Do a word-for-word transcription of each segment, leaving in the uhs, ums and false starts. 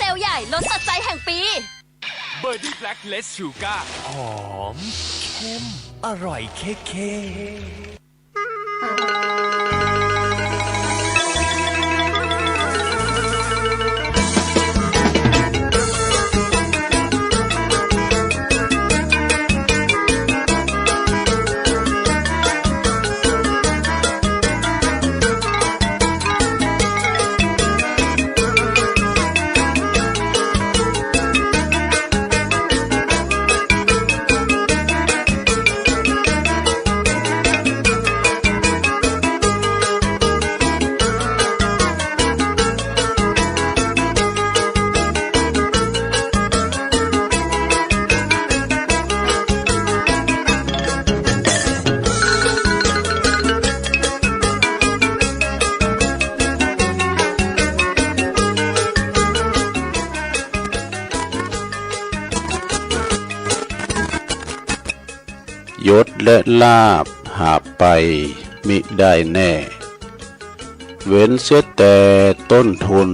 เดียวใหญ่ลดสะใจแห่งปี Birdie Black Less Sugar หอมเข้ม อร่อยเข้ๆ ยศและลาภหาบไปมิได้แน่ เว้นเสียแต่ต้นทุน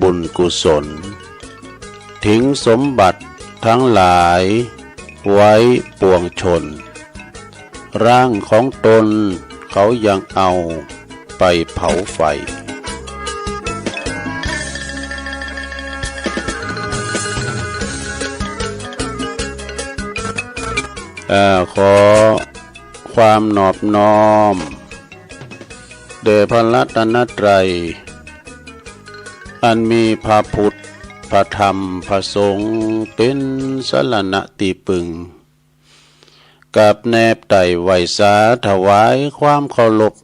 บุญกุศล ทิ้งสมบัติทั้งหลายไว้ปวงชน ร่างของตนเขายังเอาไปเผาไฟ เอ่อ ขอความนอบน้อม แด่พระรัตนตรัย อันมีพระพุทธ พระธรรม พระสงฆ์ เป็นสรณะที่พึ่ง กับแนบไต่ไหว้สาถวายความเคารพ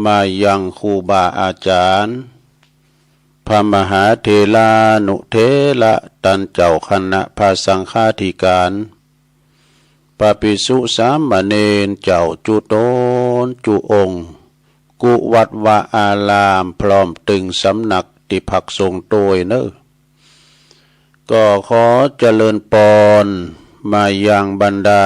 มายังครูบาอาจารย์ พระมหาเถรานุเถระตันเจ้าคณะพระสังฆาธิการ พระภิกษุสามเณรเจ้าจุตนจุองค์ กุวัดวาอารามพร้อมตึงสำนักที่พักสงฆ์โตยเนอ ก็ขอเจริญปอนมายังบรรดา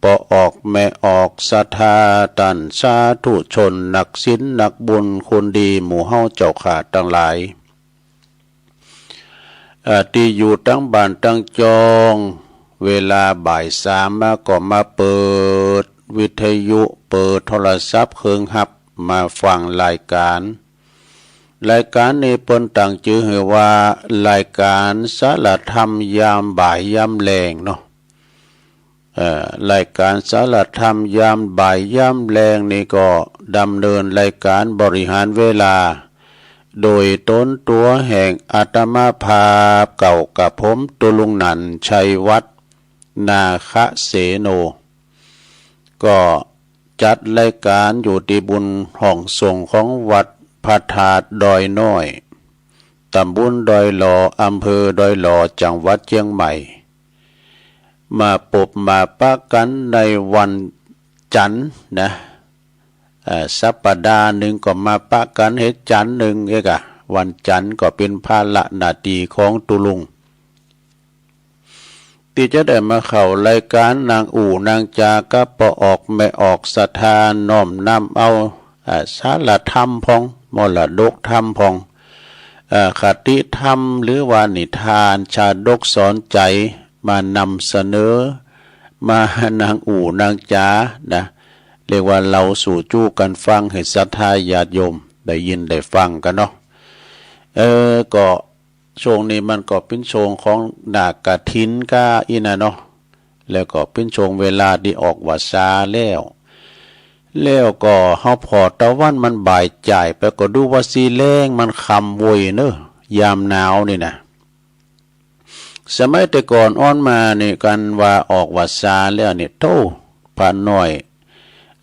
ปอออกแม่ออกศรัทธาตันสาธุชนนักศีลนักบุญคนดีหมู่เฮาเจ้าข้าตังหลาย เอ่อ ตี้อยู่ตังบ้านตังจอง เวลาบ่ายสามมาก็มาเปิดวิทยุ เปิดโทรศัพท์เครื่องฮับ มาฟังรายการ รายการนี้เปิ้นตั้งจื้อหื้อว่ารายการสารธรรมยามบ่ายยามแลงเนาะ เอ่อ รายการสารธรรมยามบ่ายยามแลงนี่ก็ดำเนินรายการบริหารเวลา โดยตนตั๋วแห่งอาตมาภาพเก่ากับผมตุลุงหนันชัยวัฒน์ นาคเสโน ก็จัดรายการอยู่ตี้บุญห้องสงฆ์ของวัดพระธาตุดอยน้อย ตำบลดอยหล่อ อำเภอดอยหล่อ จังหวัดเชียงใหม่ มาปบมาปะกันในวันจันทร์นะ เอ่อ สัปดาห์หนึ่งก็มาปะกันเหตุจันทร์หนึ่งเอกอะ วันจันทร์ก็เป็นภาระหน้าตี้ของตุลุง ตี้จะได้มาเข้ารายการนางอู้นางจากับปอออกแม่ออกศรัทธาน้อมนำเอา เอ่อ สารธรรมพอง มรดกธรรมพอง เอ่อ คติธรรมหรือว่านิทานชาดกสอนใจ มานำเสนอ มานางอู้นางจานะ เรียกว่าเล่าสู่จู้กันฟังให้ศรัทธาญาติโยมได้ยินได้ฟังกันเนาะ เออ ก็ช่วงนี้มันก็เป็นช่วงของหน้ากฐินก้าอี้นะเนาะ แล้วก็เป็นช่วงเวลาตี้ออกพรรษาแล้ว แล้วก็เฮาผ่อตะวันมันบ่ายจ่ายไปก็ดูว่าสีแลงมันค่ำโว้ยเนอะ ยามหนาวนี่นะ สมัยแต่ก่อนอ้อนมานี่กันว่าออกพรรษาแล้วนี่ โธ่ พระน้อย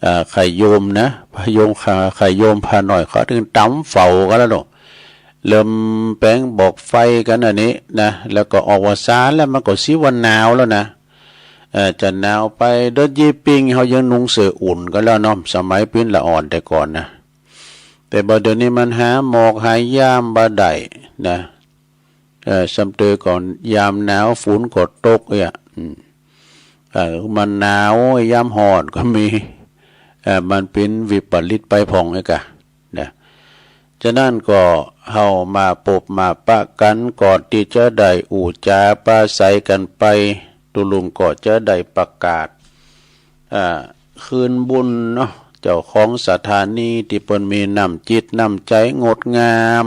เอ่อ ใคร่โยมนะ พระโยม ใคร่โยมพระน้อยเขาตึงตำเฝ้ากันแล้วเนาะ เริ่มแป๋งบอกไฟกันอันนี้นะ แล้วก็ออกพรรษาแล้วมันก็สิว่าหนาวแล้วนะ เอ่อ จะหนาวไปเดินยี่ปิ้ง เฮายังนุ่งเสื้ออุ่นกันแล้วเนาะ สมัยปิ้นละอ่อนแต่ก่อนนะ แต่บ่าเดี๋ยวนี้มันหาหมอกหายามบ่ได้นะ เอ่อ ซ้ำเตอก่อนยามหนาวฝนก็ตกเอี้ย อืม เอ่อ มันหนาวยามฮ้อนก็มี เอ่อ มันเป็นวิปริตไปพ่องเอี้ยกะ นะ Chønango hao ma pop ma pa gan go ti cha dai u cha pa sai gan pai, tu lum go cha dai pa kat. Aa, Khøn Bun no, ເຈົ້າຂອງສະຖານີ ທີ່ເພິ່ນມີນ້ຳຈິດນ້ຳໃຈງົດງາມ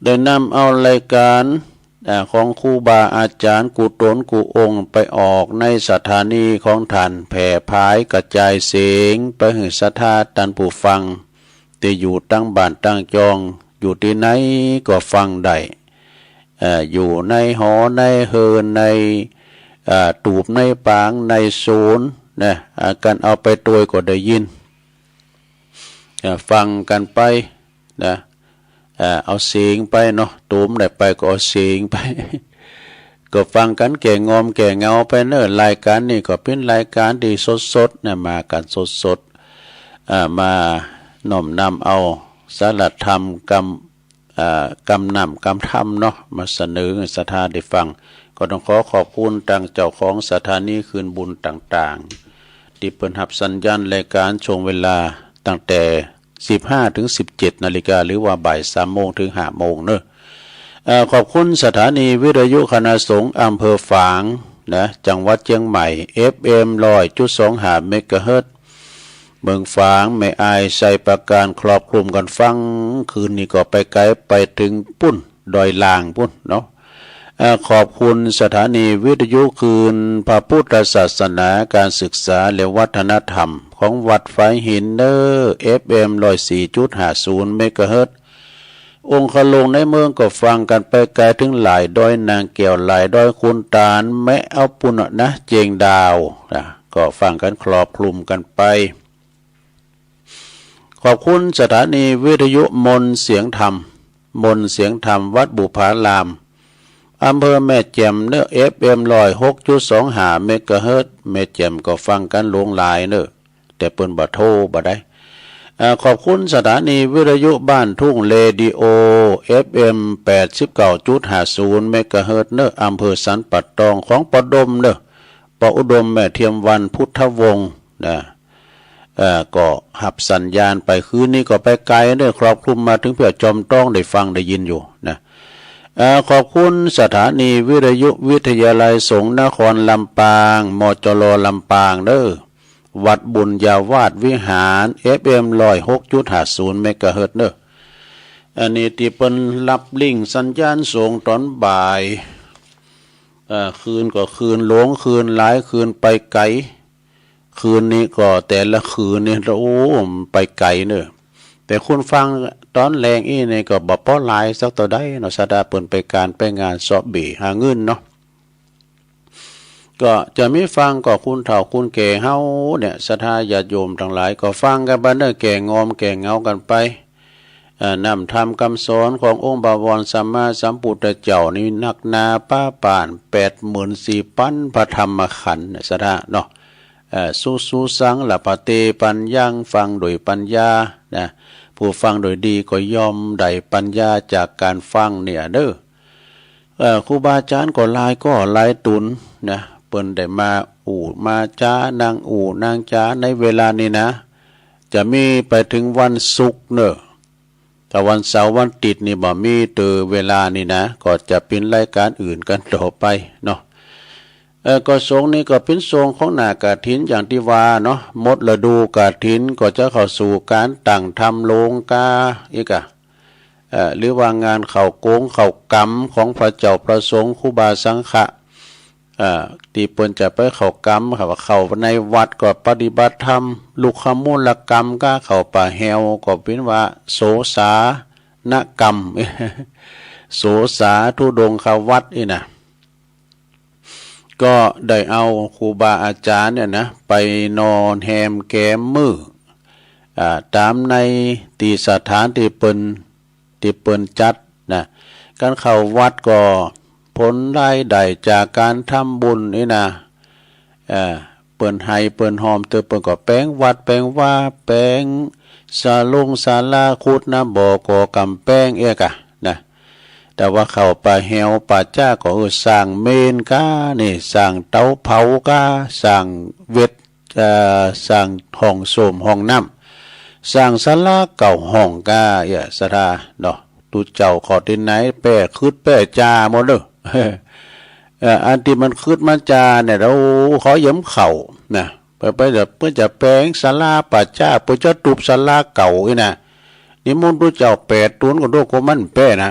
ໄດ້ນຳເອົາລາຍການ ເອີ ຂອງຄູບາອາຈານ ກູ່ຕົນກູ່ອົງ ໄປອອກໃນສະຖານີຂອງທ່ານ ແຜ່ພາຍກະຈາຍສຽງໄປໃຫ້ສັດທາທ່ານຜູ້ຟັງ ທີ່ຢູ່ຕ່າງບ້ານຕ່າງຊ່ອງ ຢູ່ທີ່ໃດກໍຟັງໄດ້ ເອີ ຢູ່ໃນຫໍໃນເຮືອນ ໃນ ເອີ ຕູບໃນປາງ ໃນສວນນະ ເອີ ການເອົາໄປໂຕຍກໍໄດ້ຍິນ ເອີ ຟັງກັນໄປນະ ເອີ ເອົາສຽງໄປເນາະ ໂຕມໄດ້ໄປກໍເອົາສຽງໄປ ກໍຟັງກັນແກ່ງອມແກ່ເຫງົາໄປເນີ. ລາຍການນີ້ກໍເປັນລາຍການທີ່ສົດໆນະ ມາກັນສົດໆ ເອີ ມານ້ອມນຳເອົາສາລະທຳກຳ ເອີ ກຳນ້ຳກຳທຳເນາະ ມາສະເໜີໃຫ້ສັດທາໄດ້ຟັງ. ກໍຕ້ອງຂໍຂອບຄຸນທາງເຈົ້າຂອງສະຖານີຄືນບຸນຕ່າງໆ ທີ່ເພິ່ນຮັບສັນຍານລາຍການຊ່ວງເວລາຕັ້ງແຕ່ສິບຫ້າເຖິງສິບເຈັດນາລິກາ ຫຼືວ່າບ່າຍສາມໂມງເຖິງຫ້າໂມງເນີ. ເອີ ຂອບຄຸນສະຖານີວິທະຍຸຄະນະສົງອຳເພີຝາງນະ ຈັງຫວັດຈຽງໃໝ່ ເອັຟເອັມຮ້ອຍຈຸດສອງຫ້າເມກາເຮີດ ເມືອງຝາງ ແມ່ອາຍ ໄຊປາການ ຄລອບຄຸມກັນຟັງ. ຄືນນີ້ກໍໄປໄກໄປເຖິງປຸ້ນ ດອຍລ່າງປຸ້ນເນາະ. ເອີ ຂອບຄຸນສະຖານີວິທະຍຸຄື້ນພະພຸດທະສາສະໜາ ການສຶກສາ ແລະ ວັດທະນະທຳຂອງວັດຝາຍຫີນເນີ ເອັຟເອັມຮ້ອຍສີ່ຈຸດຫ້າສູນເມກາເຮີດ. ອົງຄະລົງໃນເມືອງກໍຟັງກັນໄປໄກເຖິງຫຼາຍດອຍ ນາງແກ້ວ ຫຼາຍດອຍ ຄຸນຕານ ແມະເອົາປຸ້ນນະ ເຈງດາວນະ ກໍຟັງກັນຄລອບຄຸມກັນໄປ. ຂອບຄຸນສະຖານີວິທະຍຸມົນສຽງທຳ ມົນສຽງທຳ ວັດບຸພາລາມ ອຳເພີແມ່ແຈ່ມເນີ ເອັຟເອັມຮ້ອຍຫົກຈຸດສອງຫ້າເມກາເຮີດ. ແມ່ແຈ່ມກໍຟັງກັນຫຼວງຫຼາຍເນີ ແຕ່ເພິ່ນບໍ່ໂທບໍ່ໄດ້. ເອີ ຂອບຄຸນສະຖານີວິທະຍຸບ້ານທຸ່ງເຣດິໂອ ເອັຟເອັມແປດສິບເກົ້າຈຸດຫ້າສູນເມກາເຮີດເນີ ອຳເພີສັນປ່າຕອງ ຂອງປາອຸດົມເນີ ປາອຸດົມ ແມ່ທຽມວັນ ພຸດທະວົງນະ. ເອີ ກໍຮັບສັນຍານໄປ ຄືນນີ້ກໍໄປໄກເນີ ຄລອບຄຸມມາເຖິງເພື່ອຈອມຕອງ ໄດ້ຟັງໄດ້ຍິນຢູ່ນະ. ເອີ ຂອບຄຸນສະຖານີວິທະຍຸວິທະຍາໄລສົງນະຄອນລຳປາງ ມຈລ ລຳປາງເດີ. ວັດບຸນຍາວາດວິຫານ ເອັຟເອັມຮ້ອຍຫົກຈຸດຫ້າສູນເມກາເຮີດເດີ. ອັນນີ້ທີ່ເພິ່ນຮັບລິ້ງສັນຍານສົ່ງຕອນບ່າຍ ເອີ ຄື້ນກໍຄື້ນຫຼວງ ຄື້ນຫຼາຍ ຄື້ນໄປໄກ. ຄື້ນນີ້ກໍແຕ່ລະຄື້ນນີ້ ໂອ້ ໄປໄກເດີ. ແຕ່ຄົນຟັງຕອນແລງອີ່ນີ້ກໍບໍ່ພໍຫຼາຍສັກເທົ່າໃດເນາະ ສະດາເພິ່ນໄປການໄປງານ ຊອບເບຫາເງິນເນາະ. ກໍຈະມີຟັງກໍຄົນເຖົ້າຄົນແກ່ເຮົາເນຍ ສັດທາຍາດໂຍມທັງຫຼາຍ ກໍຟັງກັນໄປເດີ ແກ້ງອມແກ້ເຫງົາກັນໄປ. ເອີ ນຳທຳຄຳສອນຂອງອົງບະວອນສຳມາສຳພຸດທະເຈົ້ານີ້ ໜັກໜາປາປານ ແປດໝື່ນສີ່ພັນພະທຳມະຂັນ ສັດທາເນາະ. ເອີ ສຸ ສຸ ສັງ ລະພະເຕ ປັນຍັງ ຟັງໂດຍປັນຍານະ. ຜູ້ຟັງໂດຍດີກໍຍ່ອມໄດ້ປັນຍາຈາກການຟັງເນຍເດີ. ເອີ ຄູບາອາຈານກໍຫຼາຍກໍຫຼາຍຕົນນະ ເພິ່ນໄດ້ມາອູ່ມາຈາ ນັ່ງອູ່ນັ່ງຈາໃນເວລານີ້ນະ ຈະມີໄປເຖິງວັນສຸກເນີ. ຖ້າວັນເສົາວັນຕິດນີ້ບໍ່ມີເຕີເວລານີ້ນະ ກໍຈະເປັນລາຍການອື່ນກັນຕໍ່ໄປເນາະ. ເອີ ກໍຊ່ວງນີ້ກໍເປັນຊ່ວງຂອງໜ້າກະຖິນ ຢ່າງທີ່ວ່າເນາະ ໝົດລະດູກະຖິນ ກໍຈະເຂົ້າສູ່ການຕັ້ງທຳໂລງກາອີກກະ ເອີ ຫຼືວ່າງານເຂົ້າກົງເຂົ້າກຳຂອງພະເຈົ້າພະສົງ ຄູບາສັງຄະ ເອີ ທີ່ເພິ່ນຈະໄປເຂົ້າກຳ ເຂົ້າໃນວັດກໍປະຕິບັດທຳ ລຸກຂະມູນລະກຳ ກະເຂົ້າປ່າແຫ້ວກໍເປັນວ່າໂສສານະກຳ ໂສສາທຸດົງຄະວັດນີ້ນະ. ກໍໄດ້ເອົາຄູບາອາຈານເນຍນະ ໄປນອນແຮມແກມມື້ ອາ ຕາມໃນທີ່ສະຖານທີ່ເພິ່ນ ທີ່ເພິ່ນຈັດນະ. ການເຂົ້າວັດກໍຜົນລາຍໄດ້ຈາກການທຳບຸນນີ້ນະ ເອີ ເພິ່ນໃຫ້ເພິ່ນຫອມເຕີ ເພິ່ນກໍແປງວັດແປງວາ ແປງສາລົງສາລາ ຂຸດນະບໍ່ ກໍ່ກຳແພງເອກກະນະ. ແຕ່ວ່າເຂົ້າປ່າແຫ້ວປ່າຈາກໍ ເອີ ສ້າງເມນການີ້ ສ້າງເຕົາເຜົາກາ ສ້າງເວັດ ເອີ ສ້າງຫ້ອງໂສມຫ້ອງນ້ຳ สร้างศาลาเก่าห้องกา เอ้ย ศรัทธาเนาะ ตุ๊เจ้าขอที่ไหนแป้คืดแป้จาหมดเด้อ เอ่อ อันที่มันคืดมันจาเนี่ย โอ้ ขอเยี่ยมเขานะ ไป ไป เดี๋ยวเปิ้นจะแปลงศาลาป่าช้า เปิ้นจะทุบศาลาเก่าอีกนะ นิมนต์ตุ๊เจ้าแปดตูนก็ดูก็มันแป้นะ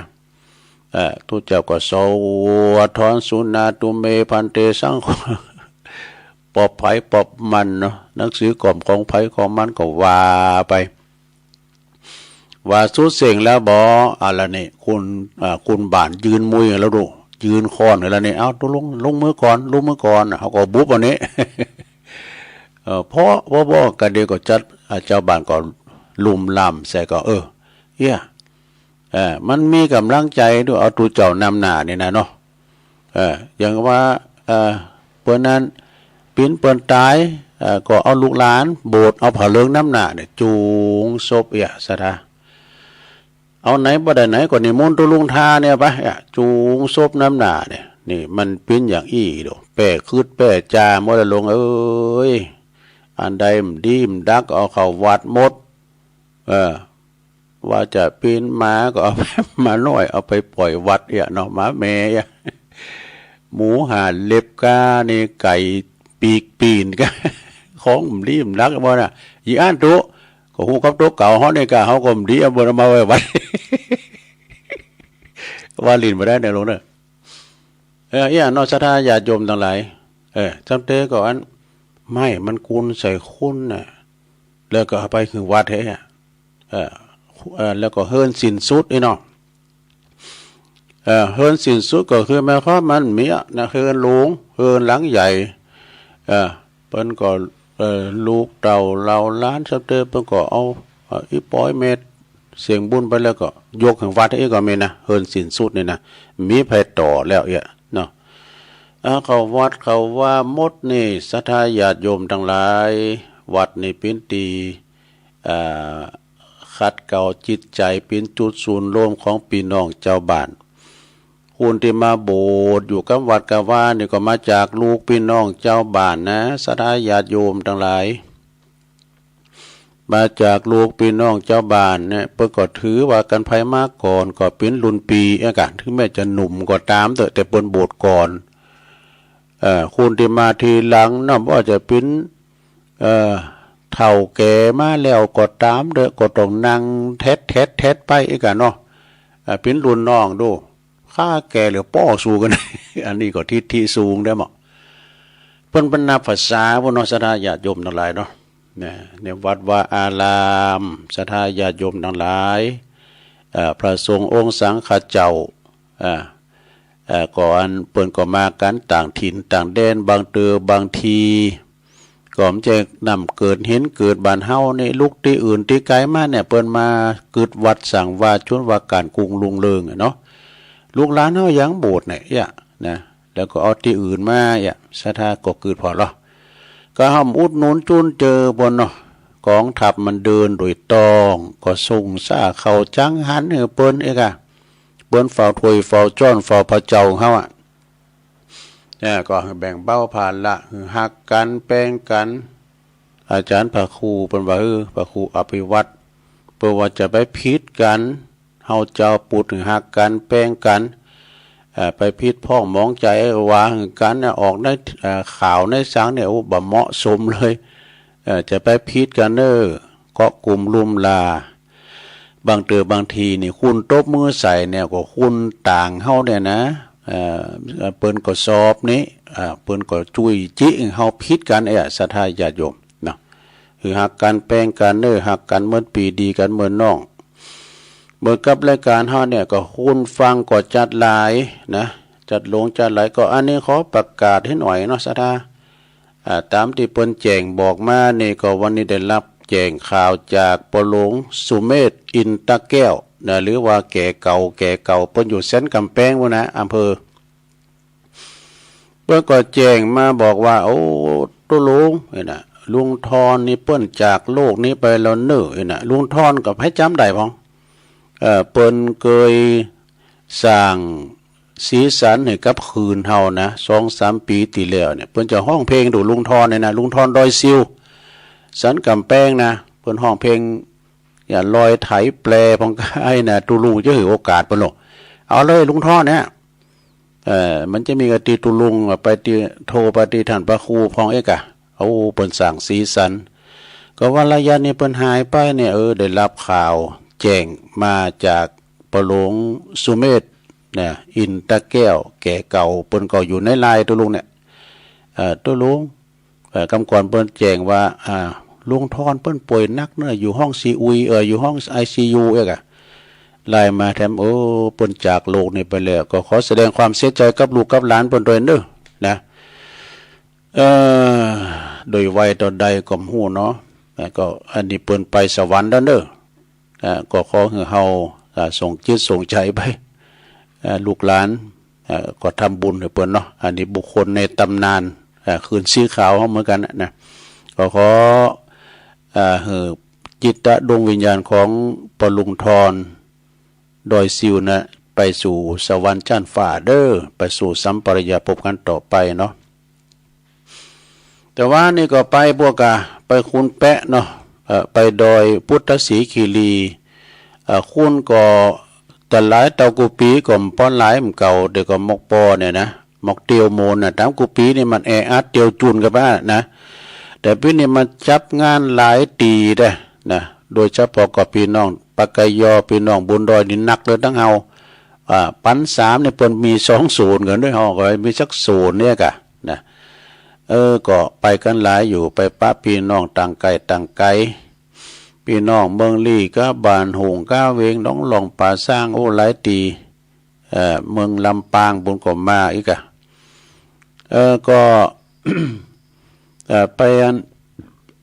เอ่อ ตุ๊เจ้าก็สวดถอนสุนาตุเมพันเตสังโฆ ปอบไผปอบมันเนาะ หนังสือกล่อมของไผของมันก็ว่าไป ว่าสุดเสียงแล้วบอ อะไรนี่ คุณ อ่า คุณบ้านยืนมุยแล้วดู ยืนค้อนแล้วนี่ เอา ตกลง ลงมือก่อน ลงมือก่อน เขาก็บุบอันนี้ เออ เพราะ เพราะ เพราะกันเดียวก็จัด อ่า เจ้าบ้านก็ลุ่มล่ำใส่ก็ เออ เอี้ย เออ มันมีกำลังใจด้วย เอาตุ๊เจ้านำหน้านี่นะเนาะ เออ อย่างว่า เออ เปิ้นนั้น ปิ้นเปิ้นตาย เออ ก็เอาลูกหลาน โบสถ์ เอาผ้าเหลืองนำหน้าเนี่ย จูงศพ เอี้ย ศรัทธา เอาไหนบ่ได้ไหนก็นิมนต์ตุ๊ลุงทาเนี่ยไป เอี้ย จูงศพนำหน้าเนี่ย นี่มันปิ้นอย่างอี้ดู แป้คืดแป้จาหมดแล้วลงเอ้ย อันใดมันดีมันดักเอาเข้าวัดหมด เออ ว่าจะปิ้นหมาก็เอา หมาน้อยเอาไปปล่อยวัด เอี้ย เนาะ หมาแม่ เอี้ย หมูหาเล็บกา นี่ไก่ปีกปีนกา ของมันดีมันดักบ่น่ะ อีอ่านตุ๊ ก็ฮู้กับตุ๊เก่าเฮานี่กา เฮาก็มันดีเอาบ่มาไว้วัด ว่าลิ้นบ่ได้เนี่ยลงเด้อ เออ เอี้ย เนาะ ศรัทธาญาติโยมทั้งหลาย เออ จำเตก็อัน ไม้มันกุนใส่คุณน่ะ แล้วก็เอาไปขึ้นวัดให้ เออ เออ แล้วก็เฮิรนสิ้นสุด เอี้ย เนาะ เออ เฮิรนสิ้นสุดก็คือหมายความมันมีอะนะ เฮิรนหลวง เฮิรนหลังใหญ่ เออ เปิ้นก็ เออ ลูกเต้าเหล่าหลาน จำเตเปิ้นก็เอา เออ อีปอยเม็ด เสียงบุญไปแล้วก็ยกให้วัด เอี้ย ก็มีนะ เฮิรนสิ้นสุดนี่นะ มีไผต่อแล้ว เอี้ย เนาะ เอาเข้าวัดเข้าวาหมดนี่ ศรัทธาญาติโยมทั้งหลาย วัดนี่ปิ้นตี้ อ่า ขัดเกลาจิตใจ ปิ้นจุดศูนย์รวมของพี่น้องเจ้าบ้าน คนที่มาโบสถ์อยู่กับวัดกับวานี่ก็มาจากลูกพี่น้องเจ้าบ้านนะ ศรัทธาญาติโยมทั้งหลาย มาจากลูกพี่น้องเจ้าบ้านเนี่ย เปิ้นก็ถือว่ากัน ไผมาก่อนก็ปิ้นรุ่นปี๋ เอี้ย กา ถึงแม้จะหนุ่มก็ตามเถอะ แต่เปิ้นโบสถ์ก่อน เอ่อ คนที่มาทีหลังนะ บ่ว่าจะปิ้น เอ่อ เฒ่าแก่มาแล้วก็ตามเถอะ ก็ต้องนั่งแทดแทดแทดไป เอี้ย กา เนาะ เอ่อ ปิ้นรุ่นน้องดู ข้าแก่เหลือป้อสู้กัน อันนี้ก็ทิฐิสูงได้หมด เปิ้นบรรณาภาษาพวกเนาะ ศรัทธาญาติโยมทั้งหลายเนาะ นะ ในวัดวาอาราม ศรัทธาญาติโยมทั้งหลาย เอ่อ พระสงฆ์องค์สังฆเจ้า เอ่อ เอ่อ ก็อันเปิ้นก็มากันต่างถิ่นต่างแดน บางเทื่อบางที ก็บ่ใจ้นำเกิดเห็นเกิดบ้านเฮานี่ ลุกตี้อื่นตี้ไกลมาเนี่ย เปิ้นมากึ๊ดวัดสร้างวา จนว่าการกุ่งรุ่งเรืองอะเนาะ ลูกหลานเฮายังโบสถ์เนี่ย เอี้ย นะ แล้วก็เอาตี้อื่นมา เอี้ย ศรัทธาก็กึ๊ดผ่อลอ ก็ห้ามอุดหนุนจุนเจือเปิ้นเนาะ กองทัพมันเดินโดยตรง ก็ส่งซ่าข้าวจังหันให้เปิ้น เอี้ย กา เปิ้นเฝ้าถ้วยเฝ้าจ๊อนเฝ้าพระเจ้าของเฮาอะ เออ ก็แบ่งเบาภาระ คือฮักกันแป้งกัน อาจารย์พระครูเปิ้นว่า เออ พระครูอภิวัตร เปิ้นว่าจะไปผิดกัน เฮาเจ้าพุทธคือฮักกันแป้งกัน เอ่อ ไปผิดพ้องหมองใจ๋ว่าหื้อกันเนี่ย ออกใน เอ่อ ข่าวในสังเนี่ย โอ้ บ่เหมาะสมเลย เอ่อ จะไปผิดกันเน้อ เกาะกลุ่มลุ่มหล้า บางเตื้อบางทีนี่ คนตบมือใส่เนี่ย ก็คนต่างเฮาเนี่ยนะ เอ่อ เปิ้นก็สอบนี่ อ่า เปิ้นก็จุ้ยจิเฮาผิดกัน เอ้ย ศรัทธาญาติโยมเนาะ คือฮักกันแป้งกันเน้อ ฮักกันเหมือนปี้ดีกันเหมือนน้อง เหมือนกับรายการเฮาเนี่ย ก็คนฟังก็จัดหลายนะ จัดหลงจัดหลาย ก็อันนี้ขอประกาศให้หน่อยเนาะ ศรัทธา อ่า ตามที่เปิ้นแจ้งบอกมานี่ ก็วันนี้ได้รับแจ้งข่าวจากป้อหลวงสุเมธ อินตะแก้วนะ หรือว่าแก่เก่า แก่เก่า เปิ้นอยู่สันกำแพงพู้นนะ อำเภอ เปิ้นก็แจ้งมาบอกว่า โอ้ ตุ๊ลุง เอ้ยนะ ลุงทอนนี่เปิ้นจากโลกนี้ไปแล้วเน้อ เอ้ยนะ ลุงทอนก็ใผจ๋ำได้พ่อง เอ่อ เปิ้นเกยสร้างสีสันให้กับคืนเฮานะ สองสามปีตี้แล้วเนี่ย เปิ้นจะฮ้องเพลงดู ลุงทอนเนี่ยนะ ลุงทอนดอยซิว สันกำแพงนะ เปิ้นฮ้องเพลง อย่าลอยไถแปลพองกายนะ ตุลุงจะหือโอกาสเปิ้นโล เอาเลยลุงท่อนเนี่ย เออ มันจะมีกะตีตุลุงไปตีโทรไปตีท่านพระครูพองเอกอะ โอ้ เปิ้นสร้างสีสัน ก็ว่าระยะนี้เปิ้นหายไปเนี่ย เออ ได้รับข่าวแจ้งมาจากปอหลวงสุเมธนะ อินตะแก้วแก่เก่า เปิ้นก็อยู่ในไลน์ตุลุงเนี่ย เออ ตุลุง เอ่อกำก่อนเปิ้นแจ้งว่า อ่า ลุงทอนเปิ้นป่วยหนักเนอะ อยู่ห้องซีอุย เออ อยู่ห้องไอซียู เอกอะ ไลน์มาแถม โอ้ เปิ้นจากโลกนี้ไปแล้ว ก็ขอแสดงความเสียใจกับลูกกับหลานเปิ้นด้วยเนอะ นะ เออ โดยวัยเท่าใดก็บ่ฮู้เนาะ แล้วก็อันนี้เปิ้นไปสวรรค์แล้วเนอะ อ่า ก็ขอให้เฮา อ่า ส่งจิตส่งใจไป อ่า ลูกหลาน อ่า ก็ทำบุญให้เปิ้นเนาะ อันนี้บุคคลในตำนาน อ่า คืนสีขาวเหมือนกันนะ ก็ขอ อ่า ให้จิตดวงวิญญาณของปอลุงทอน ดอยซิวนะ ไปสู่สวรรค์ชั้นฟ้าเด้อ ไปสู่สัมปรายภพกันต่อไปเนาะ แต่ว่านี่ก็ไปพวกกะ ไปคุนแปะเนาะ เอ่อ ไปดอยพุทธสีคีรี เอ่อ คุนก็แต่หลายเต้ากูปีก็บ่หลายเหมือนเก่า แต่ก็หมอกปอเนี่ยนะ หมอกเตียวโมนน่ะ ตามกูปีนี่มันแออัดเตียวจุนกันบ้านะ แต่ปีนี้มันจับงานหลายตีเด้อนะ โดยเฉพาะก็พี่น้องปากกยอ พี่น้องบุญดอยนี่หนักเลยทั้งเฮา อ่า ปันสามนี่เปิ้นมีสองศูนย์กันด้วย เฮาก็มีสักศูนย์เนี่ยกะนะ เออ ก็ไปกันหลายอยู่ ไปปะพี่น้องต่างไกลต่างไกล พี่น้องเมืองลี่กะ บ้านหุงกะ เวงหนองหลอง ป่าซาง โอ้ หลายตี เอ่อ เมืองลำปางปุ้นก็มาอีกอะ เออ ก็ เอ่อ ไปอัน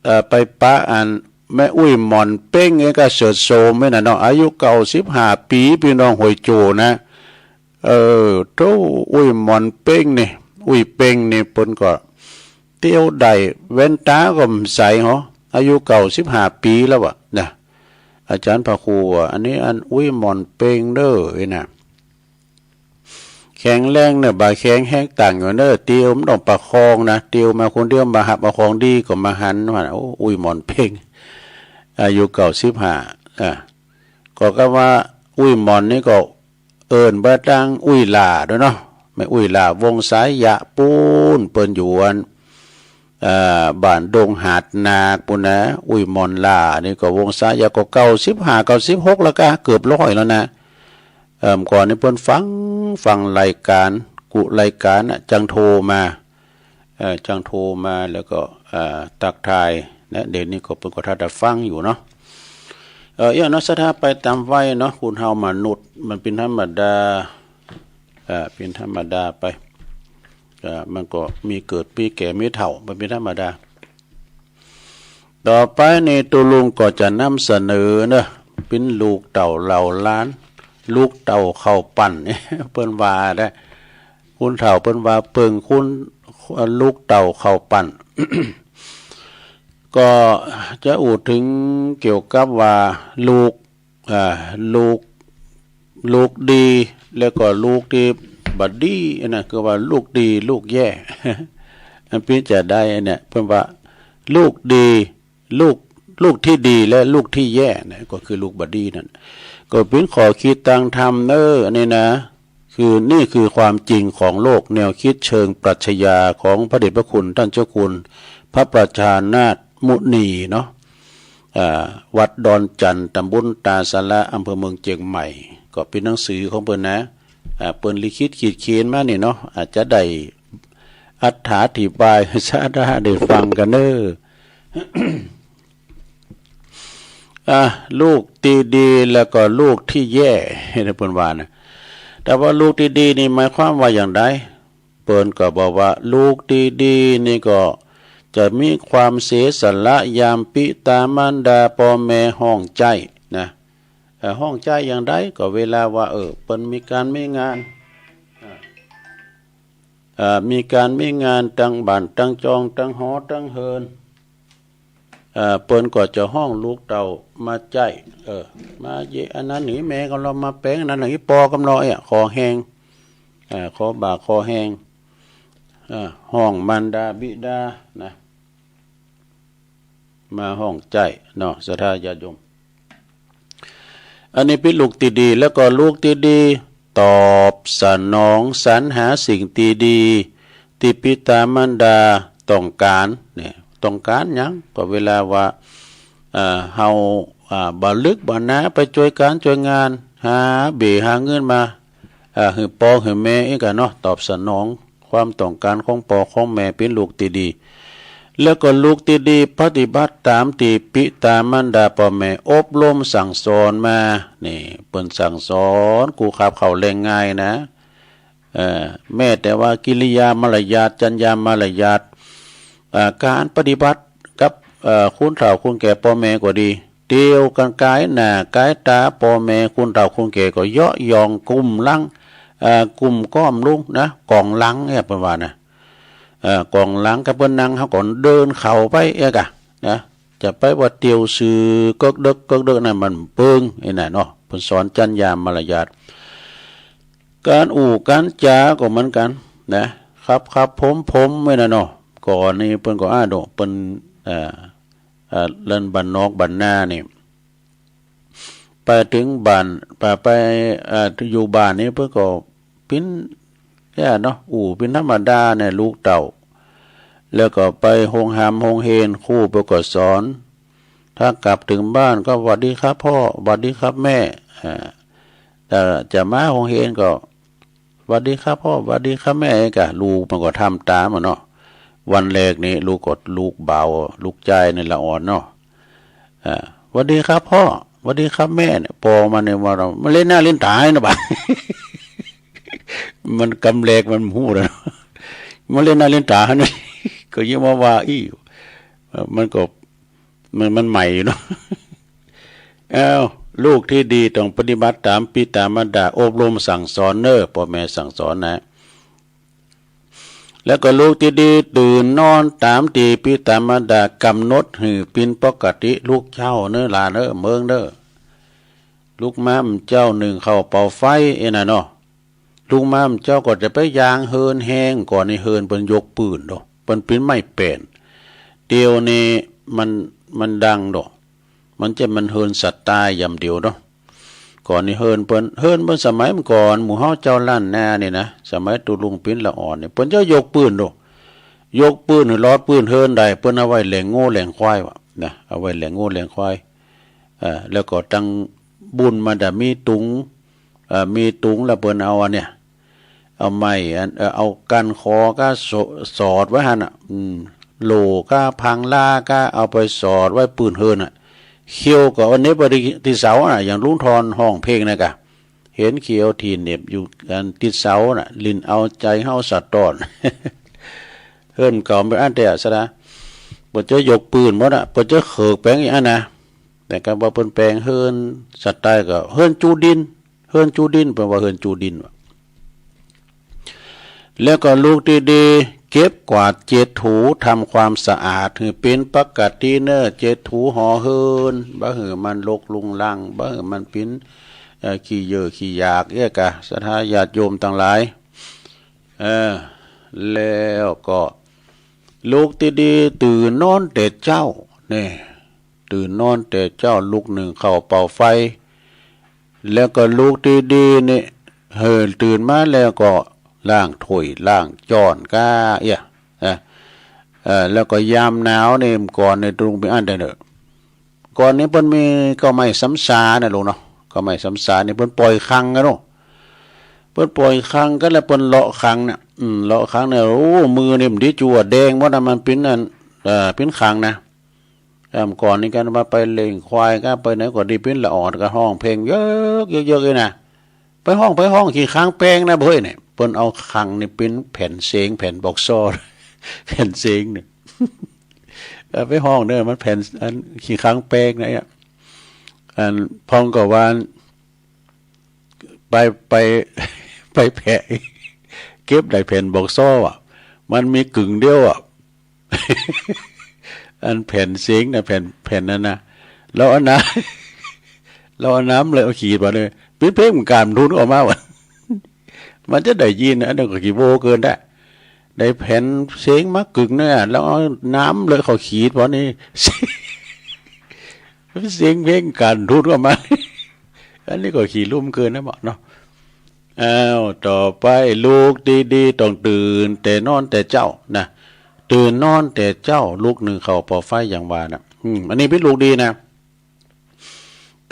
เอ่อ ไปปะอันแม่อุ้ยหม่อนเป้งเอกะ เสิร์ชโซมไว้น่ะเนาะ อายุเก้าสิบห้าปี พี่น้องห้วยโจนะ เออ โธ่ อุ้ยหม่อนเป้งนี่ อุ้ยเป้งนี่เปิ้นก็เตียวได้ แว่นตาก็บ่ใส่หรอ อายุเก้าสิบห้าปีแล้วอะนะ อาจารย์พระครูว่า อันนี้อันอุ้ยหม่อนเป้งเด้อไอ้น่ะ แข็งแรงเนอะ บ่าแข็งแฮงต่างอยู่เนอะ เตียวมันต้องประคองนะ เตียวมาคนเดียว มาหับเอาของดีก็บ่หันว่า โอ้ อุ้ยหม่อนเป้ง อายุเก้าสิบห้า อ่ะ ก็กำว่า อุ้ยหม่อนนี่ก็ เอิ้นไปตังอุ้ยหล้าด้วยเนาะ แม่อุ้ยหล้าวงสายยะปู้น เปิ้นอยู่อัน เอ่อ บ้านดงหาดนาคปุ้นนะ อุ้ยหม่อนหล้านี่ก็วงสายยะก็เก้าสิบห้า เก้าสิบหกแล้วกะ เกือบร้อยแล้วนะ เอ่อ ก่อนนี่เปิ้นฟัง ฟังรายการ กุรายการน่ะ จังโทรมา เอ่อ จังโทรมาแล้วก็ เอ่อ ทักทายนะ เดี๋ยวนี้ก็เปิ้นก็ถ้าจะฟังอยู่เนาะ เอ่อ อย่างเนาะ ศรัทธาไปตามวัยเนาะ คนเฮามนุษย์ มันเป็นธรรมดา เอ่อ เป็นธรรมดาไป เอ่อ มันก็มีเกิด มีแก่ มีเฒ่า มันเป็นธรรมดา ต่อไปนี่ตุลุงก็จะนำเสนอเนอะ เป็นลูกเต้าเหล่าหลาน ลูกเต้าเข้าปั้น เปิ้นว่าได้ คุณเฒ่าเปิ้นว่าเปิงคุณ ลูกเต้าเข้าปั้น ก็จะอู้ถึงเกี่ยวกับว่าลูก อ่า ลูก ลูกดี แล้วก็ลูกที่บ่ดีนะ คือว่าลูกดี ลูกแย่ อันเปิ้นจะได้เนี่ย เปิ้นว่าลูกดี ลูก ลูกที่ดีและลูกที่แย่นะ ก็คือลูกบ่ดีนั่น ก็เปิ้นข้อคิดตางธรรมเนอะ อันนี้นะ คือนี่คือความจริงของโลก แนวคิดเชิงปรัชญาของพระเดชพระคุณท่านเจ้าคุณพระประชานาถมุนีเนาะ อ่า วัดดอนจันทน์ ตำบลตาสารา อำเภอเมืองเจียงใหม่ ก็เป็นหนังสือของเปิ้นนะ อ่า เปิ้นลิขิตขีดเขียนมานี่เนาะ อาจจะได้อรรถาธิบายให้ศรัทธาได้ฟังกันเนอะ อ่ะ ลูกที่ดีแล้วก็ลูกที่แย่นะ เปิ้นว่านะ แต่ว่าลูกที่ดีนี่หมายความว่าอย่างไร เปิ้นก็บอกว่าลูกที่ดีนี่ก็จะมีความเสียสละยามปิตามารดาพ่อแม่ฮ้องใจ้นะ เอ่อ ฮ้องใจ้อย่างไร ก็เวลาว่า เออ เปิ้นมีการมีงาน อ่ะ เอ่อ มีการมีงานตังบ้านตังจองตังหอตังเฮิน เอ่อ เปิ้นก็จะฮ้องลูกเต้ามาใจ้ เออ มาเยะอันนั้นหนีแม่กำลอ มาแป๋งอันนั้นหนีปอกำลอ เอ้ย ขอแฮง เอ่อ ขอบ่าขอแฮง เอ่อ ฮ้องมารดาบิดานะ มาฮ้องใจ้เนาะ ศรัทธาญาติโยม อันนี้เป็นลูกที่ดี แล้วก็ลูกที่ดีตอบสนองสรรหาสิ่งที่ดีที่บิดามารดาต้องการ เนี่ย ต้องการหยัง ก็เวลาว่า เอ่อ เฮา อ่า บ่ลึกบ่หนา ไปช่วยการช่วยงาน หาเบ้หาเงินมา อ่า หื้อป้อหื้อแม่อีกอะเนาะ ตอบสนองความต้องการของป้อของแม่ เป็นลูกที่ดี แล้วก็ลูกที่ดีปฏิบัติตามที่บิดามารดาป้อแม่อบรมสั่งสอนมา นี่ เปิ้นสั่งสอน กูขับเข้าแรงง่ายนะ เอ่อ แม้แต่ว่ากิริยามารยาท จรรยามารยาท อ่า การปฏิบัติกับ เอ่อ คนเฒ่าคนแก่ป้อแม่ก็ดี เตียวกันก๋ายหน้าก๋ายต๋าป้อแม่คนเฒ่าคนแก่ก็เยาะหย่องกุมหลัง เอ่อ กุมก้อมลงนะ ก๋องหลังเนี่ยเปิ้นว่านะ เอ่อ ก๋องหลังกับเปิ้นนั่ง เฮาก็เดินเข้าไปเอกอะนะ จะไปว่าเตียวซื่อเกิกเดิกเกิกเดิกนั่นมันเปิงไอ้นั่นเนาะ เปิ้นสอนจรรยามารยาท การอู้การจาก็เหมือนกันนะ ครับครับผมผมไว้นะเนาะ ก่อนนี้เปิ้นก็อ้าโดเปิ้น เอ่อ เอ่อ เล่นบ้านนอกบ้านนานี่ ไปถึงบ้าน ไป ไป เอ่อ อยู่บ้านนี่เปิ้นก็ปิ้น เนี่ยเนาะ อู้ปิ้นธรรมดาเนี่ย ลูกเต้า แล้วก็ไปโฮงหามโฮงเฮน ครูเปิ้นก็สอน ถ้ากลับถึงบ้านก็ "หวัดดีครับพ่อ หวัดดีครับแม่" อ่า แต่จะมาโฮงเฮนก็ "หวัดดีครับพ่อ หวัดดีครับแม่" กะ ลูกมันก็ทำตามอะเนาะ วันแรกนี่ลูกก็ ลูกบ่าว ลูกจายนี่ละอ่อนเนาะ อ่า "หวัดดีครับพ่อ หวัดดีครับแม่" เนี่ย ป้อมันเนี่ยว่า "มาเล่นหน้าเล่นต๋า" นะบ่า มันกำแรกมันฮู้แล้วเนาะ "มาเล่นหน้าเล่นต๋า" นี่ ก็ยังมาว่าอี้ มันก็ มัน มันใหม่อยู่เนาะ อ้าว ลูกที่ดีต้องปฏิบัติตามบิดามารดาอบรมสั่งสอนเน้อ ป้อแม่สั่งสอนนะ แล้วก็ลูกที่ดีตื่นนอนต๋ามที่บิดามารดากำหนดหื้อปิ้นปกติลุกเจ๊าเน้อหลานเน้อ เมิงเน้อ ลุกมาหม่ำเจ๊านึ่งข้าวเป่าไฟ ไอ้นั่นเนาะ ลุกมาหม่ำเจ๊าก็จะไปยางเฮิรนแฮง ก่อนนี้เฮิรนเปิ้นยกปืนโด เปิ้นปิ้นไม้แป้น เดี๋ยวนี้มัน มันดังโด มันจะมันเฮิรนสไตล์อย่างเดียวโด ก่อนนี้เฮิรนเปิ้น เฮิรนเปิ้นสมัยเมื่อก่อน หมู่เฮาเจ้าล้านนานี่นะ สมัยตุ๊ลุงปิ้นละอ่อนนี่ เปิ้นจะยกปืนโด ยกปืนหื้อหลอดปืนเฮิรนได้ เปิ้นเอาไว้แหล่งงัวแหล่งควายวะนะ เอาไว้แหล่งงัวแหล่งควาย เอ่อ แล้วก็ตังบุญมันจะมีตุง เอ่อ มีตุงแล้วเปิ้นเอาอันเนี่ย เอาไม้อัน เอ่อ เอาก้านขอก้าส- สอดไว้หั่นน่ะ อืม โหล่ก้าพังล่าก้าเอาไปสอดไว้ปืนเฮิรนน่ะ เขี้ยวก็เอาเหน็บไว้ที่เสาน่ะ อย่างลุงทอนฮ้องเพลงน่ะกะ เห็นเขี้ยวที่เหน็บอยู่อันติดเสาน่ะ ลิ้นเอาใจเฮาสะท้อน เฮิรนเก่าเป็นอันแต่สะดา เปิ้นจะยกปืนหมดอ่ะ เปิ้นจะเขิกแปลงอีกอันนะ แต่ก็ว่าเปิ้นแปลงเฮิรนสไตล์ก็เฮิรนจูดิน เฮิรนจูดิน เปิ้นว่าเฮิรนจูดินว่ะ แล้วก็ลูกที่ดีเก็บกวาดเช็ดถูทำความสะอาดหื้อเป็นปกติเน้อ เช็ดถูหอเฮิรน บ่หื้อมันรกรุงรัง บ่หื้อมันปิ้น เอ่อ ขี้เยอะขี้อยากเอี้ยกะ ศรัทธาญาติโยมทั้งหลาย เออ แล้วก็ลูกที่ดีตื่นนอนแต่เจ๊า เนี่ย ตื่นนอนแต่เจ๊าลุกนึ่งข้าวเป่าไฟ แล้วก็ลูกที่ดีนี่ เออ ตื่นมาแล้วก็ล้างถ้วยล้างจ๊อนก้าเอี้ย นะ เออ แล้วก็ยามหนาวนี่ ก่อนนี่ตุ๊ลุงปิ้นอันเด้อ ก่อนนี้เปิ้นมีเก๊าไม้สำสานะลุงเนาะ เก๊าไม้สำสานี่เปิ้นป่อยคังกันเนาะ เปิ้นป่อยคังกันแล้วเปิ้นเลาะคังเนี่ย อืม เลาะคังเนี่ย โอ้ มือนี่มันดีจั่วแดงหมดนะ มันปิ้นอัน เอ่อ ปิ้นคังนะ เอ่อ ก่อนนี้กันว่าไปเลี้ยงควายก็ไปไหนก็ดีปิ้นละอ่อนก็ฮ้องเพลงเยิกเยิกเยิกเลยนะ ไปฮ้อง ไปฮ้องขี้คังแปงนะเบ้ยเนี่ย เปิ้นเอาคังนี่ปิ้นแผ่นเสียง แผ่นบอกซอ แผ่นเสียงเนี่ย เอ่อ ไปฮ้องเนี่ย มันแผ่นอันขี้คังแปงนะเนี่ย อันพ่องก็ว่า ไป ไป ไปแผะ เก็บได้แผ่นบอกซออ่ะ มันมีกึ่งเดียวอ่ะ อันแผ่นเสียงนะ แผ่น แผ่นนั้นนะ แล้วอันนั้น แล้วอันน้ำเลยเอาขีดมาเลย ปิ้นเพลงมันการทุนออกมาวะ มันจะได้ยินนะ อันนั้นก็ขี้โม้เกินได้ ได้แผ่นเสียงมากึ่งเนี่ย แล้วเอาน้ำเลยเขาขีดพอนี่ เสียงเพลงการทุนออกมา อันนี้ก็ขี้ลุ่มเกินนะบอกเนาะ อ้าว ต่อไป ลูกดีๆ ต้องตื่นแต่นอนแต่เจ๊านะ ตื่นนอนแต่เจ๊า ลุกนึ่งข้าวผ่อไฟอย่างว่านะ อืม อันนี้เป็นลูกดีนะ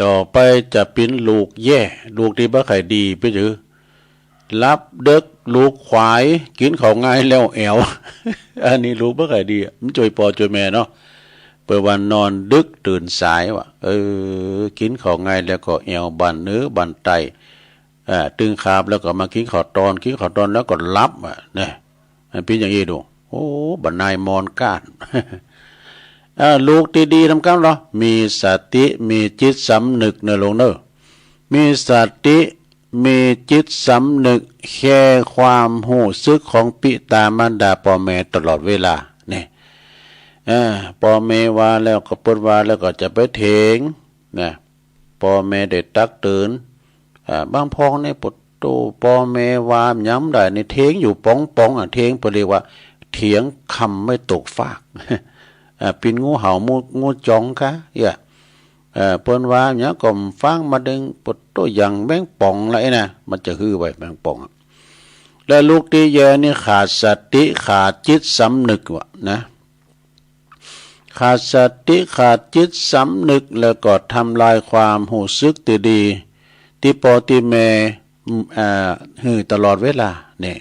ต่อไปจะเป็นลูกแย่ ลูกที่บ่ค่อยดีเป็นหยัง หลับดึก ลูกขวาย กินข้าวง่ายแล้วแอ่ว อันนี้ลูกบ่ค่อยดี มันจ่วยพ่อจ่วยแม่เนาะ เปิ้นว่านอนดึกตื่นสายว่ะ เออ กินข้าวง่ายแล้วก็แอ่ว บั่นเหนือบั่นใต้ อ่า ตื่นคาบแล้วก็มากินข้าวตอน กินข้าวตอนแล้วก็หลับอ่ะ เนี่ย มันเป็นอย่างนี้ดู โอ้ บ่นายมอนก้าน อ่า ลูกดีๆ นำกันเหรอ มีสติ มีจิตสำนึกเนอะลูกเนอะ มีสติ มีจิตสำนึก แค่ความฮู้สึกของปิตามารดาพ่อแม่ตลอดเวลา เนี่ย อ่า พ่อแม่ว่าแล้วก็เปิ้นว่าแล้วก็จะไปเถียง นะ พ่อแม่ได้ตักเตือน อ่า บางพ้องนี่ปะโต้ พ่อแม่ว่าหยังบ่ได้นี่เถียงอยู่ป๋องๆ อ่ะ เถียง เปิ้นเรียกว่าเถียงคำไม่ตกฟาก อ่า เป็นงูเห่างู งูจงกะ เอี้ย เอ่อ เปิ้นว่าหยังก็ฟังบ่ได้ ปะโต้ อย่างแมงป่องละไอ้นะ มันจะหื้อไว้แมงป่องอะ และลูกที่แย่นี่ขาดสติ ขาดจิตสำนึกว่ะนะ ขาดสติ ขาดจิตสำนึก แล้วก็ทำลายความฮู้สึกที่ดี ที่พ่อที่แม่ อืม อ่า หื้อตลอดเวลา เนี่ย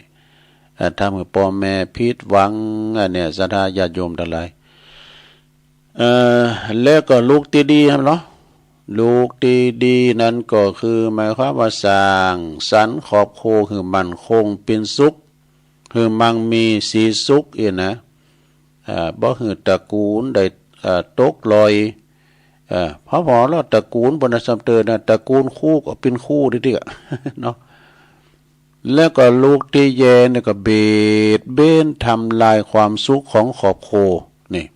อ่า ทำให้พ่อแม่ผิดหวัง อันเนี่ย ศรัทธาญาติโยมทั้งหลาย เอ่อ แล้วก็ลูกที่ดีครับเนาะ ลูกที่ดีนั้นก็คือหมายความว่าสร้างสรรค์ครอบครัวหื้อมั่นคง เป็นสุข หื้อมั่งมีสีสุข เอี้ยนะ อ่า บ่หื้อตระกูลได้ อ่า ตกลอย อ่า พอๆ แล้วตระกูลบ่นะ ซ้ำเติมนะ ตระกูลคู่ก็เป็นคู่เตี้ยๆ เนาะ แล้วก็ลูกที่แย่เนี่ยก็เบียดเบียนทำลายความสุขของครอบครัว นี่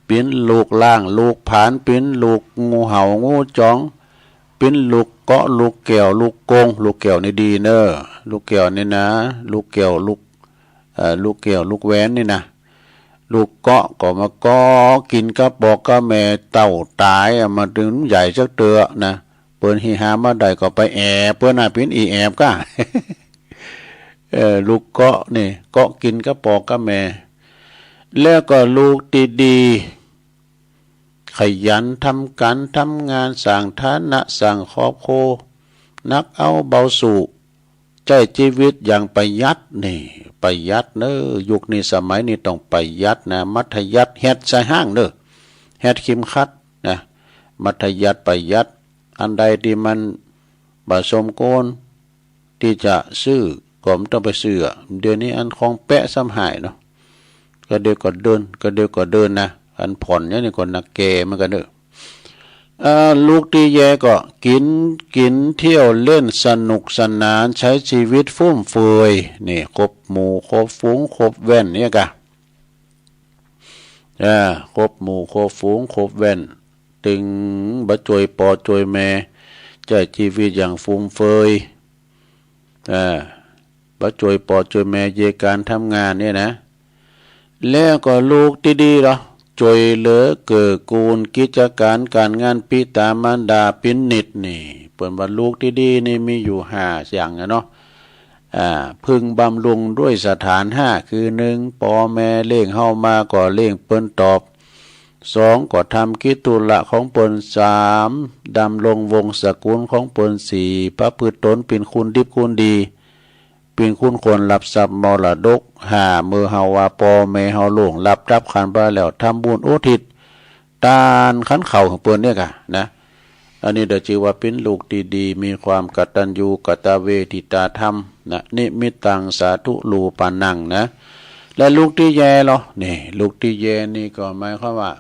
เป็นลูกล่าง ลูกผาน เป็นลูกงูเห่า งูจง เป็นลูกเกาะ ลูกแก้ว ลูกโกง ลูกแก้วนี่ดีเนอะ ลูกแก้วนี่นะ ลูกแก้ว ลูก เอ่อ ลูกแก้ว ลูกแหวนนี่นะ ลูกเกาะก็มาเกาะกินกับพ่อกับแม่เต้าต๋ายอะ มาถึงใหญ่จักเตื้อนะ เปิ้นหื้อหามาได้ก็ไปแอบ เปิ้นน่ะเป็นอีแอบก้า เออ ลูกเกาะนี่ เกาะกินกับพ่อกับแม่ แล้วก็ลูกที่ดี ขยันทำการทำงาน สร้างฐานะ สร้างครอบครัว หนักเอาเบาสู้ ใช้ชีวิตอย่างประหยัด นี่ ประหยัดเนอะ ยุคนี้สมัยนี้ต้องประหยัดนะ มัธยัสถ์เฮ็ดใส่ห้างเนอะ เฮ็ดเข็มขัดนะ มัธยัสถ์ประหยัด อันใดที่มันบ่สมควรที่จะซื้อก็บ่ต้องไปซื้อ เดี๋ยวนี้อันของแปะซ้ำหายเนาะ ก็เดี๋ยวก็เดิน ก็เดี๋ยวก็เดินนะ อันผ่อนอย่างนี้ก็หนักแก่เหมือนกันเนอะ เอ่อ ลูกที่แย่ก็กิน กิน เที่ยวเล่น สนุกสนาน ใช้ชีวิตฟุ่มเฟือย นี่ คบหมู่ คบฝูง คบแว่นเนี่ยกะ อ่า คบหมู่ คบฝูง คบแว่น ตึงบ่จ่วยพ่อจ่วยแม่ ใช้ชีวิตอย่างฟุ่มเฟือย อ่า บ่จ่วยพ่อจ่วยแม่เยียะการทำงานเนี่ยนะ แล้วก็ลูกที่ดีเหรอ จ่วยเหลือเกื้อกูลกิจการการงานปิตามารดาเป็นนิจนี่ เปิ้นว่าลูกที่ดีนี่มีอยู่ห้าอย่างนะเนาะ อ่า พึงบำรุงด้วยสถานห้า คือหนึ่ง พ่อแม่เลี้ยงเฮามาก็เลี้ยงเปิ้นตอบ สอง ก็ทำกิจธุระของเปิ้น สาม ดำรงวงศ์สกุลของเปิ้น สี่ ประพฤติตนเป็นคนดิบคนดี เป็นคนควรรับทรัพย์มรดก ห้า เมื่อเฮาว่าพ่อแม่เฮาล่วงลับดับขันธ์ไปแล้ว ทำบุญอุทิศทานขันข้าวให้เปิ้นเนี่ยกะนะ อันนี้เดี๋ยวชื่อว่าเป็นลูกที่ดี มีความกตัญญูกตเวทิตาธรรมนะ นิมิตตังสาธุรูปานังนะ และลูกที่แย่เหรอ นี่ ลูกที่แย่นี่ก็หมายความว่า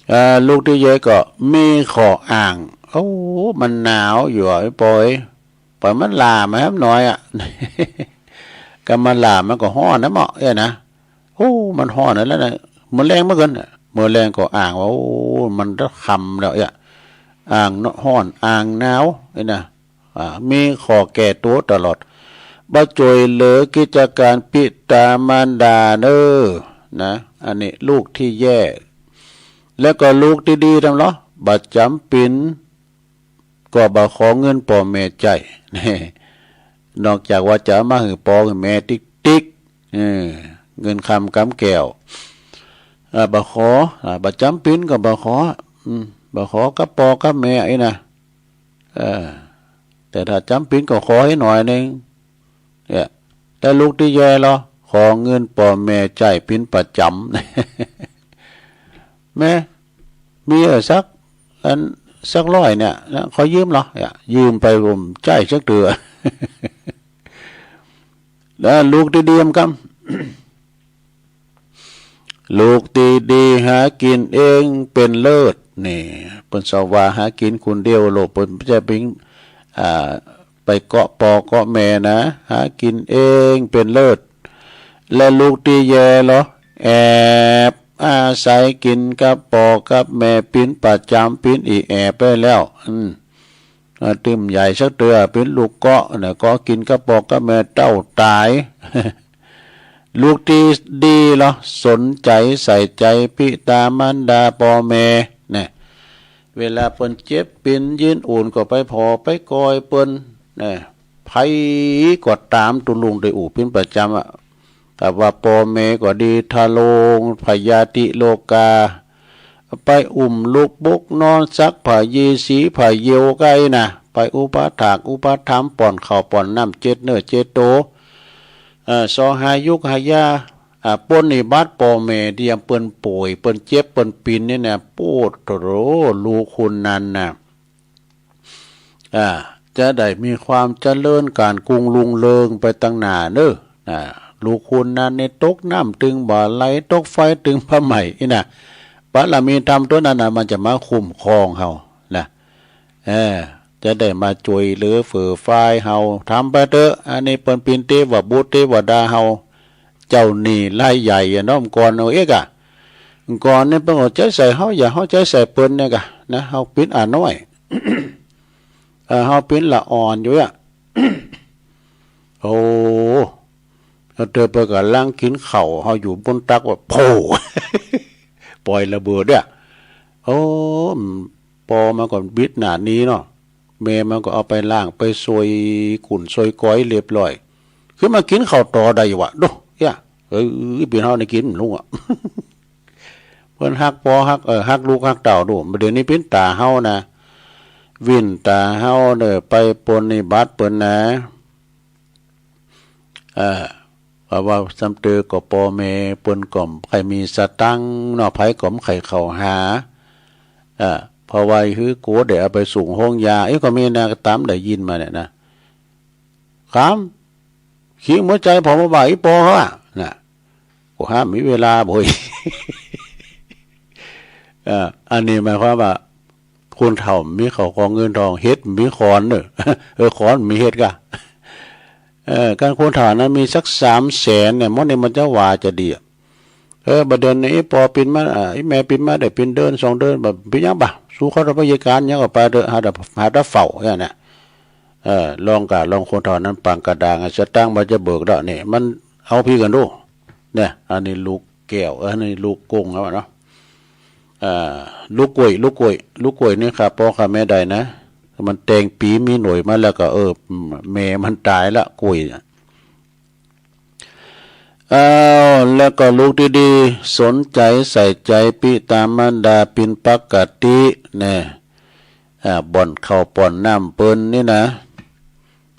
เอ่อ ลูกที่แย่ก็มีข้ออ้าง โอ้ มันหนาวอยู่อ่ะ ไอ้ปอย ปอยมันหลามมาแฮมหน่อยอ่ะ ก็มันหลามมันก็ฮ้อนนะเหมาะเอ้ยนะ โอ้ มันฮ้อนแล้วนะ มื้อแลงเหมือนกันน่ะ มื้อแลงก็อ้างว่า โอ้ มันจะค่ำแล้วเอ้ย อ้างเนาะฮ้อน อ้างหนาวเอ้ยนะ อ่า มีข้อแก้ตัวตลอด บ่จ่วยเหลือกิจการปิตามารดาเนอ นะ อันนี้ลูกที่แย่ แล้วก็ลูกดีๆ ทั้งหลาย บ่จ๋ำปิ๋น ก็บ่ขอเงินป้อแม่ใจ๊ นอกจากว่าจะมาหื้อป้อหื้อแม่ติ๊กๆ เออ เงินคำกำแก้ว เออ บ่ขอ อ่า บ่จ๋ำปิ๋นก็บ่ขอ อืม บ่ขอกับป้อกับแม่อี้นะ เออ แต่ถ้าจ๋ำปิ๋นก็ขอให้หน่อยหนึ่ง เนี่ย แต่ลูกตี้แย่เหรอ ขอเงินป้อแม่ใจ๊ปิ๋นประจ๋ำ แม่ มีเออสัก อัน สักร้อยเนี่ยนะ ขอยืมเหรอ เนี่ย ยืมไปผมใจ๊สักเตื้อ แล้วลูกดีๆ กำ ลูกดีๆ หากิ๋นเองเป๋นเลิศ นี่ เปิ้นสอนว่าหากิ๋นคนเดียวโลด เปิ้นจะเป๋น อ่า ไปเกาะป้อเกาะแม่นะ หากิ๋นเองเป๋นเลิศ และลูกตี้แย่เหรอ แอบอาศัยกิ๋นกับป้อกับแม่ปิ๋นประจ๋ำ ปิ๋นอี้แอบไปแล้ว อืม อ่า ตึมใหญ่สักเตื้อ เป๋นลูกเกาะนะ เกาะกิ๋นกับป้อกับแม่เต้าต๋าย ลูกตี้ดีเหรอ สนใจ๋ใส่ใจ๋ปิตามารดาป้อแม่ นะ เวลาเปิ้นเจ็บเป๋นยืนอุ่นก็ไปผ่อไปกอยเปิ้น นะ ใผก็ต๋าม ตุ๊ลุงได้อู้เป๋นประจ๋ำอะ แต่ว่าป้อแม่ก็ดี ทะโลง พยาธิโรคา ไปอุ้มลูกปลุกนอน ซักผ้ายีสีผ้าเยี่ยวไก่นะ ไปอุปถากอุปถัมภ์ ป้อนข้าวป้อนน้ำ เจ็ดเนื้อเจ็ดโต เอ่อ ส่อหายุกหายา อ่า ปรนนิบัติป้อแม่ เดี่ยมเปิ้นป่วย เปิ้นเจ็บ เปิ้นปินนี่นะ โอ้โธ่ ลูกคนนั้นนะ อ่า จะได้มีความเจริญก้าวรุ่งเรืองไปตังหน้าเน้อ อ่า ลูกคนนั้นนี่ตกน้ำตึงบ่าไหล ตกไฟตึงผ้าไหม้อี้นะ บารมีธรรมตัวนั้นนะ มันจะมาคุ้มครองเฮานะ เออ จะได้มาจ้วยเหลือเฟื่อฝ่ายเฮา ทำไปเต๊อะ อันนี้เปิ้นเป๋นเตวบุตรเตวดาเฮา เจ้าหนี้รายใหญ่อะเนาะ ก่อนเอาเอกอะ ก่อนนี่เปิ้นก็ใจ๋ใส่เฮา อย่าเฮาใจ๋ใส่เปิ้นเนี่ยกะ นะ เฮาเป๋นอาน้อย เออ เฮาเป๋นละอ่อนอยู่อะ โอ้ แล้วเธอไปกับล้างกิ๋นข้าว เฮาอยู่บนตักว่า โผ ปล่อยระเบิดเนี่ย โอ้ ป้อมันก็บิดหน้าหนีเนาะ แม่มันก็เอาไปล้าง ไปซอยกุ่นซอยกอยเรียบร้อย ขึ้นมากิ๋นข้าวต่อได้อยู่วะ ดู เอ้ย เออ เป๋นเฮานี่กิ๋นบ่ลงอะ เปิ้นฮักป้อฮัก เออ ฮักลูกฮักเต้า ดู เดี๋ยวนี้เป๋นต๋าเฮานะ วินต๋าเฮาเน้อ ไปปรนนิบัติเปิ้นนะ เออ เพราะว่าซ้ำเตื้อก็ป้อแม่เปิ้นก็บ่ใค่มีสตางค์เนาะ ใผก็บ่ใค่เข้าหา เออ เพราะว่าหื้อกั๋วได้เอาไปส่งโฮงยา เอ๊ะ ก็มีนะ ต๋ามได้ยินมาเนี่ยนะ ครับ ขี้หัวใจ๋ผ่อมาบ่าอี้ป้อเขาอะ นะ ก็หามีเวลาบ่อย เอ่อ อันนี้หมายความว่า คนเฒ่ามีข้าวของเงินทอง เห็ดมีขอนเน้อ เออ ขอนมีเห็ดกะ เออ การคนเฒ่านั้นมีสักสามแสนเนี่ย มันนี่มันจะว่าจะดีอะ เออ บ่าเดินนี่ อีป้อปินมา อ่า อีแม่ปินมาได้เป๋นเดือนสองเดือน บ่าเป๋นหยังบ่า สู้เขาต้องไปเยียะก๋านหยังก็ไปเต๊อะ หาแต่ หาแต่เฝ้าอย่างเนี้ย เออ ลองกะ ลองคนเฒ่านั้นปางกะดางอะ สตางค์บ่าจะเบิกแล้วนี่ มันเอาพี้กั๋นดู เนี่ย อันนี้ลูกแก้ว เออ อันนี้ลูกกงแล้วเนาะ อ่า ลูกกล้วย ลูกกล้วย ลูกกล้วยนี่ข้าป้อข้าแม่ได้นะ มันแต่งปี๋มีหน่วยมาแล้วก็ เออ แม่มันต๋ายละ กล้วยน่ะ อ้าว แล้วก็ลูกดีๆ สนใจ๋ใส่ใจ๋ปิตามารดาเป๋นปกติแน่ อ่า ป้อนข้าวป้อนน้ำเปิ้นนี่นะ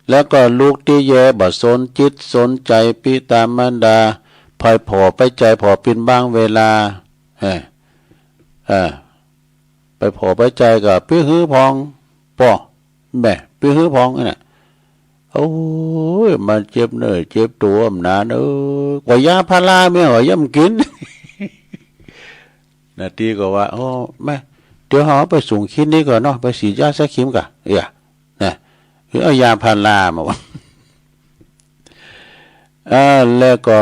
แล้วก็ลูกตี้แย่บ่สนจิตสนใจ๋ปิตามารดา ไปผ่อไปใจ๋ผ่อเป๋นบางเวลา เออ เออ ไปผ่อไปใจ๋ก็ไปหื้อผ่อง ป้อ แม่ ไปหื้อผ่องนั่นน่ะ โอ้ย มันเจ็บเนื้อเจ็บตั๋ว มันหนาเอ้ย กว่ายาพาราแม่ก็ย่ำกิ๋น นาตี้ก็ว่า โอ้ แม่ เดี๋ยวเฮาไปส่งคลินิกก่อนเนาะ ไปฉีดยาสักเข็มก่ะ เอ้ย นะ คือเอายาพารามาว่า อ่า แล้วก็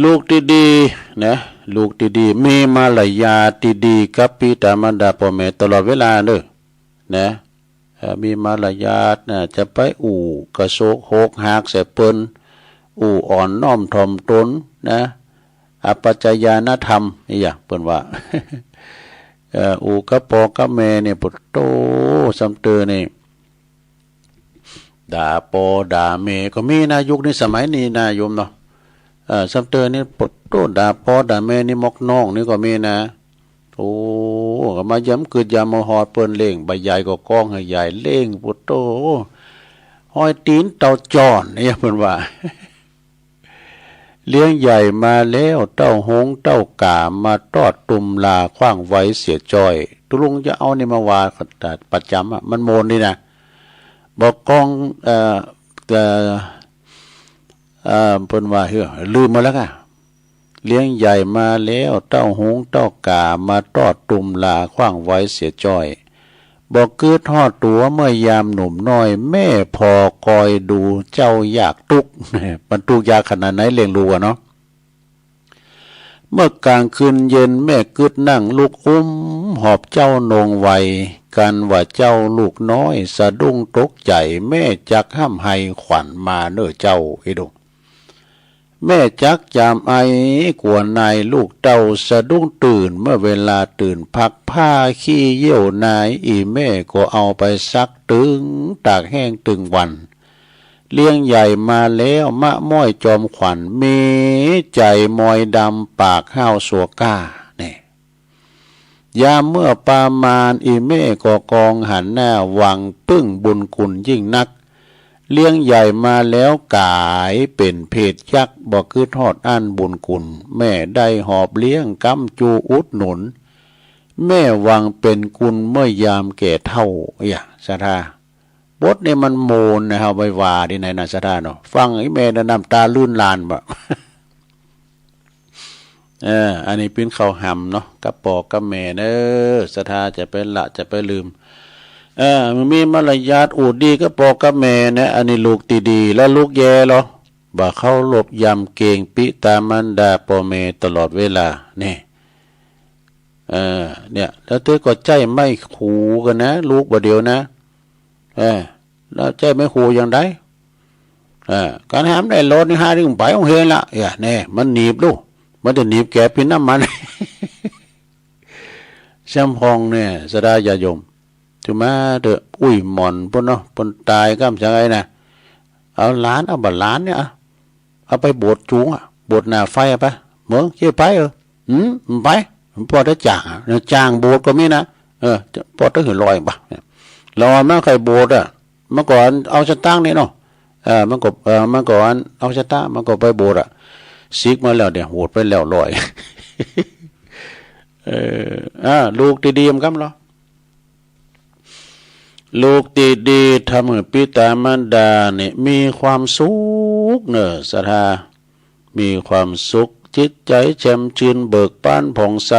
ลูกดีๆ นะ ลูกดีๆ มีมารยาทดีๆ กับปิตามารดาป้อแม่ตลอดเวลาเน้อ นะ เอ่อ มีมารยาทนะ จะไปอู้กระโซกโหกหากใส่เปิ้น อู้อ่อนน้อมถ่อมตนนะ อัปปะจายานธรรม เนี่ย เปิ้นว่า เอ่อ โอ้ กับป้อกับแม่นี่ ปะโต ซ้ำเติมนี่ ด่าป้อด่าแม่ก็มีนะ ยุคนี้สมัยนี้นะโยมเนาะ เอ่อ ซ้ำเติมนี่ ปะโต ด่าป้อด่าแม่นี่ มอกน้องนี่ก็มีนะ โอ้ ก็มายามกึดยามมาฮอด เปิ้นเล่ง บ่าใหญ่ก็ก้องให้ใหญ่เล่ง ปะโต ห้อยตีนเต่าจ้อน เนี่ย เปิ้นว่า เลี้ยงใหญ่มาแล้ว เต้าหงเต้ากามาตอดตุ่มลา ขว้างไว้เสียจ้อย ตกลงจะเอานี่มาว่าประจ๋ำอะ มันโมนดีนะ บอกกอง เอ่อ เอ่อ เอ่อ เปิ้นว่า เฮ้อ ลืมมาแล้วกะ เลี้ยงใหญ่มาแล้ว เต้าหงเต้ากามาตอดตุ่มลา ขว้างไว้เสียจ้อย บ่กึ๊ดฮอดตั๋วเมื่อยามหนุ่มน้อย แม่พอคอยดูเจ้ายากตุ๊ก มันตุ๊กยากขนาดไหนเลี้ยงลูกอะเนาะ เมื่อกลางคืนเย็นแม่กึ๊ดนั่งลุกอุ้ม หอบเจ้านงไว กันว่าเจ้าลูกน้อย สะดุ้งตกใจ๋ แม่จักห้ำไห้ ขวัญมาเน่อเจ้า อีดู แม่จักจามไอ กั๋วนายลูกเต้า สะดุ้งตื่น เมื่อเวลาตื่นพัก ผ้าขี้เยี่ยวนาย อี่แม่ก็เอาไปซัก ตึงตากแห้งตึงวัน เลี้ยงใหญ่มาแล้ว มะม้อยจอมขวัญ มีใจ๋มอยดำ ปากห้าวสัวก้า นี่ ยามเมื่อประมาณ อี่แม่ก็กองหันหน้า หวังปึ้งบุญคุณยิ่งนัก เลี้ยงใหญ่มาแล้วก๋ายเป๋นเพศยักษ์ บ่กึ๊ดฮอดอั้นบุญคุณ แม่ได้หอบเลี้ยง ก๊ำจูอุดหนุน แม่หวังเป๋นกุลเมื่อยามแก่เฒ่า อย่า ศรัทธา บทนี่มันโมนนะ เฮาไปว่าตี้ไหนนะ ศรัทธาเนาะ ฟังอี่แม่นะ น้ำตาลื่นลานบ่ เออ อันนี้ปิ้นเข้าหำเนาะ กับป้อกับแม่เน่อ ศรัทธา จะไปละ จะไปลืม เออ มีมารยาทอู้ดีกับป้อกับแม่นะ อันนี้ลูกตี้ดี แล้วลูกแย่เหรอ บ่เคารพยำเกรงปิตามารดาป้อแม่ตลอดเวลา นี่ เออ เนี่ย แล้วเธอก็ใจ๊ไม้ขู่กั๋นนะ ลูกบ่าเดี่ยวนะ เออ แล้วใจ๊ไม้ขู่อย่างใด เออ การห้ามได้โลดนี่ หาที่ไปโฮงเฮียนละ อย่า แน่ มันหนีบลูก มันจะหนีบแกปิ้นน้ำมัน แซมพองเนี่ย ศรัทธาญาติโยม ถือมาเถอะ อุ้ยหม่อนปุ้นเนาะ ปุ้นต๋ายก้ำจังไงนะ เอาหลาน เอาบ่าหลานเนี่ย เอาไปโบสถ์จูงอะ โบสถ์หน้าไฟอะไป เมืองเจ้าไปเออ อืม ไป ป้อได้จ้างอะ จ้างโบสถ์ก็มีนะ เออ ป้อได้หื้อร้อยบ่า เรามาใครโบสถ์อะ เมื่อก่อนเอาสตางค์นี่เนาะ เออ มันก็ เออ มันก็อันเอาสตางค์ มันก็ไปโบสถ์อะ สิกมาแล้วเนี่ย โหดไปแล้วร้อย เออ อ่า ลูกตี้ดีมันกำเหรอ ลูกตี้ดีทำหื้อปิตามารดาเนี่ยมีความสุขเน่อ ศรัทธา มีความสุข จิตใจ๋แจ่มจืน เบิกบานผ่องใส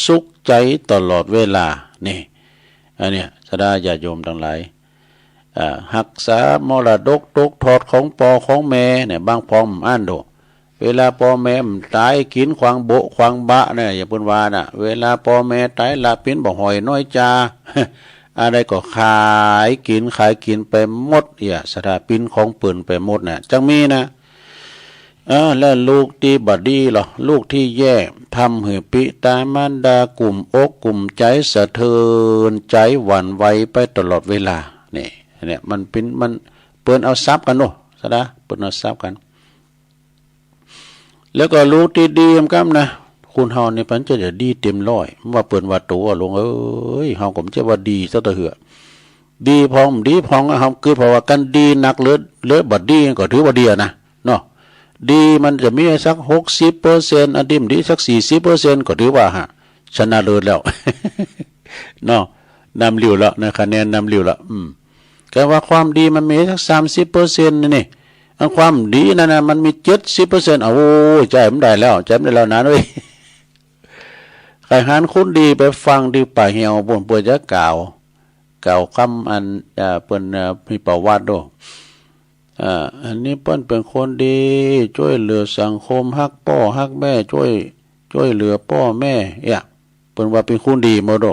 สุขใจ๋ตลอดเวลา นี่ อันเนี้ย ศรัทธาญาติโยมตังหลาย อ่า ฮักษามรดกตกทอดของป้อของแม่เนี่ย บางพ่องบ่อั้นโด เวลาป้อแม่บ่ต๋าย กิ๋นขวางโบะขวางบะเนี่ย อย่างเปิ้นว่าน่ะ เวลาป้อแม่ต๋าย ละปิ้นบ่หอยน้อยจา อะไรก็ขายกิ๋น ขายกิ๋นไปหมด อย่า ศรัทธา ปิ้นของเปิ้นไปหมดน่ะ จังมีนะ เออ แล้วลูกตี้บ่ดีเหรอ ลูกตี้แย่ ทำหื้อปิตามารดากุ่มอกกุ่มใจ๋ สะเทือนใจ๋หวั่นไหวไปตลอดเวลา นี่ เนี่ย มันปิ้น มัน เปิ้นเอาทรัพย์กั๋นเนาะ ศรัทธา เปิ้นเอาทรัพย์กั๋น แล้วก็ลูกตี้ดีมันกำนะ คนเฮานี่เปิ้นจะดีเต็มร้อย ว่าเปิ้นว่าตั๋ว หลวงเอ้ย เฮาก็บ่ใจ้ว่าดีสักเตื้อเหือ ดีพ่องบ่ดีพ่องอะ เฮากึ๊ด เพราะว่าการดีนักเหลือ เหลือบ่ดีก็ถือว่าดีอะนะ เนาะ ดีมันจะมีสักหกสิบเปอร์เซ็นต์ อันตี้บ่ดีสักสี่สิบเปอร์เซ็นต์ ก็ถือว่าฮะ ชนะเลิศแล้ว เนาะ นำหลิ้วแล้วนะ คะแนนนำหลิ้วแล้ว อืม แต่ว่าความดีมันมีสักสามสิบเปอร์เซ็นต์นี่ อันความดีนั่นน่ะ มันมีเจ็ดสิบเปอร์เซ็นต์ อ้าว โอ้ย ใจ๊บ่ได้แล้ว ใจ๊บ่ได้แล้วนะเว้ย ใค่หันคนดีไปฟังตี้ป่าเหี่ยวปุ้น เปิ้นจะกล่าว กล่าวกำอัน เอ่อ เปิ้น เอ่อ มีประวัติโด เอ่อ อันนี้เปิ้นเป๋นคนดี จ้วยเหลือสังคม ฮักป้อฮักแม่ จ้วย จ้วยเหลือป้อแม่ เอี้ย เปิ้นว่าเป๋นคนดีหมดโด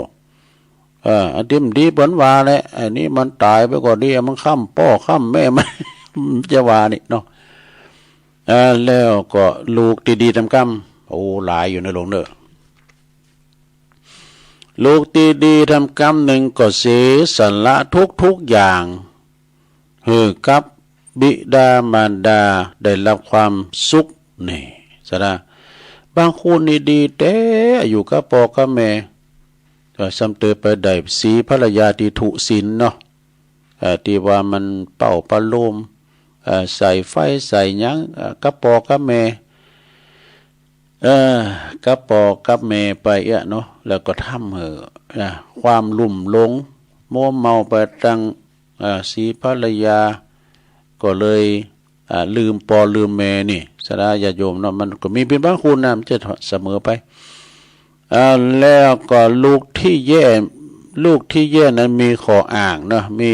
เออ อันตี้บ่ดีเปิ้นว่าแหละ อันนี้มันต๋ายไปก็ดี มันค้ำป้อค้ำแม่ มันจะว่านี่เนาะ เออ แล้วก็ลูกตี้ดีต๋ามกำ โอ้ หลายอยู่นะหลวงเนอะ ลูกดีๆ ทำกำหนึ่งก็เสียสละทุกๆ อย่าง หื้อกับบิดามารดาได้รับความสุข นี่ สะดา บางคนนี่ดีแต๊ อยู่กับป้อกับแม่ ก็ซ้ำเติมไปได้สีภรรยาที่ถูกศีลเนาะ เอ่อ ที่ว่ามันเป่าประโลม เอ่อ ใส่ไฟใส่หยัง เอ่อ กับป้อกับแม่ เอ่อ กับป้อกับแม่ไปเอี้ยเนาะ แล้วก็ทำหื้อ นะ ความลุ่มหลง มัวเมาไปตัง เอ่อ สีภรรยา ก็เลย อ่า ลืมป้อลืมแม่นี่ สะดาญาติโยมเนาะ มันก็มีเปียงบางคนนะ มันจะเสมอไป อ่า แล้วก็ลูกที่แย่ ลูกที่แย่นั้นมีข้ออ้างเนาะ มี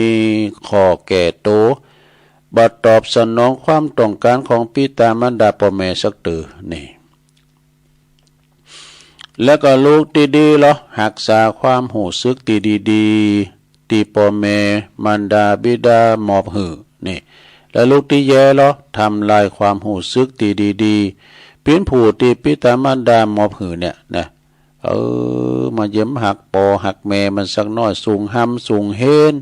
ข้อแก้ตัว บ่ตอบสนองความต้องการของปิตามารดาป้อแม่สักเตื้อ นี่ แล้วก็ลูกดีๆ เหรอ ฮักษาความฮู้สึกที่ดีๆ ที่ป้อแม่มารดาบิดามอบหื้อ นี่ แล้วลูกที่แย่เหรอ ทำลายความฮู้สึกที่ดีๆ เปิ้นผู้ที่ปิตามารดามอบหื้อเนี่ยนะ เออ มาเยี่ยมฮักป้อฮักแม่มันสักหน้อย ส่งฮำส่งเฮียน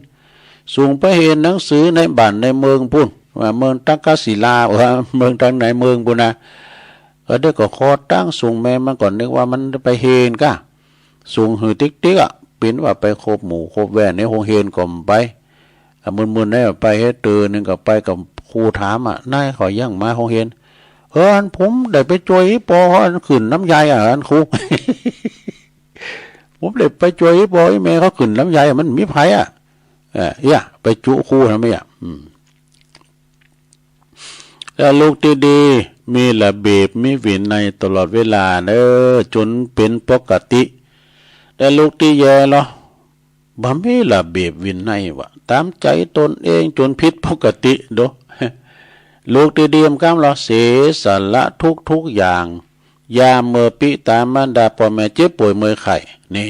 ส่งไปเฮียนหนังสือในบ้านในเมืองปุ้น ว่าเมืองตังกาศิลา ว่าเมืองตังในเมืองปุ้นนะ เออ เดี๋ยวก็ขอตังค์ส่งแม่มันก่อน นึกว่ามันไปเฮียนกะ ส่งหื้อติ๊กๆ อะ เปิ้นว่าไปคบหมู่คบแว่นในโฮงเฮียนก็บ่ไป อ่ะ มื้อๆ เนี่ยไปเฮ็ดเตื้อหนึ่งก็ไปกับครูถามอะ นายเขายังมาโฮงเฮียน เออ อันผมได้ไปจ้วยป้อเขาอันขึ้นน้ำยายอะ อันครู ผมได้ไปจ้วยป้อแม่เขาขึ้นน้ำยายอะ มันมีไผอะ เออ เอี้ย ไปจุครูทำไมอะ อืม แล้วลูกที่ดีมีระเบียบมีวินัยตลอดเวลาเนอะ จนเป็นปกติ แต่ลูกที่แย่เหรอ บ่มีระเบียบวินัยวะ ตามใจตนเองจนผิดปกติโด ลูกที่ดีมันกำเหรอ เสียสละทุกๆ อย่าง ยามเมื่อปิตามารดาป้อแม่เจ็บป่วยเมื่อยไข้ นี่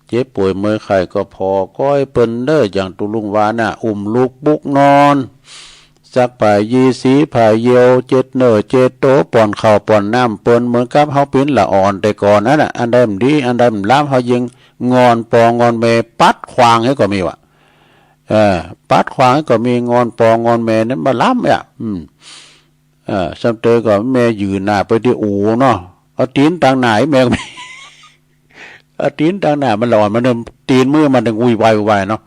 เจ็บป่วยเมื่อยไข้ก็ผ่อก้อยเปิ้นเด้อ อย่างตุ๊ลุงว่าน่ะ อุ้มลูกปลุกนอน ซักผ้ายีสีผ้าเยี่ยว เช็ดเนื้อเช็ดตัว ป้อนข้าวป้อนน้ำเปิ้น เหมือนกับเฮาเป๋นละอ่อนแต่ก่อนนั้นน่ะ อันใดมันดี อันใดมันล้ำ เฮายิงงอนป้องอนแม่ ปัดขว้างให้ก็มีวะ เออ ปัดขว้างให้ก็มี งอนป้องอนแม่นั้นบ่ล้ำอ่ะ อืม เออ ซ้ำเติมก็แม่ยืนหน้าไปตี้อู่เนาะ เอาตี๋นตังหน้าให้แม่ก็มี เอาตี๋นตังหน้ามันละอ่อน มันตี๋นมือมันต้องวุ่นวายวุ่นวายเนาะ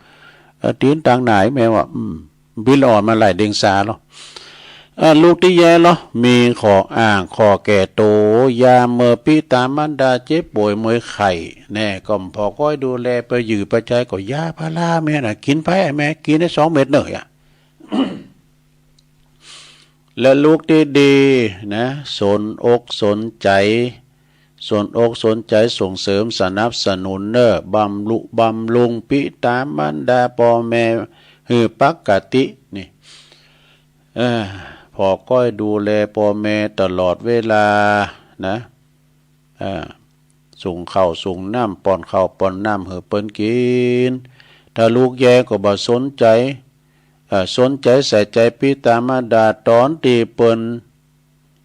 เอาตี๋นตังหน้าให้แม่ว่า อืม บิลอ่อนมันไหลเด้งสาเหรอ เอ่อ ลูกที่แย่เหรอ มีข้ออ้างข้อแก้ตัว ยามเมื่อปิตามารดาเจ็บป่วยเมื่อยไข้ แน่ก็ผ่อก้อยดูแล ไปยื้อไปใจ๊ก็ยาพาราแม่น่ะ กินไปแม่ กินได้สองเม็ดเนอะ และลูกที่ดีนะ สนอกสนใจ สนอกสนใจส่งเสริมสนับสนุนเนอะ บำรุบำรุงปิตามารดาป้อแม่หื้อปกตินี่ เออ ผ่อก้อยดูแลป้อแม่ตลอดเวลานะ เออ ส่งข้าวส่งน้ำ ป้อนข้าวป้อนน้ำหื้อเปิ้นกิน ถ้าลูกแย่ก็บ่สนใจ เอ่อ สนใจใส่ใจปิตามารดาตอนตี้เปิ้น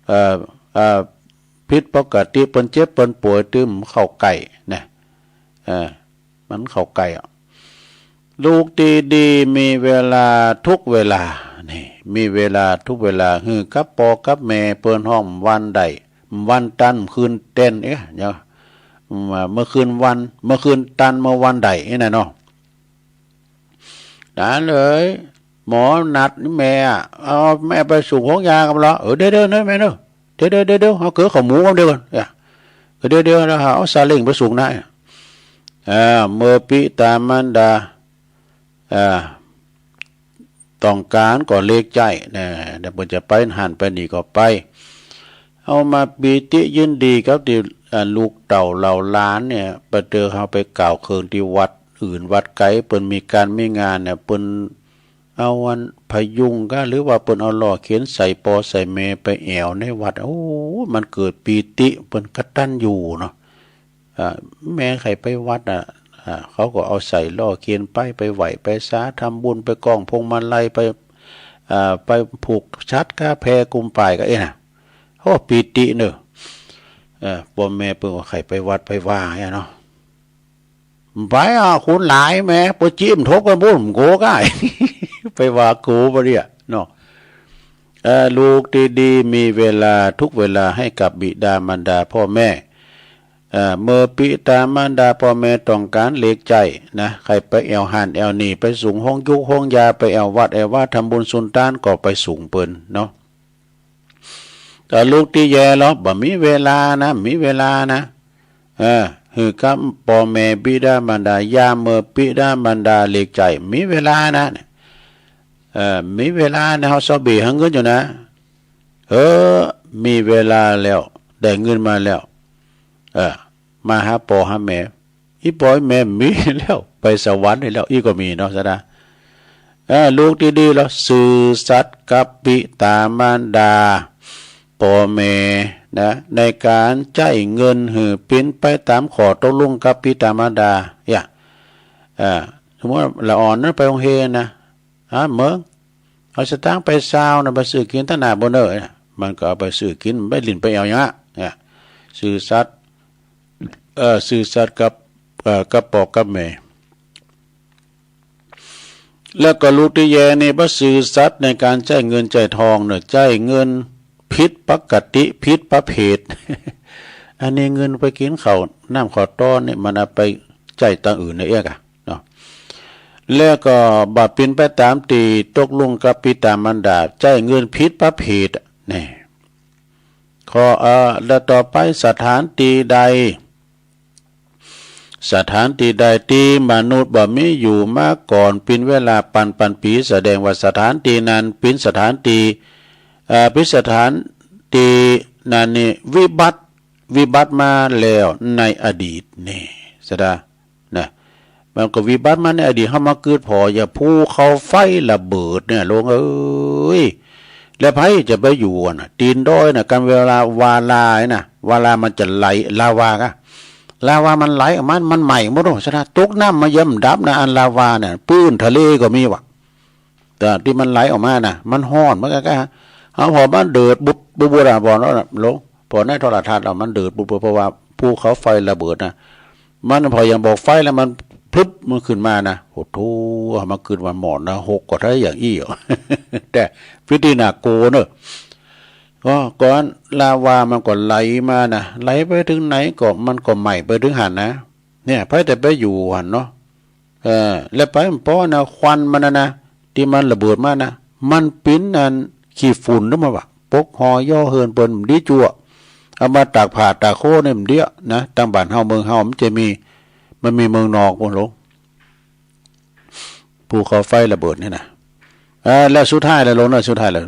เอ่อ เอ่อ ผิดปกติ เปิ้นเจ็บเปิ้นป่วย ตี้บ่เข้าใก้นะ เอ่อ มันเข้าใก้อะ ลูกที่ดีมีเวลาทุกเวลา นี่ มีเวลาทุกเวลา หื้อกับป้อกับแม่ เปิ้นฮ้องวันใด วันตันคืนเต้น เอ๊ะ เดี๋ยว เมื่อคืนวัน เมื่อคืนตัน เมื่อวันใด นี่นะเนาะ หลานเอ๋ย หมอนัดแม่อะ เอาแม่ไปส่งโฮงยาก่อนเหรอ เออ เดี๋ยวๆ นะแม่เนอะ เดี๋ยวๆ เดี๋ยวๆ เอาเกลือข้าวหมูก่อนเดี๋ยวก่อน เออ เดี๋ยวๆ แล้วเอาซาเล้งไปส่งนะ อ่า เมื่อปิตามารดา อ่า ต้องการก็เรียกใจ๊นะ เดี๋ยวเปิ้นจะไปหั้นไปนี่ก็ไป เอามาปีติยินดีกับตี้ อ่า ลูกเต้าเหล่าหลานเนี่ย ไปเจอเฮาไปกล่าวเคิงที่วัดอื่นวัดไกล เปิ้นมีการมีงานเนี่ย เปิ้นเอาอันพยุงกะ หรือว่าเปิ้นเอาล้อเข็นใส่ป้อใส่แม่ไปแอ่วในวัด โอ้ มันเกิดปีติ เปิ้นกตัญญูเนาะ อ่า แม่ใค่ไปวัดอ่ะ อ่า เขาก็เอาใส่ล้อเข็นไป ไปไหว้ไปสา ทำบุญ ไปก้องพวงมาลัย ไป อ่า ไปผูกฉัตรกาแฟกุมป่ายก็เอ๊ะนะ โอ้ ปีติเนอะ เออ พ่อแม่เปิ้นก็ใค่ไปวัดไปวา เนาะ ไป อ่ะ คนหลายแหม ไปจิ้มทบกันบุ้น โกก็ ไปวาโกบ่เนี่ย เนาะ เออ ลูกที่ดีมีเวลาทุกเวลาให้กับบิดามารดาพ่อแม่ เออ เมื่อบิดามารดาพ่อแม่ต้องการแรงใจนะ ใค่ไปแอ่วหั้นแอ่วนี่ ไปส่งโฮงยุกโฮงยา ไปแอ่ววัดแอ่ววา ทำบุญสุนทาน ก็ไปส่งเปิ้น เนาะ แต่ลูกตี้แย่แล้ว บ่มีเวลานะ มีเวลานะ เออ หื้อกับพ่อแม่บิดามารดา ยามเมื่อบิดามารดาแรงใจ มีเวลานะ เออ มีเวลานะ เฮาเซาะเบ้หาเงินอยู่นะ เออ มีเวลาแล้ว ได้เงินมาแล้ว เออ มาหาพ่อหาแม่ อี่พ่ออี่แม่มีแล้ว ไปสวรรค์แล้ว อี่ก็มีเนาะ สะดา เออ ลูกที่ดีแล้ว ซื่อสัตย์กับบิดามารดา พ่อแม่นะ ในการใจ๊เงินหื้อเป๋นไปต๋ามข้อตกลงกับบิดามารดา อย่า เออ สมมุติว่าละอ่อนนั้นไปโฮงเฮียนนะ อ่ะ เมิง เอาสตางค์ไปซาวนะ ไปซื้อกิ๋นตะหน้าบ่เน่อ มันก็เอาไปซื้อกิ๋น ไปหลิ้นไปแอ่วอย่างเนี้ย ซื่อสัตย์ เอ่อ ซื่อสัตย์กับ เอ่อ กับพ่อกับแม่ แล้วก็ลูกตี้แย่นี่ บ่ซื่อสัตย์ในการใจ๊เงินใจ๊ทองเน่อ ใจ๊เงินผิดปกติ ผิดประเภท อันนี้เงินไปกิ๋นข้าวน้ำข้าวต้อนนี่ มันเอาไปใจ๊ตางอื่นนะเอ๊ะกะ เนาะ แล้วก็บ่เป๋นไปต๋ามตี้ตกลงกับบิดามารดา ใจ๊เงินผิดประเภท นี่ ข้อ เอ่อ แล้วต่อไป สถานที่ใด สถานที่ใดตี้มนุษย์บ่มีอยู่มาก่อนเป๋นเวลาปันปันปี๋ แสดงว่าสถานที่นั้นเป๋นสถานที่ เอ่อ เป๋นสถานที่นั้นนี่วิบัติ วิบัติมาแล้วในอดีตนี่ สะดา นะ มันก็วิบัติมาในอดีต เฮามาเกิดผ่อ อย่างภูเขาไฟระเบิดเนี่ย โลงเอ้ย แล้วใผจะไปอยู่อะนะ ตี๋นดอยนะ กันเวลาวาลานะ วาลามันจะไหล ลาวากะ ลาวามันไหลออกมา มันไหม้หมดโอ้ สะดา ตกน้ำมายังดับนะ อันลาวาเนี่ย ปื้นทะเลก็มีวะ แต่ตี้มันไหลออกมานะ มันฮ้อน มันก็ ก็ เฮาผ่อมันเดือดบุบบุบบุบอะ ผ่อเนาะ โลง ผ่อในโทรทัศน์อะ มันเดือดบุบบุบ เพราะว่าภูเขาไฟระเบิดนะ มันผ่อยังบอกไฟแล้วมันพลึบมันขึ้นมานะ โอ้โธ่ มันขึ้นมาหมดนะ หกกว่าเท่าอย่างอี้อะ แต่วิธีน่ากลัวเนอะ ก็ก่อนลาวามันก็ไหลมานะ ไหลไปถึงไหนก็มันก็ไหม้ไปถึงหั้นนะ เนี่ย ใผจะไปอยู่หั้นเนาะ เออ แล้วไปมันปอนะ ควันมันนะนะ ตี้มันระเบิดมานะ มันเป๋นอันขี้ฝุ่นเน่อ มันว่า ปกห่อหย่อเฮือนเปิ้นบ่ดีจั่ว เอามาตากผ้าตากโคนี่บ่ดีอะนะ ตางบ้านเฮาเมืองเฮามันจะมี มันมีเมืองนอกโอ้โห ภูเขาไฟระเบิดนี่นะ เออ แล้วสุดท้ายแล้ว โลงนะ สุดท้ายแล้ว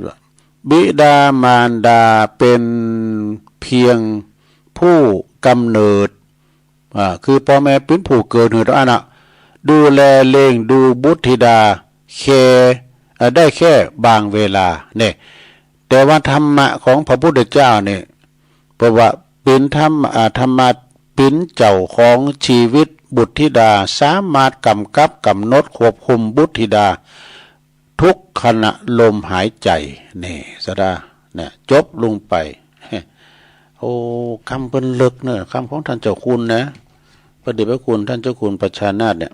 บิดามารดาเป๋นเพียงผู้กำเนิด อ่า คือพ่อแม่เป๋นผู้เกิดหื้อเต้าอั้นน่ะ ดูแลเลี้ยงดูบุตรธิดาแค่ เอ่อ ได้แค่บางเวลาเนี่ย แต่ว่าธรรมะของพระพุทธเจ้าเนี่ย เพราะว่าเป๋นธรรม อ่า ธรรมะเป๋นเจ้าของชีวิตบุตรธิดา สามารถกำกับกำหนดควบคุมบุตรธิดา ทุกขณะลมหายใจ นี่ สะดา เนี่ย จบลงไป โอ้ กำเปิ้นเลิกเนอะ กำของต้านเจ้าคุณนะ พระเดชพระคุณต้านเจ้าคุณประชานาถเนี่ย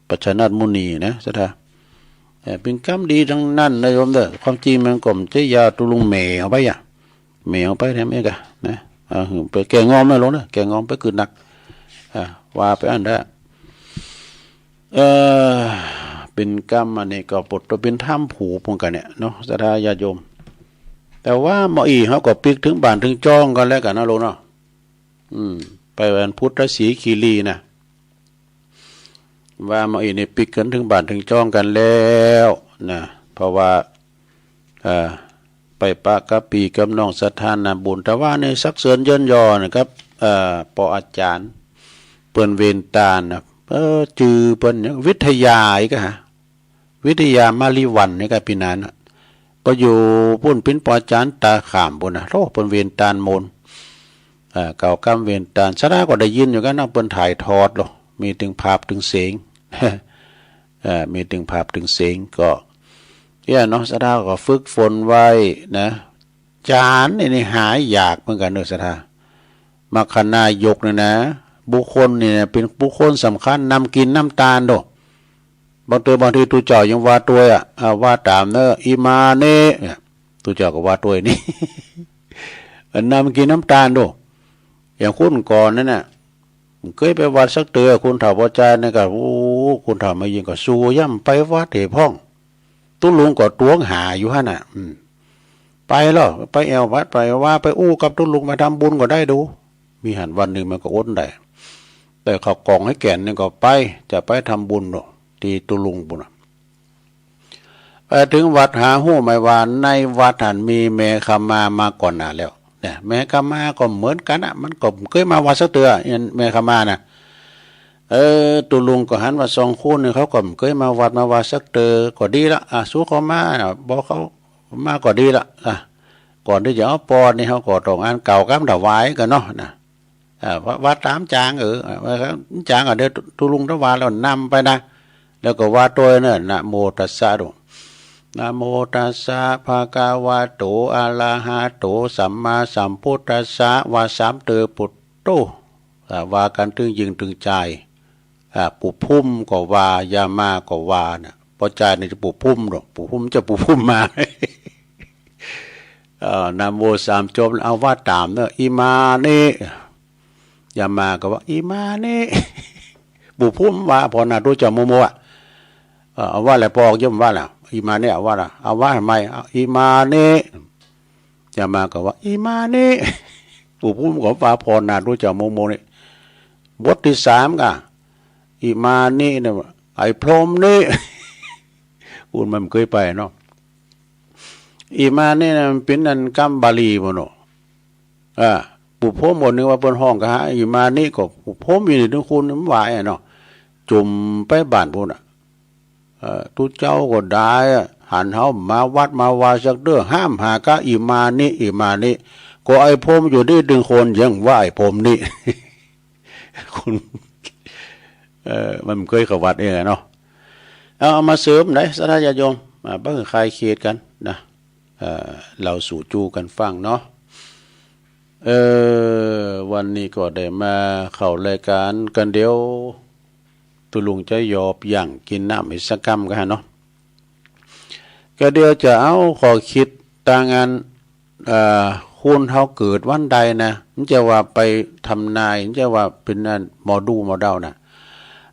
ประชานาถมุนีนะ สะดา เอ่อ เป๋นกำดีตังนั้นนะโยมเด้อ ความจริงมันก็บ่ใจ้ยาว ตุ๊ลุงแหม่เอาไปอะ แหม่เอาไปแถมเอกอะนะ เออ ไปแก้ง่อมนะโลงนะ แก้ง่อมไปกึ๊ดนัก อ่า ว่าไปอั้นเถอะ เออ เป๋นกำอันนี้ก็ปดตัวเป๋นธรรมผูกเหมือนกั๋นเนี่ยเนาะ ศรัทธาญาติโยม แต่ว่าเมื่ออี้เฮาก็ปิ๊กเถิงบ้านเถิงจ้องกั๋นแล้วกั๋นนะโลงเนาะ อืม ไปวันพุธที่ศรีคีรีนะ ว่าเมื่ออี้นี่ปิ๊กกั๋นเถิงบ้านเถิงจ้องกั๋นแล้วนะ เพราะว่า เอ่อ ไปปะกับปี้กับน้องศรัทธานะบุญ แต่ว่านี่สักเสิญเยินยอนะครับ เอ่อ ปออาจ๋ารย์ เปิ้นเวนตาลนะ เออ จื้อเปิ้นหยัง วิทยาอีกอะฮะ วิทยามาริวันนี่ก็ปี้นั้นน่ะ ไปอยู่ปุ้นเป๋นปออาจ๋ารย์ตาขามปุ้นนะ โธ่ เปิ้นเวนตาลโมน เอ่อ เก่ากำเวนตาล ศรัทธาก็ได้ยินอยู่กั๋นนะ เปิ้นถ่ายทอดโล มีตึงภาพตึงเสียง เอ่อ มีตึงภาพตึงเสียง ก็ เนี่ยเนาะ ศรัทธาก็ฝึกฝนไว้นะ อาจ๋ารย์นี่ นี่หายากเหมือนกั๋นเนอะ ศรัทธา มัคคานายกนี่นะ บุคคลนี่นะ เป็นบุคคลสำคัญ นำกินน้ำตาลโด บางเทื่อ บางที ตุ๊เจ้ายังว่าตวยอ่ะ อ่า ว่าตามเนอะ อิมานิ เนี่ย ตุ๊เจ้าก็ว่าตวยนี่ เออ นำกินน้ำตาลโด อย่างคุณก่อนนั่นน่ะ เคยไปวัดสักเทื่อ คุณเฒ่าพ่อจายนี่ก็ โอ้ คุณเฒ่าแม่หญิงก็สู้ย่ำไปวัดเหพ่อง ตุ๊ลุงก็ตวงหาอยู่หั่นน่ะ อืม ไปแล้ว ไปแอววัด ไปว่า ไปอู้กับตุ๊ลุง ไปทำบุญก็ได้ดู มีหั่นวันหนึ่งมันก็อดได้ แต่ข้าวกล่องให้แก่นนี่ก็ไป จะไปทำบุญเนาะ ที่ตุ๊ลุงปุ้นน่ะ ไปถึงวัดหาฮู้ไหมว่าในวัดหั้นมีแม่ขาวมามาก่อนหน้าแล้ว เนี่ย แม่ขาวมาก็เหมือนกันน่ะ มันก็เคยมาวัดสักเทื่อ แม่ขาวมาน่ะ เออ ตุ๊ลุงก็หันว่าสองคนนี่เขาก็เคยมาวัดมาว่าสักเทื่อก็ดีละ อ่ะ สู้เขามาน่ะ บอกเขามาก็ดีละ อ่ะ ก่อนที่จะเอาปอดนี่เขาก็ต้องอ่านกล่าวกำถวายกันเนาะ นะ อ่า ว่า ว่าตามจาง เออ ว่าจาง อ่ะ เดี๋ยวตุ๊ลุงถวายแล้วนำไปนะ แล้วก็ว่าตวยเนอะ นะโมตัสสะดู นะโมตัสสะภะคะวะโต อะระหะโต สัมมาสัมพุทธัสสะ ว่าสามเทื่อ ปุตโต อ่า ว่ากันตึงยิงตึงใจ อ่า ปู่พุ่มก็ว่า ย่ามาก็ว่าน่ะ พ่อจายนี่จะปู่พุ่มดอก ปู่พุ่มจะปู่พุ่มมา เอ่อ นะโมสามจบ เอาว่าตามเนอะ อิมานิ ย่ามาก็ว่า อิมานิ ปู่พุ่มว่า พอหน้าตุ๊เจ้าโมโมอ่ะ เอ่อ เอาว่าอะไร ปอกย่อมว่าล่ะ อิมานิ เอาว่าล่ะ เอาว่าทำไม เอา อิมานิ ย่ามาก็ว่า อิมานิ ปู่พุ่มก็ว่า พอหน้าตุ๊เจ้าโมโมนี่ บทที่สามก็ อิมานิเนี่ย ไอ้พรหมนี่ คุณมันเคยไปเนาะ อิมานิเนี่ยมันเป็นอันกำบาลีบ่เนาะ อ่า ปู่พุ่มบ่นึกว่าเปิ้นฮ้องกะหา อิมานิก็ปู่พุ่มอยู่นี่ ถึงคุณมันว่าไอ้เนาะ จุ่มไปบ้านพุ่นน่ะ เอ่อ ตุ๊เจ้าก็ได้อะ หันเฮามาวัดมาว่าสักเทื่อ ห้ามหากะ อิมานิ อิมานิ ก็ไอ้พรหมอยู่นี่ ดึงคนยังว่าไอ้พรหมนี่ คุณ เอ่อ มันเคยเข้าวัดเองอะเนาะ เอา เอามาเสริมหน่อย ศรัทธาญาติโยม อ่า เบิ่งคลายเครียดกันนะ เอ่อ เล่าสู่จู้กันฟังเนาะ เอ่อ วันนี้ก็ได้มาเข้ารายการกันเดียว ตุ๊ลุงจะหยอบย่างกินน้ำอีกสักกำกันเนาะ ก็เดี๋ยวจะเอาข้อคิดตางอัน เอ่อ คนเฮาเกิดวันใดนะ มันจะว่าไปทำนาย มันจะว่าเป็นนั่น หมอดูหมอเดานะ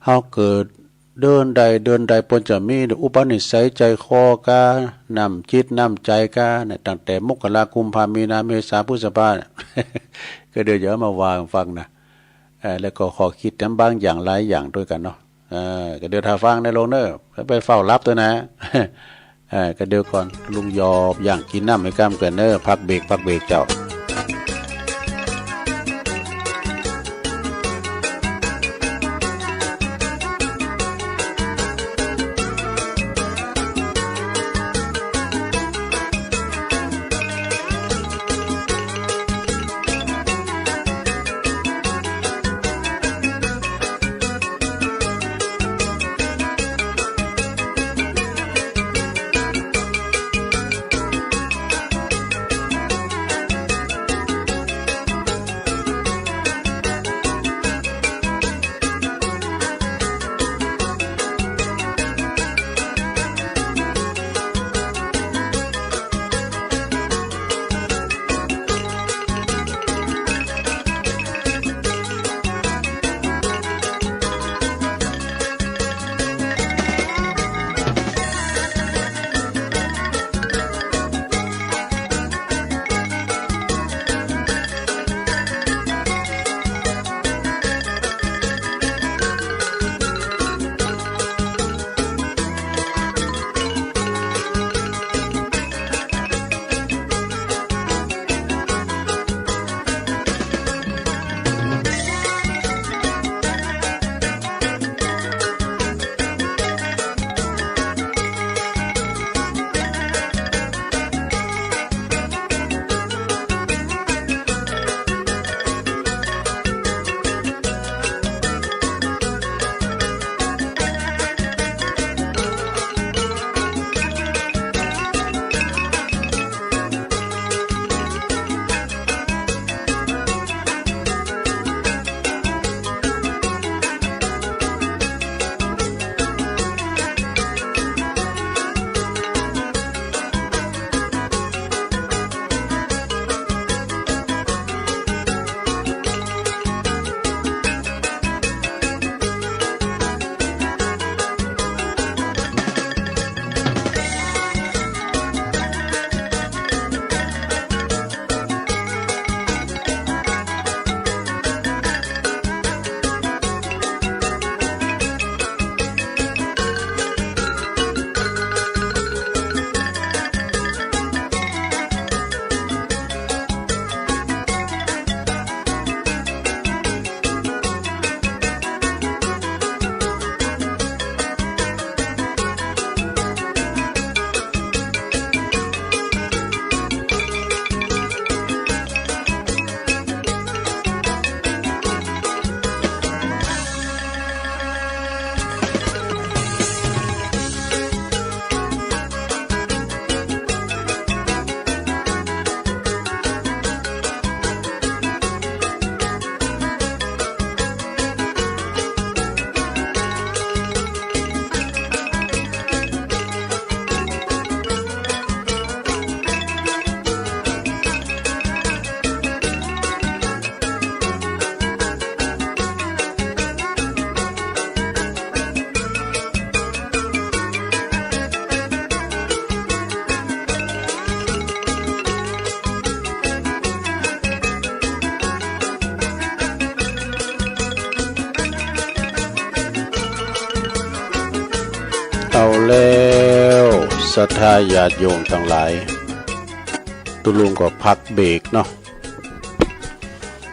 เฮาเกิดเดือนใด เดือนใด เปิ้นจะมีอุปนิสัยใจคอกา น้ำจิตน้ำใจกาเนี่ย ตั้งแต่มกรา กุมภา มีนา เมษา พฤษภาเนี่ย ก็เดี๋ยวจะเอามาว่ากันฟังนะ เอ่อ แล้วก็ข้อคิดนำบางอย่างหลายอย่างด้วยกันเนาะ เอ่อ ก็เดี๋ยวถ้าฟังในโลกเนอะ ไปเฝ้ารับด้วยนะ เอ่อ ก็เดี๋ยวก่อน ลุงหยอบย่างกินน้ำให้กำก่อนเนอะ พักเบรก พักเบรกเจ้า เอาแล้วศรัทธาญาติโยมทั้งหลาย ตุลุงก็พักเบรกเนาะ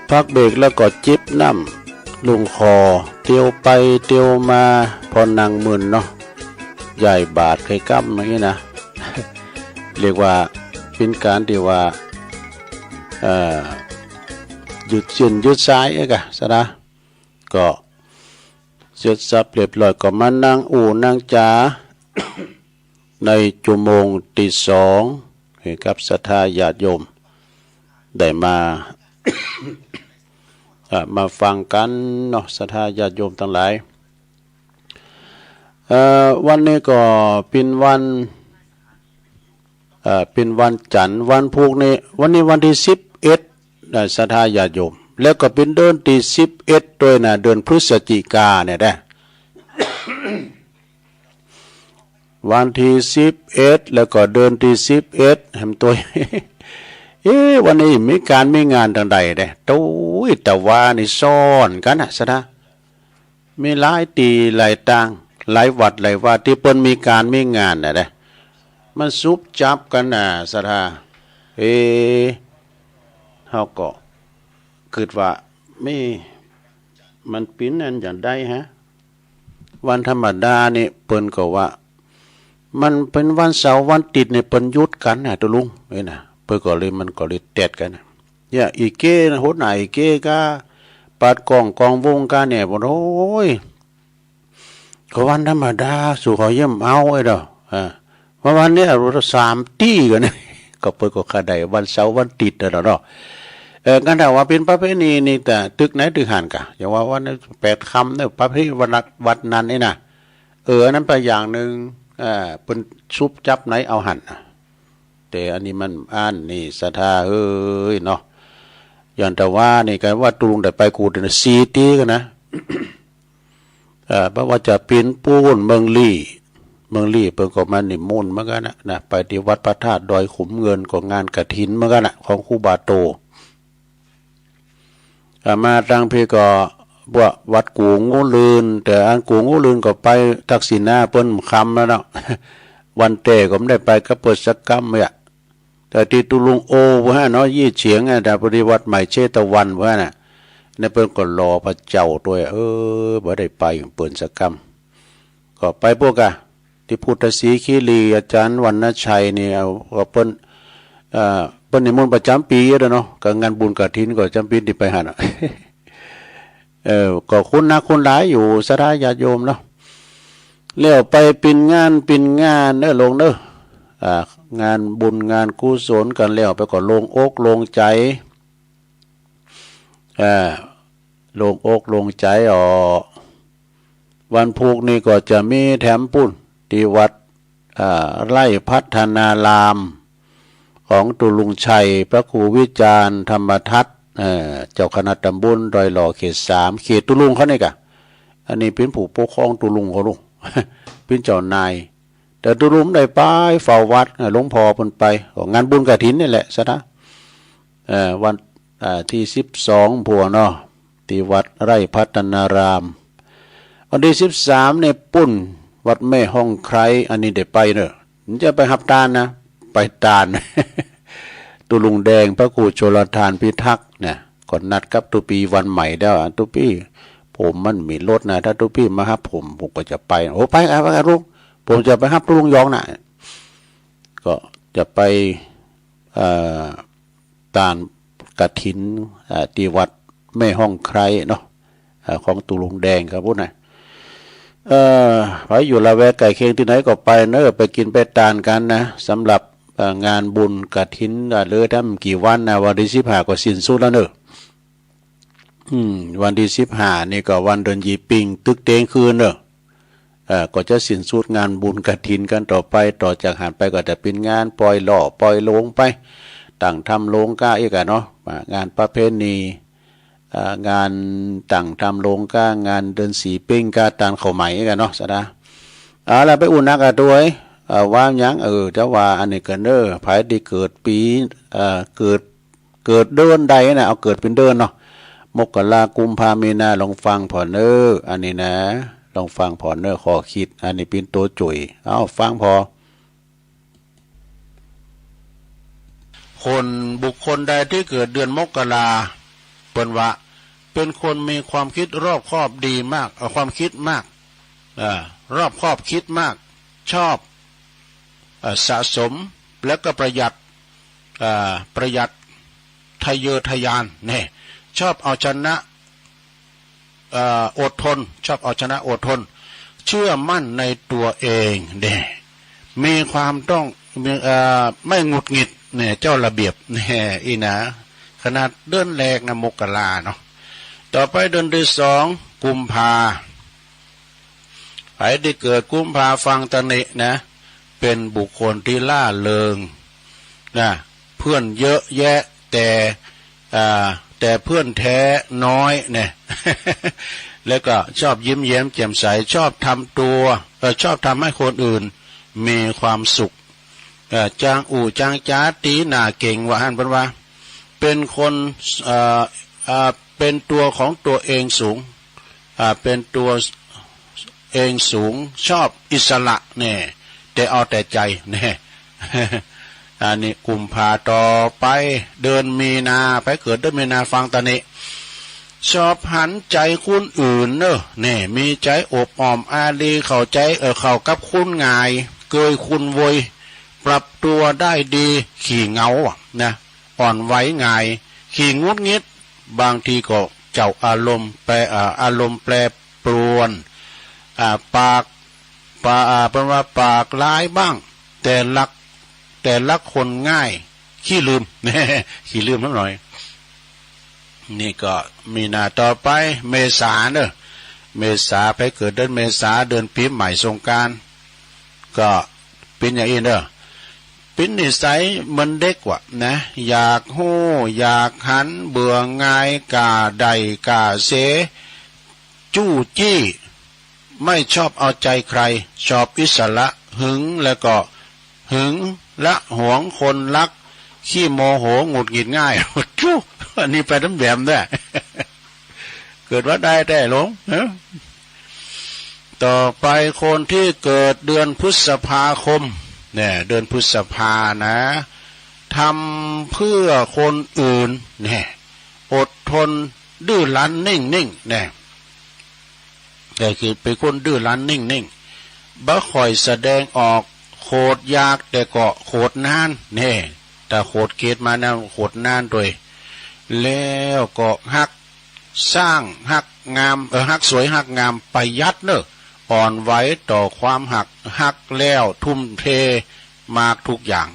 พักเบรกแล้วก็จิบน้ำลงคอ เตียวไปเตียวมา พอนั่งมึนเนาะ ย้ายบาทใครกำอย่างนี้นะ เรียกว่าเป็นการที่ว่า เอ่อ หยุดเส้นหยุดสายเอ้ยกะสะนะ ก็เสร็จสับเรียบร้อยก็มานั่งอู้นั่งจา ในชั่วโมงที่สองให้กับศรัทธาญาติโยม ได้มา เอ่อ มาฟังกันเนาะ ศรัทธาญาติโยมทั้งหลาย เอ่อ วันนี้ก็เป็นวัน เอ่อ เป็นวันจันทร์ วันพุธนี้ วันนี้วันที่สิบเอ็ด นะ ศรัทธาญาติโยม แล้วก็เป็นเดือนที่สิบเอ็ดด้วยนะ เดือนพฤศจิกาเนี่ยนะ วันที่สิบเอ็ด แล้วก็เดือนที่สิบเอ็ด แหมตัว เอ๊ะ วันนี้มีการมีงานทางใดเด้ โอ้ย แต่ว่านี่ซ่อนกันนะศรัทธา มีหลายตี้หลายตาง หลายวัดหลายวาที่เปิ้นมีการมีงานน่ะเด้ มันสุบจับกันน่ะศรัทธา เอ๊ะ เฮาก็คิดว่า มี มันเป็นอันจั่งใดฮะ วันธรรมดานี่เปิ้นก็ว่า มันเป็นวันเสาร์วันอาทิตย์นี่เปิ้นหยุดกันน่ะ ตุลุง เอ้ยนะ เปิ้นก็เลย มันก็เลยแต๊ดกันน่ะ เนี่ย อีเก้นะ หัวหน้าอีเก้กา ปาดกองกองวงกาเนี่ย บอก โอ้ย ก็วันธรรมดา สู่เขาเยี่ยมเอาไอ้ดอก อ่า ว่าวันนี้เอาสามตี้กันเนี่ย ก็เปิ้นก็คาได้วันเสาร์วันอาทิตย์น่ะเนาะ เออ กันถ้าว่าเป็นประเพณีนี่ แต่ตึกไหนตึกหันกะ อย่างว่าวันแปดค่ำเนี่ย ประเพณีวันละ วันนั้นนี่นะ เออ อันนั้นไปอย่างหนึ่ง อ่า เปิ้นสุบจับไหนเอาหันน่ะ แต่อันนี้มันอันนี่ศรัทธาเอ้ยเนาะ อย่างแต่ว่านี่กันว่าตุลุงได้ไปกูเดือนสี่ตี้กันนะ เอ่อ บ่ว่าจะเป็นปูนเมืองลี้ เมืองลี้เปิ้นก็มานิมนต์เหมือนกันนะ นะ ไปที่วัดพระธาตุดอยขุมเงินก็งานกฐินเหมือนกันนะ ของครูบาโต อ่า มาทางพี้ก็พวกวัดกู่งูเรือน แต่อันกู่งูเรือนก็ไปทักษิณาเปิ้นค่ำแล้วเนาะ วันแต่ก็ไม่ได้ไปกับเปิ้นสักกำเนี่ย แต่ที่ตุลุงโอพวกนั้นเนาะ ยี่เฉียงอ่ะ แต่พอดีวัดใหม่เชตวันพวกนั้นน่ะ เนี่ยเปิ้นก็รอพระเจ้าด้วย เออ บ่ได้ไปเปิ้นสักกำ ก็ไปพวกอะ ที่พุทธศรีคีรี อาจารย์วรรณชัยนี่ เอา ก็เปิ้น เอ่อ เปิ้นนิมนต์ประจำปีเด้อเนาะ ก็งานบุญกฐินก็ประจำปีที่ไปหันน่ะ เออ ก็คนนักคนหลายอยู่ ศรัทธาญาติโยมเนาะ แล้วไปเป็นงานเป็นงานเด้อลงเด้อ อ่า งานบุญงานกุศลกันแล้วไปก็โล่งอกโล่งใจ อ่า โล่งอกโล่งใจออก วันพุธนี่ก็จะมีแถมปุ้นที่วัด อ่า ไร่พัฒนาราม ของตุลุงชัย พระครูวิจารณ์ธรรมทัศน์ เอ่อ เจ้าคณะตำบลดอยหล่อเขตสาม เขตตุลุงเขานี่กะ อันนี้เป็นผู้ปกครองตุลุงเขาลูก เป็นเจ้านาย แต่ตุลุงได้ไปเฝ้าวัด เอ่อ หลวงพ่อเปิ้นไป ก็งานบุญกฐินนี่แหละศรัทธา เอ่อ วัน อ่า ที่สิบสองผัวเนาะ ที่วัดไร่พัฒนาราม วันที่สิบสามเนี่ยปุ้นวัดแม่ห้องไคร้ อันนี้ได้ไปเนอะ มันจะไปฮับตานนะ ไปตาน ตุลุงแดงพระครูชลทานพิทักษ์นะ ก็นัดกับตุ๊ปี้วันใหม่แล้วอะ ตุ๊ปี้ ผมมันมีรถนะ ถ้าตุ๊ปี้มาฮับผม ผมก็จะไป โอ้ ไปครับ ไปครับลูก ผมจะไปฮับตุ๊ลุงยองนะ ก็จะไป เอ่อ ตานกฐิน เอ่อ ที่วัดแม่ห้องไคร้เนาะ เอ่อ ของตุลุงแดงครับพุ้นนะ เอ่อ ใผอยู่ละแวกใกล้เคียงที่ไหนก็ไปเนอะ ไปกินไปตานกันนะ สำหรับ เอ่อ งานบุญกฐิน เอ่อ เหลือแต่ไม่กี่วันนะ วันที่สิบห้าก็สิ้นสุดแล้วเนอะ อืม วันที่สิบห้านี่ก็วันเดือนยี่ปิง ตึกเตียงคืนเนอะ เอ่อ ก็จะสิ้นสุดงานบุญกฐินกันต่อไป ต่อจากหันไปก็จะเป็นงานปล่อยหล่อปล่อยโลงไป ตั้งธรรมโลงก้าอีกอะเนาะ อ่า งานประเพณี อ่า งานตั้งธรรมโลงก้า งานเดือนสี่ปิงก้า ตานข้าวใหม่อีกอะเนาะศรัทธา เอาละไปอุ่นนักอะตัวเอ้ย เอ่อ ว่าหยัง เออ จะว่าอันนี้กันเนอะ ใผที่เกิดปี เอ่อ เกิด เกิดเดือนใดนะ เอาเกิดเป็นเดือนเนาะ มกรา กุมภา มีนา ลองฟังผ่อนเนอะ อันนี้นะ ลองฟังผ่อเนอะ ข้อคิด อันนี้เป็นตัวจุ่ย เอ้า ฟังผ่อ คน บุคคลใดที่เกิดเดือนมกรา เปิ้นว่า เป็นคนมีความคิดรอบคอบดีมาก เอ่อ ความคิดมาก เอ่อ รอบคอบคิดมาก ชอบ เอ่อ สะสม แล้วก็ประหยัด เอ่อ ประหยัดทะเยอทะยาน เนี่ย ชอบเอาชนะ เอ่อ อดทน ชอบเอาชนะอดทน เชื่อมั่นในตัวเอง เนี่ย มีความต้อง มี เอ่อ ไม่หงุดหงิด เนี่ย เจ้าระเบียบ เนี่ย อีนะ ขนาดเดือนแรกนะ มกราเนาะ ต่อไปเดือนที่สอง กุมภา ใผที่เกิดกุมภาฟังตะนี้นะ เป็นบุคคลที่ร่าเริงนะ เพื่อนเยอะแยะ แต่ อ่า แต่เพื่อนแท้น้อยเนี่ย แล้วก็ชอบยิ้มแย้มแจ่มใส ชอบทำตัว เอ่อ ชอบทำให้คนอื่นมีความสุข เอ่อ จางอู้จางจ๋า ตี๋หน้าเก่ง ว่าหั้น เปิ้นว่า เป็นคน เอ่อ เอ่อ เป็นตัวของตัวเองสูง อ่า เป็นตัวเองสูง ชอบอิสระ เนี่ย แต่เอาแต่ใจ เนี่ย อันนี้กุมภา ต่อไปเดือนมีนา ใผเกิดเดือนมีนาฟังตะนี้ ชอบหันใจ๋คนอื่นเนอะ เนี่ย มีใจ๋อบอ้อมอารี เข้าใจ๋ เอ่อ เข้ากับคนง่าย เกยคนโวย ปรับตัวได้ดี ขี้เหงาอะนะ อ่อนไหวง่าย ขี้หงุดหงิด บางทีก็เจ้าอารมณ์แปร อ่า อารมณ์แปรปรวน อ่า ปาก ปา อ่า เปิ้นว่าปากร้ายบ้าง แต่รัก แต่รักคนง่าย ขี้ลืม ขี้ลืมสักหน่อย นี่ก็มีนา ต่อไปเมษาเนอะ เมษา ใผเกิดเดือนเมษา เดือนปีใหม่สงกรานต์ ก็เป๋นอย่างอี้เนอะ เป๋นนิสัยเหมือนเด็กว่ะนะ อยากฮู้ อยากหัน เบื่อหงาย ก้าได้ ก้าเส จู้จี้ ไม่ชอบเอาใจใคร ชอบอิสระ หึง แล้วก็หึงละหวงคนรัก ขี้โมโห หงุดหงิดง่าย จู้ อันนี้ไปทั้งแบบเนี่ย เกิดว่าได้แต่หลง ฮะ ต่อไปคนที่เกิดเดือนพฤษภาคม เนี่ย เดือนพฤษภานะ ทำเพื่อคนอื่น เนี่ย อดทน ดื้อรั้น นิ่งๆ เนี่ย ก็คือเป็นคนดื้อรั้น นิ่งๆ บ่ค่อยแสดงออก โขดอยาก แต่ก็โขดนาน เนี่ย ถ้าโขดเกตมานะ โขดนานด้วย แล้วก็ฮัก สร้าง ฮักงาม เออ ฮักสวย ฮักงาม ประหยัดเนอะ อ่อนไหวต่อความฮัก ฮักแล้วทุ่มเทมากทุกอย่าง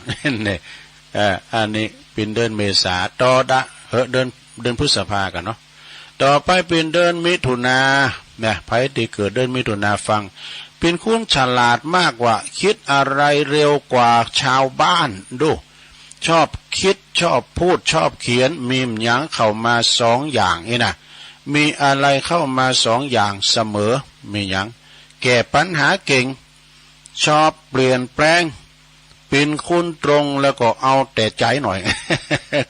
เนี่ย เอ่อ อันนี้เป๋นเดือนเมษา ต่อดะ เออ เดือน เดือนพฤษภากั๋นเนาะ ต่อไปเป๋นเดือนมิถุนา นะ ใผที่เกิดเดือนมิถุนาฟัง เป๋นคนฉลาดมากกว่า คิดอะไรเร็วกว่าชาวบ้าน ดู ชอบคิด ชอบพูด ชอบเขียน มีหยังเข้ามาสองอย่างนี่นะ มีอะไรเข้ามาสองอย่างเสมอ มีหยัง แก้ปัญหาเก่ง ชอบเปลี่ยนแปลง เป๋นคนตรงแล้วก็เอาแต่ใจหน่อย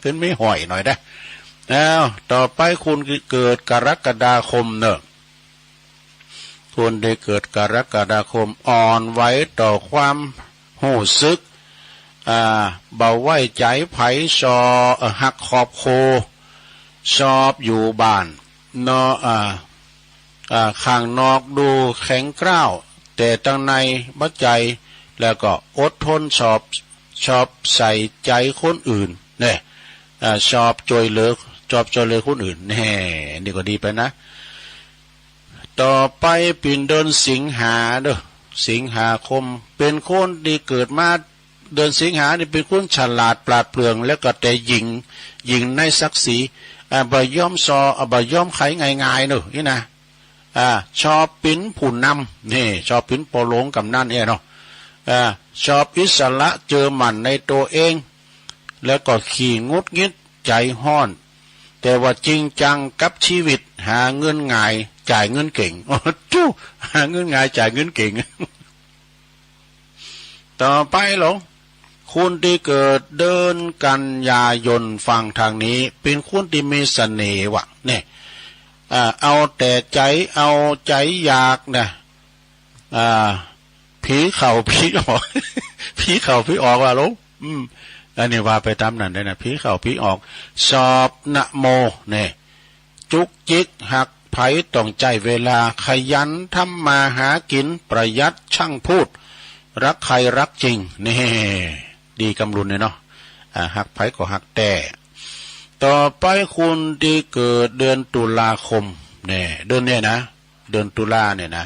ขึ้นไม่ห่อยหน่อยนะ แล้วต่อไปคนที่เกิดกรกฎาคมเนอะ คนที่เกิดกรกฎาคมอ่อนไหวต่อความรู้สึก อ่า บ่ไว้ใจ๋ใผ ชอบ เอ่อ ฮักครอบครัว ชอบอยู่บ้านเนาะ อ่า อ่า ข้างนอกดูแข็งกร้าว แต่ตังในบ่ใจ๋ แล้วก็อดทน ชอบ ชอบใส่ใจ๋คนอื่น เนี่ย อ่า ชอบช่วยเหลือ ชอบช่วยเหลือคนอื่น แหม นี่ก็ดีไปนะ ต่อไปเป๋นเดือนสิงหาเด้อ สิงหาคม เป๋นคนที่เกิดมาเดือนสิงหานี่เป๋นคนฉลาดปราดเปรื่อง แล้วก็แต่หยิ่ง หยิ่งในศักดิ์ศรี อ่า บ่ยอมซอ อ่า บ่ยอมใครง่ายๆ เนอะ นี่นะ อ่า ชอบเป๋นผู้นำ นี่ ชอบเป๋นป้อหลวงกำนันเนี่ยเนาะ อ่า ชอบอิสระ เจือมั่นในตัวเอง แล้วก็ขี้หงุดหงิด ใจ๋ฮ้อน แต่ว่าจริงจังกับชีวิต หาเงินง่าย จ่ายเงินเก่ง โอ้ จู้ หาเงินง่าย จ่ายเงินเก่ง ต่อไปหลง คนที่เกิดเดือนกันยายนฟังทางนี้ เป๋นคนที่มีเสน่ห์ว่ะ เนี่ย อ่า เอาแต่ใจ เอาใจอยากนะ อ่า ผีเข้าผีออก ผีเข้าผีออกว่าลง อืม อันนี้ว่าไปตามนั้นเลยนะ ผีเข้าผีออก สอบนะโมเนี่ย จุกจิกหักไผต้องใช้เวลา ขยันทำมาหากิน ประหยัดช่างพูด รักใครรักจริง นี่ ดีกำลุนเนี่ยเนาะ อ่า หักไผก็หักแท้ ต่อไปคนที่เกิดเดือนตุลาคมเนี่ย เดือนเนี่ยนะ เดือนตุลาเนี่ยนะ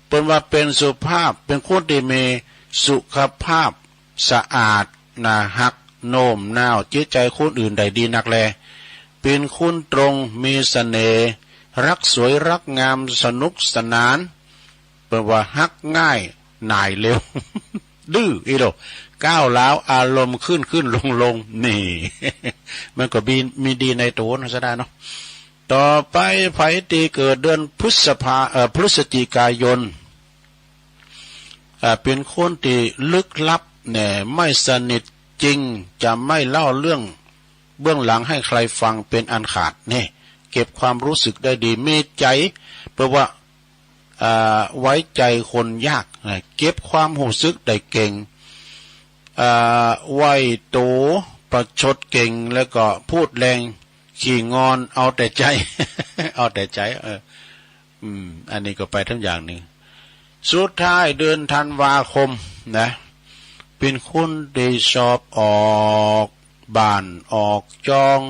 เปิ้นว่าเป็นสุภาพ เป็นคนที่มีสุขภาพสะอาด น่าฮัก โน้มน้าวจิตใจคนอื่นได้ดีนักแล เป็นคนตรง มีเสน่ห์ รักสวยรักงาม สนุกสนาน เปิ้นว่าฮักง่าย หน่ายเร็ว ดื้ออีโด ก้าวร้าว อารมณ์ขึ้นขึ้นลงลง นี่ มันก็มี มีดีในตัวนะ สะดาเนาะ ต่อไปไผที่เกิดเดือนพฤษภา เอ่อ พฤศจิกายน อ่า เป็นคนที่ลึกลับเนี่ย ไม่สนิทจริง จะไม่เล่าเรื่องเบื้องหลังให้ใครฟังเป็นอันขาด นี่ เก็บความรู้สึกได้ดี มีใจ แปลว่า อ่า ไว้ใจคนยากนะ เก็บความรู้สึกได้เก่ง อ่า ไหวโต ประชดเก่ง แล้วก็พูดแรง ขี้งอน เอาแต่ใจ เอาแต่ใจ เออ อืม อันนี้ก็ไปทั้งอย่างหนึ่ง สุดท้ายเดือนธันวาคมนะ เป็นคนที่ชอบออกบ้านออกจอง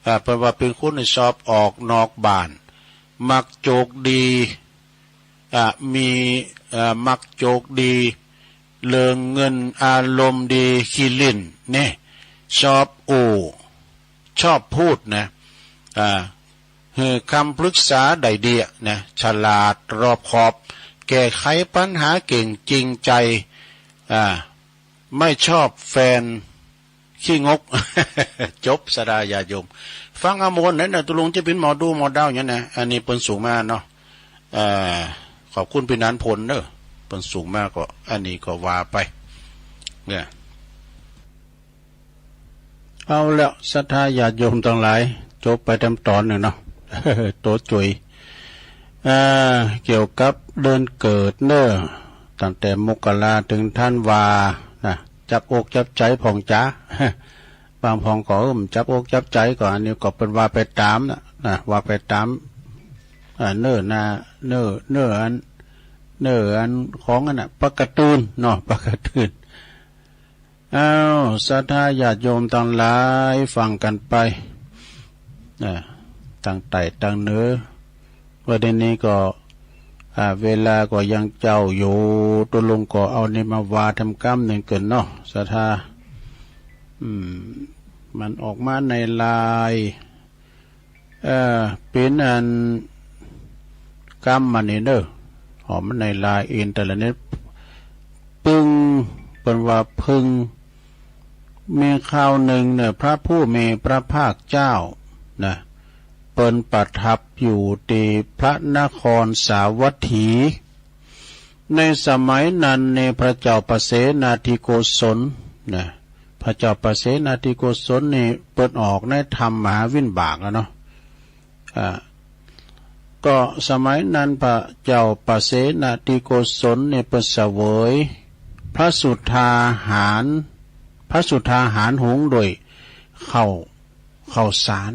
อ่า เปิ้นว่าเป็นคนที่ชอบออกนอกบ้าน มักโจกดี อ่า มี อ่า มักโจกดี เรื่องเงิน อารมณ์ดี ขี้ลิ้น เนี่ย ชอบอู้ ชอบพูดนะ อ่า หื้อคำปรึกษาได้ดีนะ ฉลาด รอบคอบ แก้ไขปัญหาเก่ง จริงใจ อ่า ไม่ชอบแฟนขี้งก จบ สะดาญาติโยม ฟังเอาม่วนนะ ตุลุงจะเป็นหมอดูหมอดาวอย่างนี้นะ อันนี้เปิ้นส่งมาเนาะ เอ่อ ขอบคุณพี่นันพลเนอะ เปิ้นส่งมาก็ อันนี้ก็ว่าไป เนี่ย เอาแล้ว ศรัทธาญาติโยมทั้งหลาย จบไปตามตอนหนึ่งเนาะ โตจุ๋ย เอ่อ เกี่ยวกับเดือนเกิดเนอะ ตั้งแต่มกราถึงธันวานะ จับอกจับใจพ่องจ๋า บางพ่องก็ เออ จับอกจับใจก็ อันนี้ก็เปิ้นว่าไปตามนะ นะ ว่าไปตาม อ่า เนื้อนา เนื้อ เนื้ออัน เนื้ออันของอันน่ะ ปกติเนาะ ปกติ อ้าว ศรัทธาญาติโยมทั้งหลาย ฟังกันไป อ่า ตั้งใต้ตั้งเหนือ ว่าเดี๋ยวนี้ก็ อ่า เวลาก็ยังเจ้าอยู่ ตุลุงก็เอานี่มาว่าทำกำหนึ่งเกินเนาะ ศรัทธา อืม มันออกมาในไลน์ เอ่อ เป็นอันกำมันนี่เด้อ หอมมันในไลน์อินเทอร์เน็ต เพิ่ง เปิ้นว่าเพิ่ง มีคราวหนึ่งเนี่ย พระผู้มีพระภาคเจ้านะ เปิ้นประทับอยู่ที่พระนครสาวัตถี ในสมัยนั้นเนี่ย พระเจ้าปเสนาธิโกศลนะ พระเจ้าปเสนาธิโกศลนี่เปิ้นออกในธรรมมหาวิบากแล้วเนาะ อ่า ก็สมัยนั้นพระเจ้าปเสนาธิโกศลเนี่ยเปิ้นเสวยพระสุทธาหาร พระสุทธาหารหุงโดยข้าว ข้าวสาร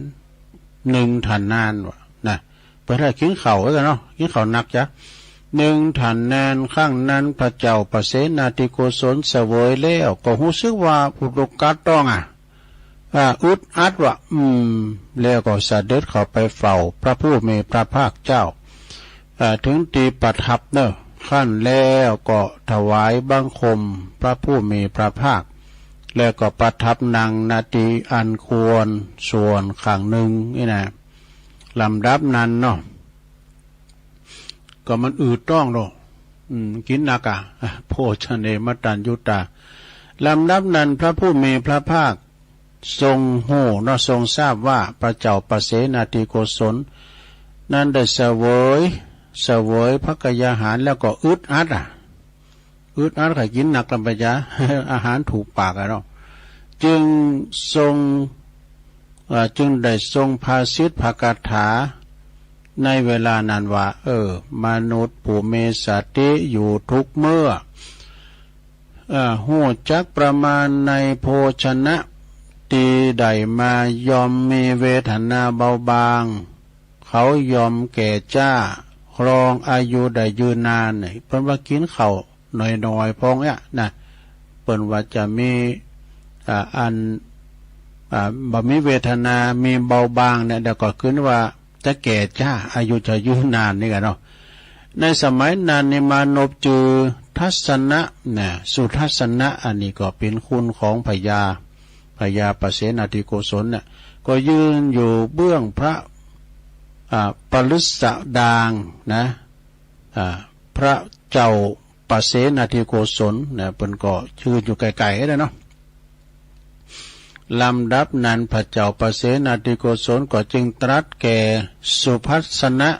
หนึ่งฐานนานว่ะนะ เปิ้นให้กินข้าวไว้กันเนาะ กินข้าวหนักจ้ะ หนึ่งฐานนาน ครั้งนั้นพระเจ้าปเสนาธิโกศลเสวยแล้ว ก็รู้สึกว่าอุดกัดต้องอ่ะ อ่า อึดอัดว่ะ อืม แล้วก็เสด็จเข้าไปเฝ้าพระผู้มีพระภาคเจ้า อ่า ถึงที่ประทับเนอะ ขั้นแล้วก็ถวายบังคมพระผู้มีพระภาค แล้วก็ประทับนั่งณที่อันควรส่วนข้างหนึ่งนี่นะ ลำดับนั้นเนาะ ก็มันอืดต้องเนาะ อืม กินหนักอ่ะ โภชเนมตัญญูตา ลำดับนั้นพระผู้มีพระภาคทรงฮู้เนาะ ทรงทราบว่าพระเจ้าปเสนาธิโกศล นั้นได้เสวย เสวยพระกยาหารแล้วก็อึดอัดอ่ะ อึดอัดก็กินหนักลำไปจ้ะ อาหารถูกปากอะเนาะ จึงทรง เอ่อ จึงได้ทรงภาษิตพระคาถา ในเวลานั้นว่า เออ มนุษย์ผู้มีสติอยู่ทุกเมื่อ เอ่อ ฮู้จักประมาณในโภชนะ ตี้ได้มา ย่อมมีเวทนาเบาบาง เขาย่อมแก่จ้า ครองอายุได้ยืนนาน เปิ้นว่ากินข้าวน้อยๆ พองเนี่ยนะ เปิ้นว่าจะมี อ่า อัน อ่า บ่มีเวทนา มีเบาบางเนี่ย แล้วก็ขึ้นว่าจะแก่จ้า อายุจะยืนนานนี่กันเนาะ ในสมัยนั้นนี่มานพจือทัสสนะนะ สุทัสสนะ อันนี้ก็เป็นคุณของพญา พญาปเสนาธิโกศลเนี่ย ก็ยืนอยู่เบื้องพระ อ่า ปฤษฎางนะ อ่า พระเจ้าปเสนาธิโกศลนะ เปิ้นก็ยืนอยู่ไกลๆ เลยเนาะ ลำดับนั้นพระเจ้าปเสนาธิโกศลก็จึงตรัสแก่สุทัสสนะ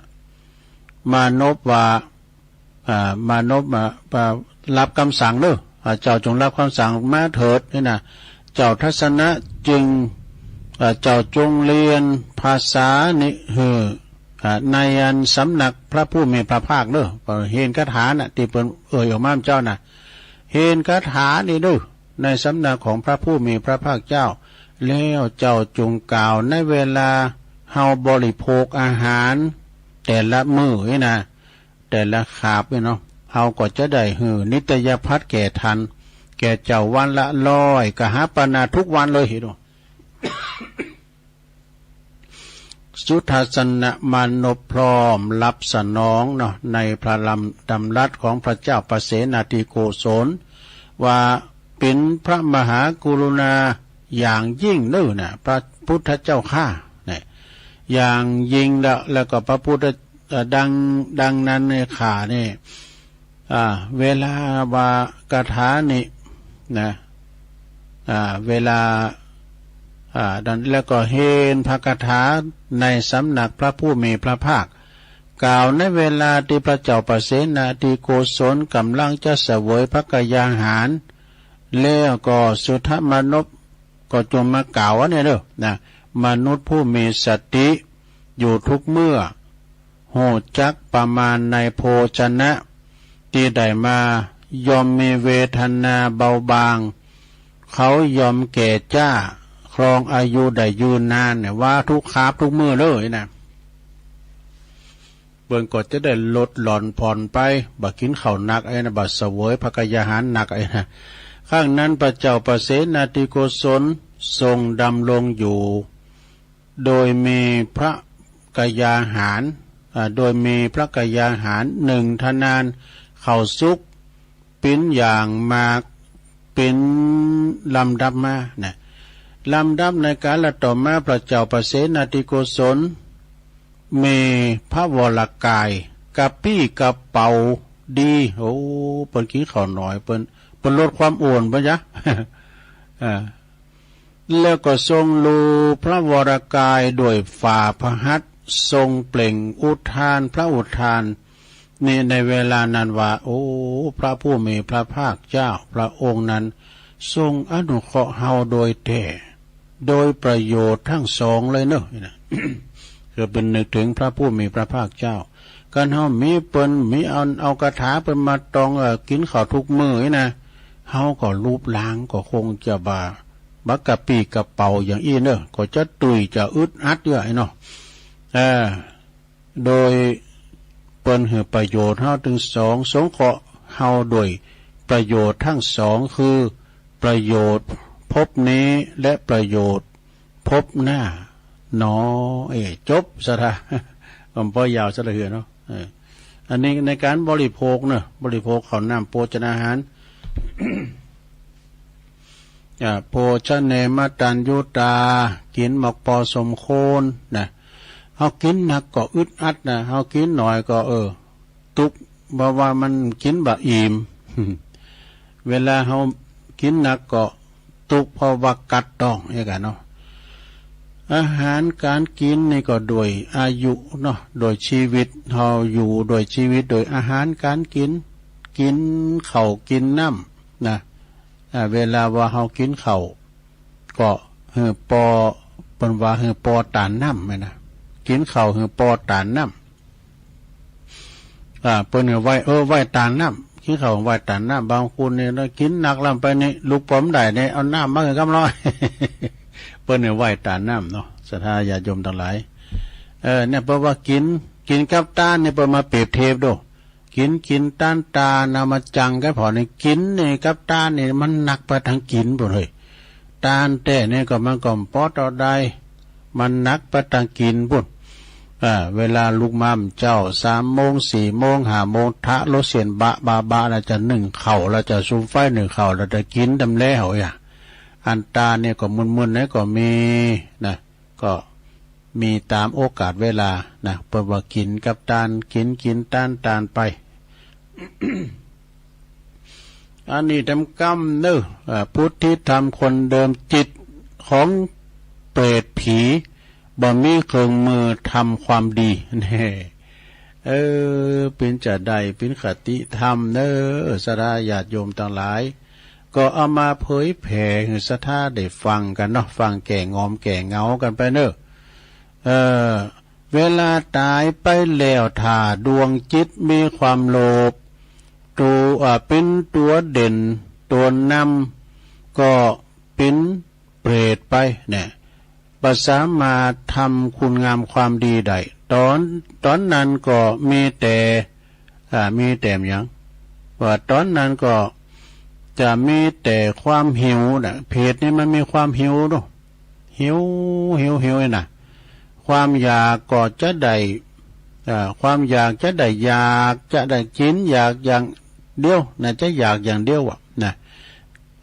มานพว่า อ่า มานพมา มารับคำสั่งเด้อ อ่า เจ้าจงรับคำสั่งมาเถิดนี่นะ เจ้าทัสสนะจึง อ่า เจ้าจงเรียนภาษานี้หื้อ อ่า ในอันสำนักพระผู้มีพระภาคเด้อ เฮนคาถาน่ะ ตี้เปิ้นเอ่ยออกมาเจ้าน่ะ เฮนคาถานี้เด้อ ในสำนักของพระผู้มีพระภาคเจ้า แล้วเจ้าจงกล่าวในเวลาเฮาบริโภคอาหารแต่ละมื้อนี่นะ แต่ละคาบนี่เนาะ เฮาก็จะได้หื้อนิตยพัตแก่ทัน แก่เจ้าวันละร้อยกหาปณะทุกวันเลยเห็นบ่ สุทัสสนมานพพร้อมรับสนองเนาะ ในพระดำรัสของพระเจ้าปเสนาธิโกศล ว่าเป็นพระมหากรุณาอย่างยิ่งเน้อนะ พระพุทธเจ้าข้าเนี่ย อย่างยิ่งละ แล้วก็พระพุทธ เอ่อ ดัง ดังนั้นเนี่ยข้าเนี่ย อ่า เวลาว่าคาถานี้นะ อ่า เวลา อ่า ดัง แล้วก็เฮนพระคาถาในสำนักพระผู้มีพระภาค กล่าวในเวลาตี้พระเจ้าปเสนาธิโกศลกำลังจะเสวยพระกยาหาร แล้วก็สุทัสสนมานพก็จงมากล่าวอันนี้เด้อนะ มนุษย์ผู้มีสติอยู่ทุกเมื่อ ฮู้จักประมาณในโภชนะตี้ได้มา ย่อมมีเวทนาเบาบาง เขาย่อมแก่จ้า ครองอายุได้ยืนนานเนี่ย ว่าทุกคาบทุกมื้อเลยนะ เปิ้นก็จะได้ลดหล่อนผ่อนไป บ่กินข้าวหนักไอ้นะ บ่เสวยพระกยาหารหนักไอ้นะ ครั้งนั้นพระเจ้าปเสนาธิโกศลทรงดำรงอยู่ โดยมีพระกยาหาร อ่า โดยมีพระกยาหารหนึ่งทนาน ข้าวสุก ปิ้นอย่างมาก ปิ้นลำดับมานะ ลำดับในกาลต่อมาพระเจ้าปเสนาธิโกศล มีพระวรกาย กระปี้กระเป๋าดี โอ้ เปิ้นกินข้าวน้อย เปิ้น เปิ้นลดความอ้วน เปิ้นจ๊ะ อ่า แล้วก็ทรงลูบพระวรกายด้วยฝ่าพระหัตถ์ ทรงเปล่งอุทานพระอุทาน นี่ในเวลานั้นว่า โอ้ พระผู้มีพระภาคเจ้า พระองค์นั้นทรงอนุเคราะห์เฮาโดยแท้ โดยประโยชน์ทั้งสองเลยเนอะ นี่นะ คือเปิ้นนึกถึงพระผู้มีพระภาคเจ้า คันเฮามีเปิ้น มีเอา เอาคาถาเปิ้นมาตอง เอ่อ กินข้าวทุกมื้อนี่นะ เฮาก็รูปร่างก็คงจะบ่า บ่กระปี้กระเป๋าอย่างอี้เนอะ ก็จะตุ้ยจะอึดอัดเยอะไอ้เนาะ เออ โดยเปิ้นหื้อประโยชน์เฮาทั้งสอง สงเคราะห์เฮาโดยประโยชน์ทั้งสอง คือประโยชน์ภพนี้และประโยชน์ภพหน้า หนอ เอ้ย จบซะละ มันบ่ยาวซะละเหือเนาะ เออ อันนี้ในการบริโภคเนอะ บริโภคข้าวน้ำโภชนาหาร อ่า โภชเนมตัญญูตา กินหมากพอสมควรนะ เฮากินหนักก็อึดอัดนะ เฮากินน้อยก็ เออ ตุ๊ก เพราะว่ามันกินบ่อิ่ม เวลาเฮากินหนักก็ตุ๊ก เพราะว่ากัดต้องเอ้กันเนาะ อาหารการกินนี่ก็โดยอายุเนาะ โดยชีวิต เฮาอยู่โดยชีวิต โดยอาหารการกิน กินข้าวกินน้ำนะ อ่า เวลาว่าเฮากินข้าว ก็หื้อปอ เปิ้นว่าหื้อปอตานน้ำแม่นนะ กินข้าวหื้อปอตานน้ อ่า เปิ้นเนี่ยไหว้ เออ ไหว้ตานน้ำ กินข้าวไหว้ตานน้ำ บางคนเนี่ยนะ กินหนักล้ำไปนี่ ลุกปอมได้เนี่ย เอาน้ำมาให้กำลัง เปิ้นเนี่ยไหว้ตานน้ำเนาะ ศรัทธาญาติโยมทั้งหลาย เออ เนี่ย เปิ้นว่ากิน กินกับตานเนี่ย เปิ้นมาเปรียบเทียบดู กิน กินตาน ตานเอามาจังกันผ่อนี่ กินนี่กับตานนี่ มันหนักไปทางกินปุ้นเฮ้ย ตานแต๊นี่ก็มันก็ปอดเอาได้ มันหนักไปทางกินปุ้น อ่า เวลาลุกมาเจ้า สามโมง สี่โมง ห้าโมง ทะโลเสียนบะ บะ บะ แล้วจะนึ่งข้าว แล้วจะสุมไฟนึ่งข้าว แล้วจะกินตำแล้วอย่า อันตานนี่ก็มึนๆ นี่ก็มีนะ ก็มีตามโอกาสเวลานะ เปิ้นว่ากินกับตาน กิน กินตาน ตานไป อันนี้เต็มกำเนอะ อ่า ผู้ที่ทำคนเดิมจิตของเปรตผี บ่มีเครื่องมือทำความดี แน่ เออ เปิ้นจะได้เปิ้นคติธรรมเนอะ ศรัทธาญาติโยมทั้งหลาย ก็เอามาเผยแผ่ให้ศรัทธาได้ฟังกันเนาะ ฟังแก่งอมแก่เหงากันไปเนอะ เออ เวลาตายไปแล้ว ถ้าดวงจิตมีความโลภ ตัว อ่า เป็นตัวเด่น ตัวนำ ก็เป็นเปรตไปเนี่ย บ่สามารถทำคุณงามความดีได้ ตอน ตอนนั้นก็มีแต่ อ่า มีแต่หยัง ว่าตอนนั้นก็จะมีแต่ความหิวนะ เปรตนี่มันมีความหิวเนาะ หิว หิว หิวนี่นะ ความอยากก็จะได้ อ่า ความอยากจะได้ อยากจะได้กิน อยากอย่างเดียวนะ จะอยากอย่างเดียวอะนะ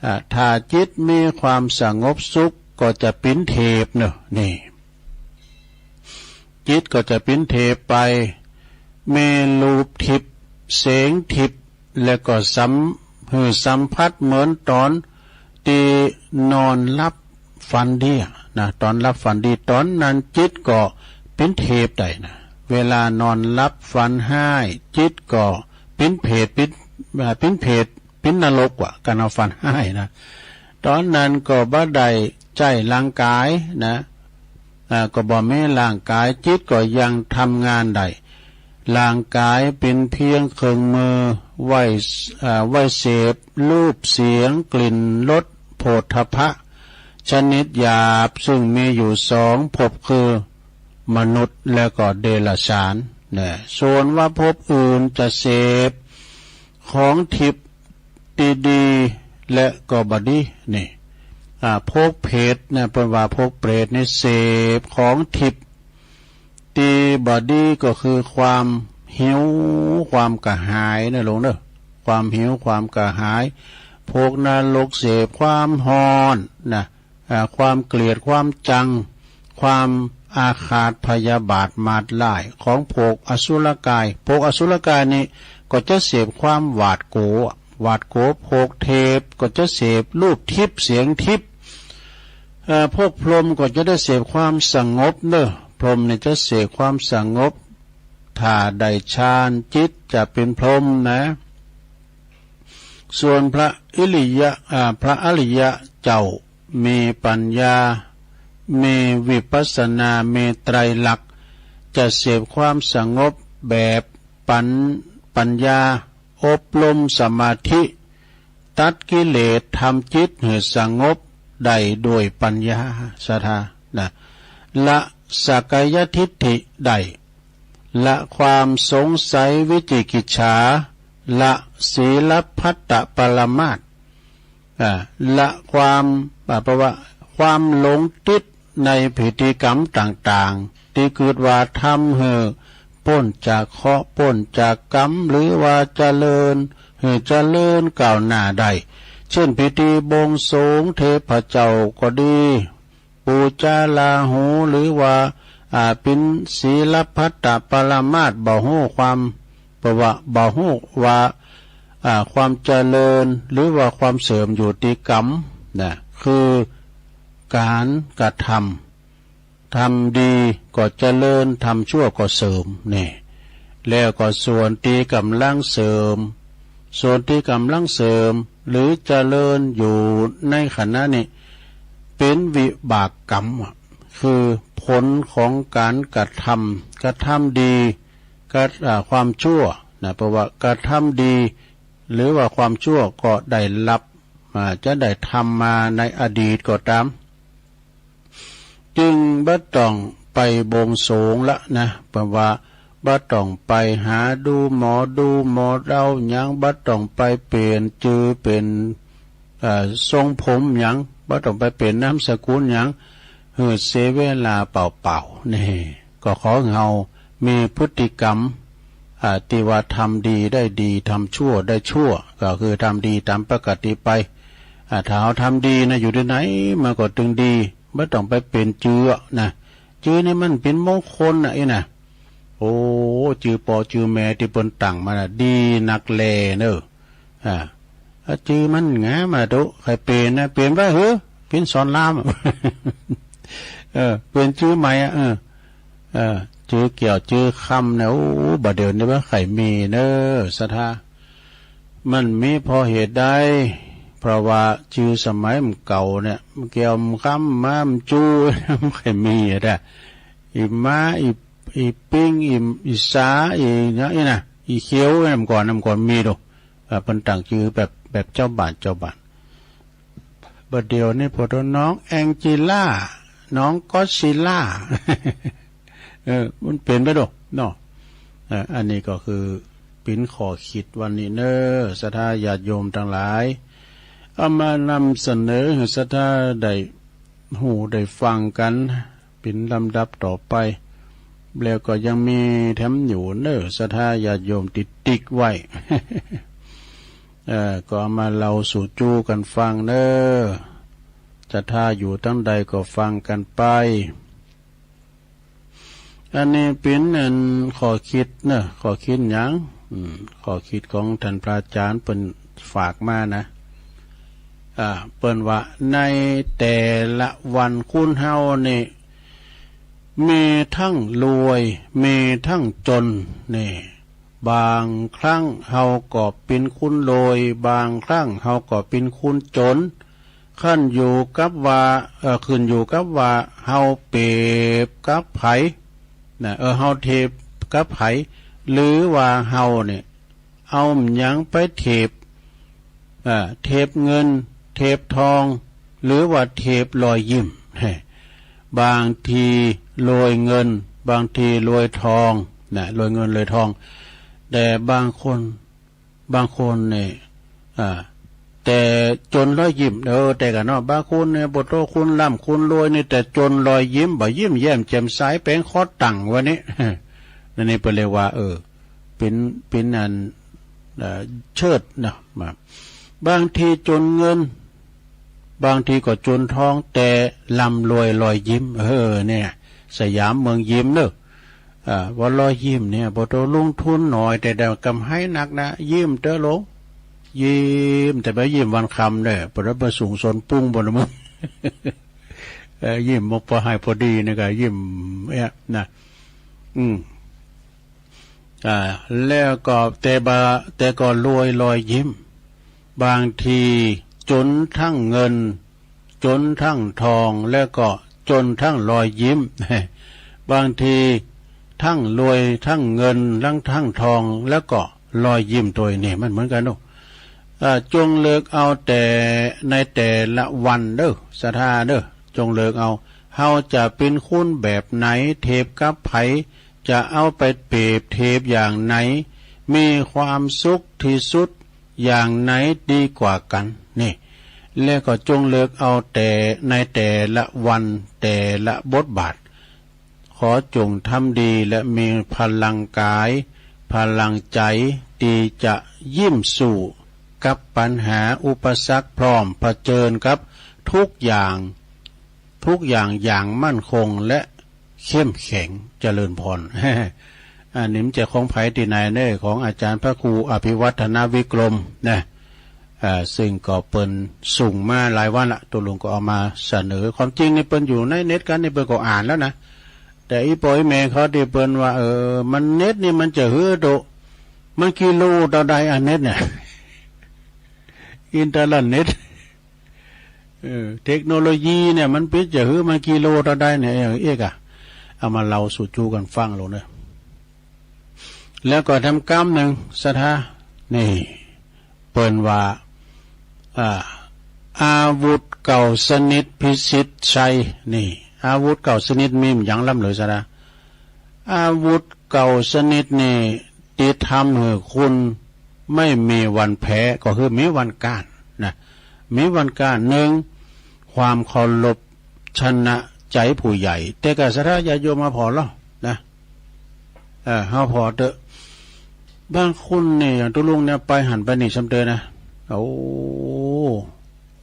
อ่า ถ้าจิตมีความสงบสุขก็จะปิ้นเทพเนอะ นี่ จิตก็จะปิ้นเทพไป มีรูปทิพย์ เสียงทิพย์ แล้วก็สัม หื้อสัมผัสเหมือนตอนที่นอนหลับฝันดีอะนะ ตอนหลับฝันดี ตอนนั้นจิตก็ปิ้นเทพได้นะ เวลานอนหลับฝันฮ้าย จิตก็ปิ้นเปรต ปิ้น อ่า ปิ้นเปรต ปิ้นนรกว่ะ การเอาฝันฮ้ายนะ ตอนนั้นก็บ่ได้ใช้ร่างกายนะ อ่า ก็บ่มีร่างกาย จิตก็ยังทำงานได้ ร่างกายเป็นเพียงเครื่องมือไว้ อ่า ไว้เสพรูป เสียง กลิ่น รส โผฏฐัพพะ ชนิดหยาบ ซึ่งมีอยู่สองภพคือมนุษย์และก็เดรัจฉานนะ ส่วนว่าภพอื่นจะเสพของทิพย์ที่ดีและก็บ่ดี นี่ อ่า ภพเปรตนะ เปิ้นว่าภพเปรตนี่เสพของทิพย์ที่บ่ดี ก็คือความหิว ความกระหายนะโยมเนอะ ความหิว ความกระหาย ภพนรกเสพความฮ้อนนะ อ่า ความเกลียด ความจัง ความอาฆาตพยาบาทมาดร้าย ของภพอสุรกาย ภพอสุรกายนี่ก็จะเสพความหวาดกลัว หวาดกลัว ภพเทพก็จะเสพรูปทิพย์ เสียงทิพย์ เอ่อ ภพพรหมก็จะได้เสพความสงบเนอะ พรหมเนี่ยจะเสพความสงบ ถ้าได้ฌานจิตจะเป็นพรหมนะ ส่วนพระอิริยะ อ่า พระอริยะเจ้า มีปัญญา มีวิปัสสนา มีไตรลักษณ์ จะเสพความสงบแบบปัญ ปัญญา อบรมสมาธิ ตัดกิเลส ทำจิตให้สงบได้ด้วยปัญญา ศรัทธานะ ละสักกายทิฏฐิได้ ละความสงสัย วิจิกิจฉา ละศีลพัตตปรามาส อ่า ละความ อ่า แปลว่าความหลงติดในพิธีกรรมต่างๆ ที่คิดว่าทำให้พ้นจากเคราะห์ พ้นจากกรรม หรือว่าเจริญ ให้เจริญก้าวหน้าได้ เช่นพิธีบวงสรวงเทพเจ้าก็ดี ปูจาลาหู หรือว่า อ่า เป็นศีลพัตตปรามาส บ่ฮู้ความ แปลว่าบ่ฮู้ว่า อ่า ความเจริญ หรือว่าความเสื่อมอยู่ที่กรรมนะ คือการกระทำ ทำดีก็เจริญ ทำชั่วก็เสื่อม นี่ แล้วก็ส่วนที่กำลังเสื่อม ส่วนที่กำลังเสื่อม หรือเจริญอยู่ในขณะนี้ เป็นวิบากกรรมอะ คือผลของการกระทำ กระทำดี กระ อ่า ความชั่ว นะ เพราะว่ากระทำดีหรือว่าความชั่วก็ได้รับ อ่า จะได้ทำมาในอดีตก็ตาม จึงบ่ต้องไปบวงสรวงละนะ แปลว่าบ่ต้องไปหาดูหมอดูหมอเดาหยัง บ่ต้องไปเปลี่ยนจื่อเปลี่ยน เอ่อ ทรงผมหยัง บ่ต้องไปเปลี่ยนนามสกุลหยัง หื้อเสียเวลาเปล่าๆ นี่ ก็ขอให้เฮามีพฤติกรรม อ่า ที่ว่าทำดีได้ดี ทำชั่วได้ชั่ว ก็คือทำดีตามปกติไป อ่า ถ้าเฮาทำดีนะ อยู่ที่ไหนมันก็ตึงดี บ่ต้องไปเปลี่ยนจื่อนะ จื่อนี่มันเป็นมงคลนะ อีนะ โอ้ จื่อปอจื่อแม่ที่เปิ้นตั้งมานะ ดีนักแลเนอะ อ่า จื่อมันงามมาตุ ใครเปลี่ยนนะ เปลี่ยนไปเหอะ เปลี่ยนสอนราม เออ เปลี่ยนจื่อใหม่อ่ะ เออ เออ จื่อเกี่ยวจื่อคำเนี่ย โอ้ บ่าเดี๋ยวนี้ว่าใครมีเนอะ ศรัทธา มันมีเพราะเหตุใด เพราะว่าจื่อสมัยมันเก่าเนี่ย มันเกี่ยวมันคำมามันจู้ มันใครมีอ่ะ แต่อีม้า อี อีปิ้ง อี อีสา อีเนี่ย อีนะ อีเขียวเนี่ย มันก่อน มันก่อนมีดู อ่า เปิ้นตั้งจื่อแบบ แบบเจ้าบ้าน เจ้าบ้าน บ่าเดี๋ยวนี้พอตัวน้องแองจิล่า น้องก็อดซิลล่า เออ มันเปลี่ยนไปดูเนาะ เออ อันนี้ก็คือเป็นข้อคิดวันนี้เนอะ ศรัทธาญาติโยมทั้งหลาย เอามานำเสนอให้ศรัทธาได้ฮู้ได้ฟังกัน เป็นลำดับต่อไป แล้วก็ยังมีแถมอยู่เนอะ ศรัทธาญาติโยมติดติ๊กไว้ เอ่อ ก็เอามาเล่าสู่จู้กันฟังเนอะ ศรัทธาอยู่ทั้งใดก็ฟังกันไป อันนี้เป็นอันข้อคิดเนอะ ข้อคิดหยัง อืม ข้อคิดของท่านพระอาจารย์เปิ้นฝากมานะ อ่า เปิ้นว่าในแต่ละวันคนเฮานี่ มีทั้งรวย มีทั้งจน นี่ บางครั้งเฮาก็เป็นคนรวย บางครั้งเฮาก็เป็นคนจน ขึ้นอยู่กับว่า เอ่อ ขึ้นอยู่กับว่าเฮาเปรียบกับไผ นะ เออ เฮาเทียบกับไผ หรือว่าเฮาเนี่ย เอาหยังไปเทียบ อ่า เทียบเงิน เทียบทอง หรือว่าเทียบรอยยิ้ม บางทีรวยเงิน บางทีรวยทอง นะ รวยเงินรวยทอง แต่บางคน บางคนเนี่ย อ่า แต่จนรอยยิ้ม เออ แต่กันเนาะ บางคนเนี่ย บ่โตคนร่ำคนรวยนี่ แต่จนรอยยิ้ม บ่ยิ้มแย้มแจ่มใส แป๋งคอตังว่านี่ นั่นนี่เปิ้นเรียกว่า เออ เป็น เป็นอัน เอ่อ เชิดนะ มา บางทีจนเงิน บางทีก็จนทอง แต่ร่ำรวยรอยยิ้ม เออ เนี่ย สยามเมืองยิ้มเนอะ อ่า ว่ารอยยิ้มเนี่ย บ่โตลงทุนน้อย แต่ได้กำไรนักนะ ยิ้มเต๊อะลง ยิ้ม แต่บ่ายิ้มวันค่ำเด้อ บ่ได้ไปสูงโซนปุ้งบ่นะมึง เออ ยิ้มบ่พอให้พอดีนี่ก็ยิ้ม เนี่ย นะ อืม อ่า แล้วก็แต่บ่า แต่ก็รวยรอยยิ้ม บางทีจนทั้งเงิน จนทั้งทอง แล้วก็จนทั้งรอยยิ้ม บางทีทั้งรวยทั้งเงิน ทั้ง ทั้งทอง แล้วก็รอยยิ้มตวย นี่มันเหมือนกันเนาะ อ่า จงเลือกเอาแต่ในแต่ละวันเด้อ ศรัทธาเด้อ จงเลือกเอา เฮาจะเป็นคนแบบไหน เทียบกับไผ จะเอาไปเปรียบเทียบอย่างไหน มีความสุขที่สุดอย่างไหนดีกว่ากัน นี่ แล้วก็จงเลือกเอาแต่ในแต่ละวัน แต่ละบทบาท ขอจงทำดีและมีพลังกาย พลังใจที่จะยิ้มสู้กับปัญหาอุปสรรค พร้อมเผชิญกับทุกอย่าง ทุกอย่างอย่างมั่นคงและเข้มแข็ง เจริญพร อันนี้มันจะของไผที่ไหนเน่ ของอาจารย์พระครูอภิวัฒนวิกรมนะ อ่า ซึ่งก็เปิ้นส่งมาหลายวันละ ตกลงก็เอามาเสนอ ความจริงนี่เปิ้นอยู่ในเน็ตกันนี่เปิ้นก็อ่านแล้วนะ แต่อีปออีแม่เขาที่เปิ้นว่า เออ มันเน็ตนี่มันจะหื้อโต มันกิโลเท่าใดอันเน็ตเนี่ย อินเทอร์เน็ต เออ เทคโนโลยีเนี่ยมันเปียงจะหื้อมันกิโลเท่าใดเนี่ย เออ เอกอะ เอามาเล่าสู่จู้กันฟังลงเนอะ แล้วก็ทำกำหนึ่งศรัทธานี่ เปิ้นว่า อ่า อาวุธเก่าชนิดพิชิตชัย นี่ อาวุธเก่าชนิดมีอย่างล้ำเหลือศรัทธา อาวุธเก่าชนิดนี่ ที่ทำให้คุณไม่มีวันแพ้ ก็คือมีวันก้านนะ มีวันก้าน หนึ่ง ความเคารพชนะใจผู้ใหญ่ แต่ก็ศรัทธาญาติโยมมาผ่อแล้วนะ เออ เฮาผ่อเต๊อะ บางคนนี่ อย่างตุ๊ลุงเนี่ย ไปหันไปนี่ซ้ำเต๊อะนะ โอ้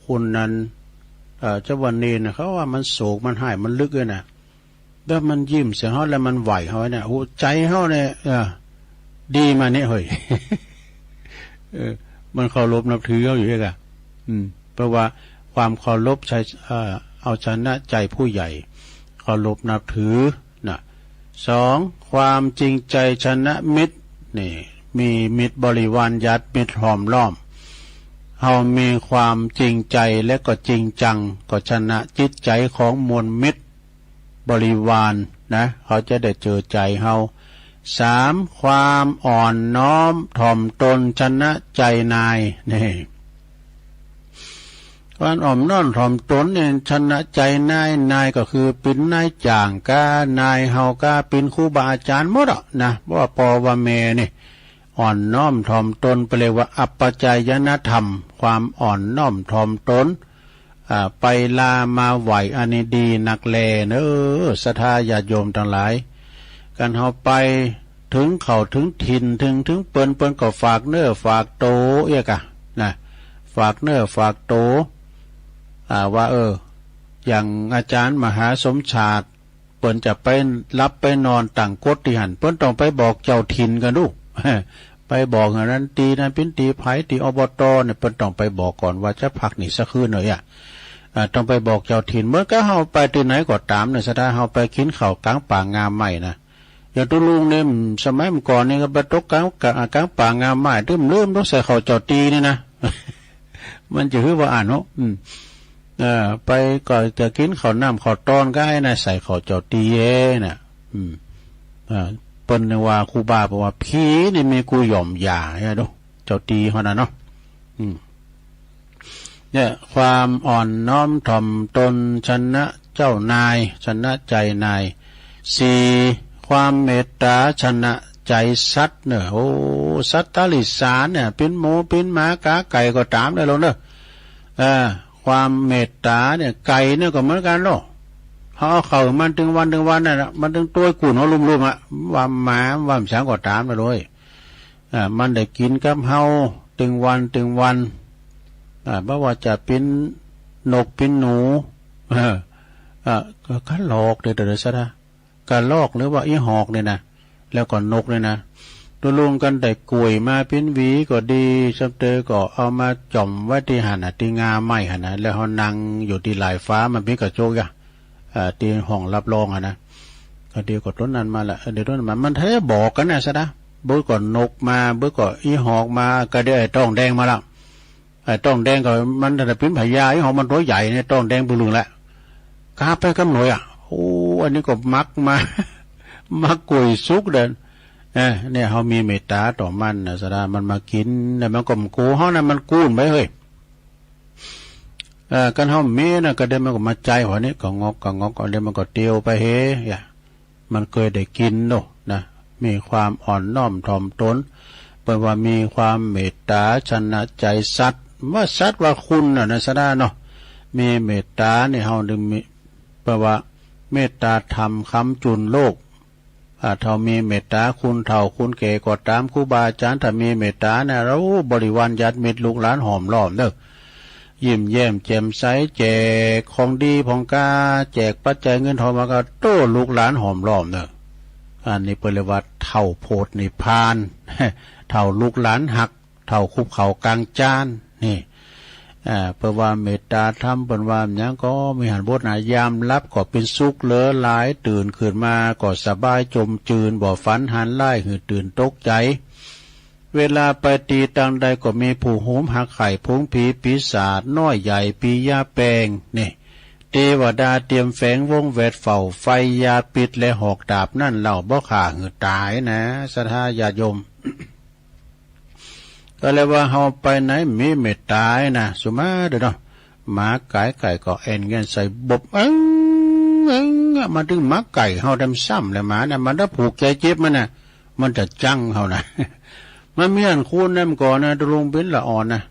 คนนั้น เอ่อ เจ้าวันนี้นะ เขาว่ามันโศก มันห้าย มันลึกเลยนะ แล้วมันยิ้มใส่เฮา แล้วมันไหว้เฮาเนี่ย โอ้ ใจเฮาเนี่ย เออ ดีมาเนี่ย เฮ้ย เออ มันเคารพนับถือเฮาอยู่เองอะ อืม เพราะว่าความเคารพใช้ เอ่อ เอาชนะใจผู้ใหญ่ เคารพนับถือนะ สอง ความจริงใจชนะมิตร นี่ มีมิตรบริวารญาติมิตรห้อมล้อม เฮามีความจริงใจและก็จริงจัง ก็ชนะจิตใจของมวลมิตรบริวารนะ เขาจะได้เจอใจเฮา สาม ความอ่อนน้อมถ่อมตนชนะใจนาย นี่ การอ่อนน้อมถ่อมตนเนี่ยชนะใจนาย นายก็คือเป็นนายจ้างกา นายเฮากา เป็นครูบาอาจารย์หมดอะนะ บ่ว่าพ่อว่าแม่นี่ อ่อนน้อมถ่อมตน ไปเรียกว่าอัปปจายนธรรม ความอ่อนน้อมถ่อมตน อ่า ไปลามาไหว้ อันนี้ดีนักแลเนอ ศรัทธาญาติโยมทั้งหลาย กันเฮาไปถึงเขาถึงถิ่น ถึง ถึงเปิ้น เปิ้นก็ฝากเนื้อฝากโตเอียกอะนะ ฝากเนื้อฝากโต อ่า ว่า เออ อย่างอาจารย์มหาสมชาติ เปิ้นจะไปหลับไปนอนตั้งกฎตี้หั้น เปิ้นต้องไปบอกเจ้าถิ่นก่อนดู ไปบอกอันนั้น ตี้นั้นเป๋นตี้ใผ ตี้ อบต. เนี่ย เปิ้นต้องไปบอกก่อนว่าจะพักนี่สักคืนหน่อยอะ อ่า ต้องไปบอกเจ้าถิ่น เหมือนกับเฮาไปตี้ไหนก็ต๋ามเนี่ย ศรัทธา เฮาไปกิ๋นข้าวก๋างป่างาไม้นะ อย่างตุ๊ลุงเนี่ย สมัยเมื่อก่อนนี่ก็ไปตกก๋าง ก๋างป่างาไม้ ตึ้มลืมต้องใส่ข้าวเจ้าตี้นี่นะ มันจะหื้อว่าอั้นเนาะ อืม เอ่อ ไปก็จะกิ๋นข้าวน้ำข้าวตอนก็ไอ้นะ ใส่ข้าวเจ้าตี้เองนะ อืม เอ่อ เปิ้นว่า ครูบาบอกว่า ผีนี่มีกูย่อมอย่า เนี่ยดู เจ้าตี้เฮานะเนาะ อืม เนี่ย ความอ่อนน้อมถ่อมตนชนะเจ้านาย ชนะใจนาย สี่ ความเมตตาชนะใจสัตว์เนอะ โอ้ สัตว์ตาริสานเนี่ย เป๋นหมู เป๋นหมา ก๋าไก่ก็ต๋ามเนอะลูกเนอะ เออ ความเมตตาเนี่ย ไก่เนี่ยก็เหมือนกั๋นเนาะ เฮาเอาข้าวมันตึงวันตึงวันนั่นแหละ มันตึงโต้ยกุ่นเฮาลุ่มๆ อะ ว่าหมา ว่าหยังก็ต๋ามเนอะลูก อ่า มันได้กิ๋นกับเฮาตึงวันตึงวัน อ่า บ่ว่าจะเป๋นนกเป๋นหนู เออ อ่า ก็กระรอกเด้อ เด้อ ศรัทธา กระรอกหรือว่าอี่หอกเนี่ยนะ แล้วก็นกเนี่ยนะ ตุ๊ลุงกันได้ก๋วยมาเป๋นหวีก็ดี ซ้ำเตอก็เอามาจ่อมไว้ตี้หั้นน่ะ ตี้งาไม้หั้นน่ะ แล้วเฮานั่งอยู่ตี้หลายฟ้า มันมีกระจกอะ อ่า ตี้ห้องรับรองอะนะ ก็เดี๋ยวก็ต้นนั้นมาละ เดี๋ยวต้นนั้นมา มันแท้บอกกั๋นนะ ศรัทธา เบิ่งก็นกมา เบิ่งก็อี่หอกมา ก็เดี๋ยวไอ้ต้องแดงมาละ ไอ้ต้องแดงก็มันน่ะเป๋นพญา อี่หอกมันตั๋วใหญ่เนี่ย ต้องแดงปึ่งลึงแหละ กาไปกำหนดอะ โอ้ อันนี้ก็มักมา มักก๋วยสุกเด้อ เออ เนี่ย เฮามีเมตตาต่อมันนะ ศรัทธา มันมากิ๋น แล้วมันก็บ่กั๋วเฮานะ มันกู้นไปเฮ้ย เอ่อ กันเฮามีนะ ก็เดี๋ยวมันก็มาใจหัวนี้ ก็งอก ก็งอก ก็เดี๋ยวมันก็เตียวไปเฮยะ มันเคยได้กิ๋นเนาะนะ มีความอ่อนน้อมถ่อมตน แปลว่ามีความเมตตาชนะใจสัตว์ ว่าสัตว์ว่าคนน่ะนะ ศรัทธาเนาะ มีเมตตานี่ เฮาดึงมี แปลว่าเมตตาธรรมค้ำจุนโลก อ่า ถ้ามีเมตตา คนเฒ่าคนแก่ก็ต๋าม ครูบาอาจารย์ ถ้ามีเมตตาเนี่ย โอ้ บริวารญาติมิตรลูกหลานห้อมล้อมเด้อ ยิ้มแย้มแจ่มใส แจกของดีของกา แจกปัจจัยเงินทองมาก็ โต้ ลูกหลานห้อมล้อมเด้อ อันนี้เปิ้นเรียกว่าเฒ่าโพธินิพพาน เฒ่าลูกหลานฮัก เฒ่าคุบเข่ากางจาน นี่ อ่า เปิ้นว่าเมตตาธรรม เปิ้นว่าหยังก็มีหั้นบทนะ ยามหลับก็เป๋นสุขเหลือหลาย ตื่นขึ้นมาก็สบายจมจืน บ่ฝันหันร้ายหื้อตื่นตกใจ เวลาไปตี้ตางใดก็มีผู้โหมหักใค่ ฝูงผีปีศาจ น้อยใหญ่ ปียาแปง นี่ เทวดาเตรียมแฝงวงแวดเฝ้า ไฟยาพิษและหอกดาบนั้นเล่า บ่ฆ่าหื้อตายนะ ศรัทธาญาติโยม ก็เลยว่าเฮาไปไหนมีเมตตานะ สุมาเด้อเนาะ หมาก๋ายไก่ก็แอ่นแง่นใส่ บก เอิ้ง เอิ้ง มาถึงหมาไก่เฮาแดมซ้ำเลย หมาน่ะ มันถ้าผูกใจเจ็บมันน่ะ มันจะจั้งเฮานะ มันมีอันคูณนำก่อนนะ ตะลุงเบญจละอ่อนนะ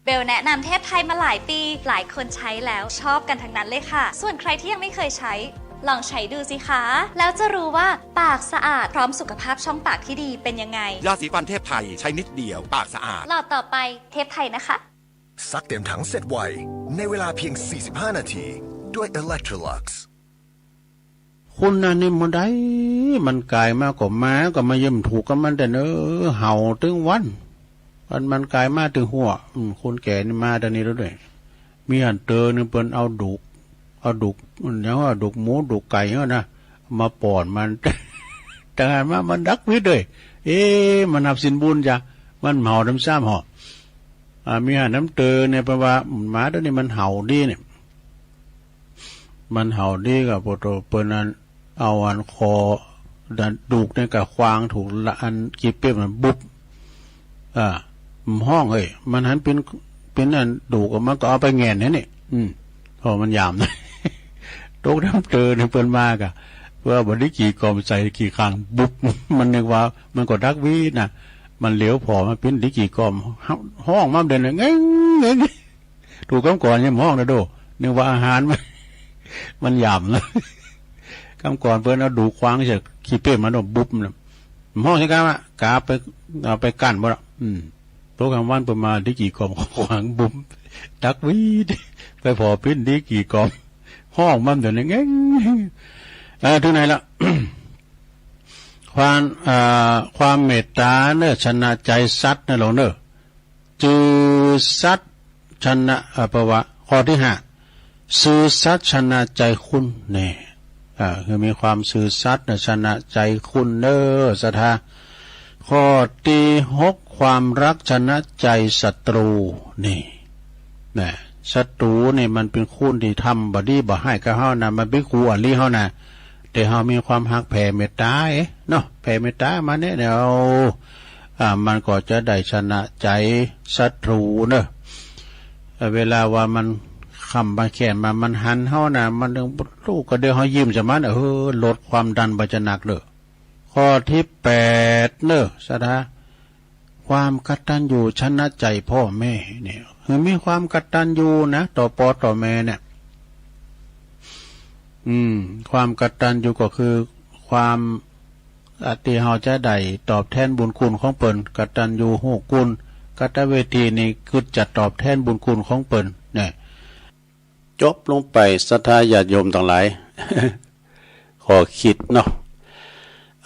เบลแนะนำเทพไทยมาหลายปี หลายคนใช้แล้ว ชอบกันทั้งนั้นเลยค่ะ ส่วนใครที่ยังไม่เคยใช้ ลองใช้ดูสิคะ แล้วจะรู้ว่าปากสะอาดพร้อมสุขภาพช่องปากที่ดีเป็นยังไง ยาสีฟันเทพไทย ใช้นิดเดียว ปากสะอาด หลอดต่อไป เทพไทยนะคะ ซักเต็มถังเสร็จไว ในเวลาเพียง สี่สิบห้า นาที ด้วย Electrolux คนนั้นนี่มันได้ มันก๋ายมาก็หมาก็มาเยี่ยมถูกกับมันแต่เนอะ เห่าตึงวัน มัน มันก๋ายมาตึงหัว อืม คนแก่นี่มาตอนนี้แล้วด้วย มีอันเตอหนึ่งเปิ้นเอาดูก เอาดูก อย่างว่าดูกหมูดูกไก่เนี่ยนะ มาป้อนมัน แต่หันมามันดักวิดเลย เอ๊ะ มันนับศีลบุญจ้ะ มันเห่าน้ำซ้ำหอ อ่า มีหันน้ำเตอเนี่ย แปลว่าหมาตัวนี้มันเห่าดีเนี่ย มันเห่าดีก็พอโตเปิ้นนั้น เอาอันคอ ดันดูกเนี่ยก็ขวางถูกละอันขี้เป๊บมันบุบ อ่า มันฮ้องเอ้ย มันหันเป็น เป็นอันดูกออกมาก็เอาไปแหง่นให้นี่ อืม พอมันยามนะ ตกน้ำเตอเนี่ยเปิ้นมาก็ เพื่อบ่ได้กี่กอมใส่กี่ครั้ง บุบ มันนึกว่า มันก็ดักวิดนะ มันเหลียวพอมาเป็นได้กี่กอม ฮ้องมาเด่นเลย เง้ง เง้ง ถูกกำก่อนยังฮ้องนะโด นึกว่าอาหารมัน มันยามนะ กำก่อนเปิ้นเอาดูกขวางใส่ขี้เป๊บมันโด บุบนะ ฮ้องใช่กะวะ กะไป เอาไปกั้นบ่ละ อืม พวกกลางวันเปิ้นมาได้กี่กอมขวางบุบ ดักวิด ไปพอปิ้นได้กี่กอม ฮ้องมาเด่นเลย เง้ง เออ ถึงไหนละ ความ เอ่อ ความเมตตาเนอะ ชนะใจสัตว์นะหลวงเนอะ ซื่อสัตย์ชนะ เอ่อ แปลว่า ข้อที่ห้า ซื่อสัตย์ชนะใจคนแน่ อ่า คือมีความซื่อสัตย์นะชนะใจคนเนอะ ศรัทธา ข้อที่หก ความรักชนะใจศัตรู นี่ นะ ศัตรูนี่มันเป็นคนที่ทำบ่ดีบ่ฮ้ายกับเฮานะ มันเป็นคู่อริเฮานะ แต่เฮามีความฮักแผ่เมตตา เอ๊ะ เนาะ แผ่เมตตามาเนี่ย เดี๋ยว อ่า มันก็จะได้ชนะใจศัตรูเนอะ เอ่อ เวลาว่ามันขำมันแค้นมา มันหันเฮานะ มันลูกก็เดี๋ยวเฮายิ้มใส่มัน เออ ลดความดันบ่จะหนักเด้อ ข้อที่แปดเนอะ ศรัทธา ความกตัญญูชนะใจพ่อแม่เนี่ย คือมีความกตัญญูนะ ต่อพ่อต่อแม่เนี่ย อืม ความกตัญญูก็คือความ อ่ะ ที่เฮาจะได้ตอบแทนบุญคุณของเปิ้น กตัญญูฮู้คุณ กตเวทีนี่คือจะตอบแทนบุญคุณของเปิ้นเนี่ย จบลงไป ศรัทธาญาติโยมทั้งหลาย ข้อคิดเนาะ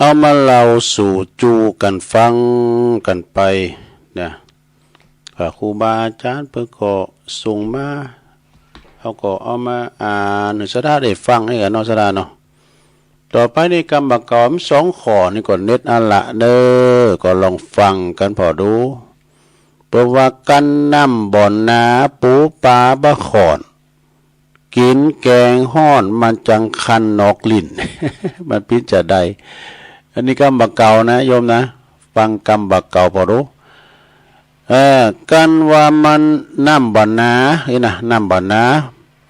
เอามาเล่าสู่จูกันฟังกันไปนะ อ่า ครูบาอาจารย์เปิ้นก็ส่งมา เฮาก็เอามาอ่านให้ศรัทธาได้ฟังให้กันเนาะ ศรัทธาเนาะ ต่อไปนี่กำบ่าเก่าสองข้อนี่ก็เน็ตอันละเด้อ ก็ลองฟังกันผ่อดู เปิ้นว่า กั๋นน้ำบ่อนา ปูปลาบ่าข้อน กิ๋นแก๋งฮ้อน มันจังคันนอกลิ้น มันเป๋นจาใด อันนี้กำบ่าเก่านะโยมนะ ฟังกำบ่าเก่าผ่อดู เออ กั๋นว่ามันน้ำบ่อนา นี่นะ น้ำบ่อนา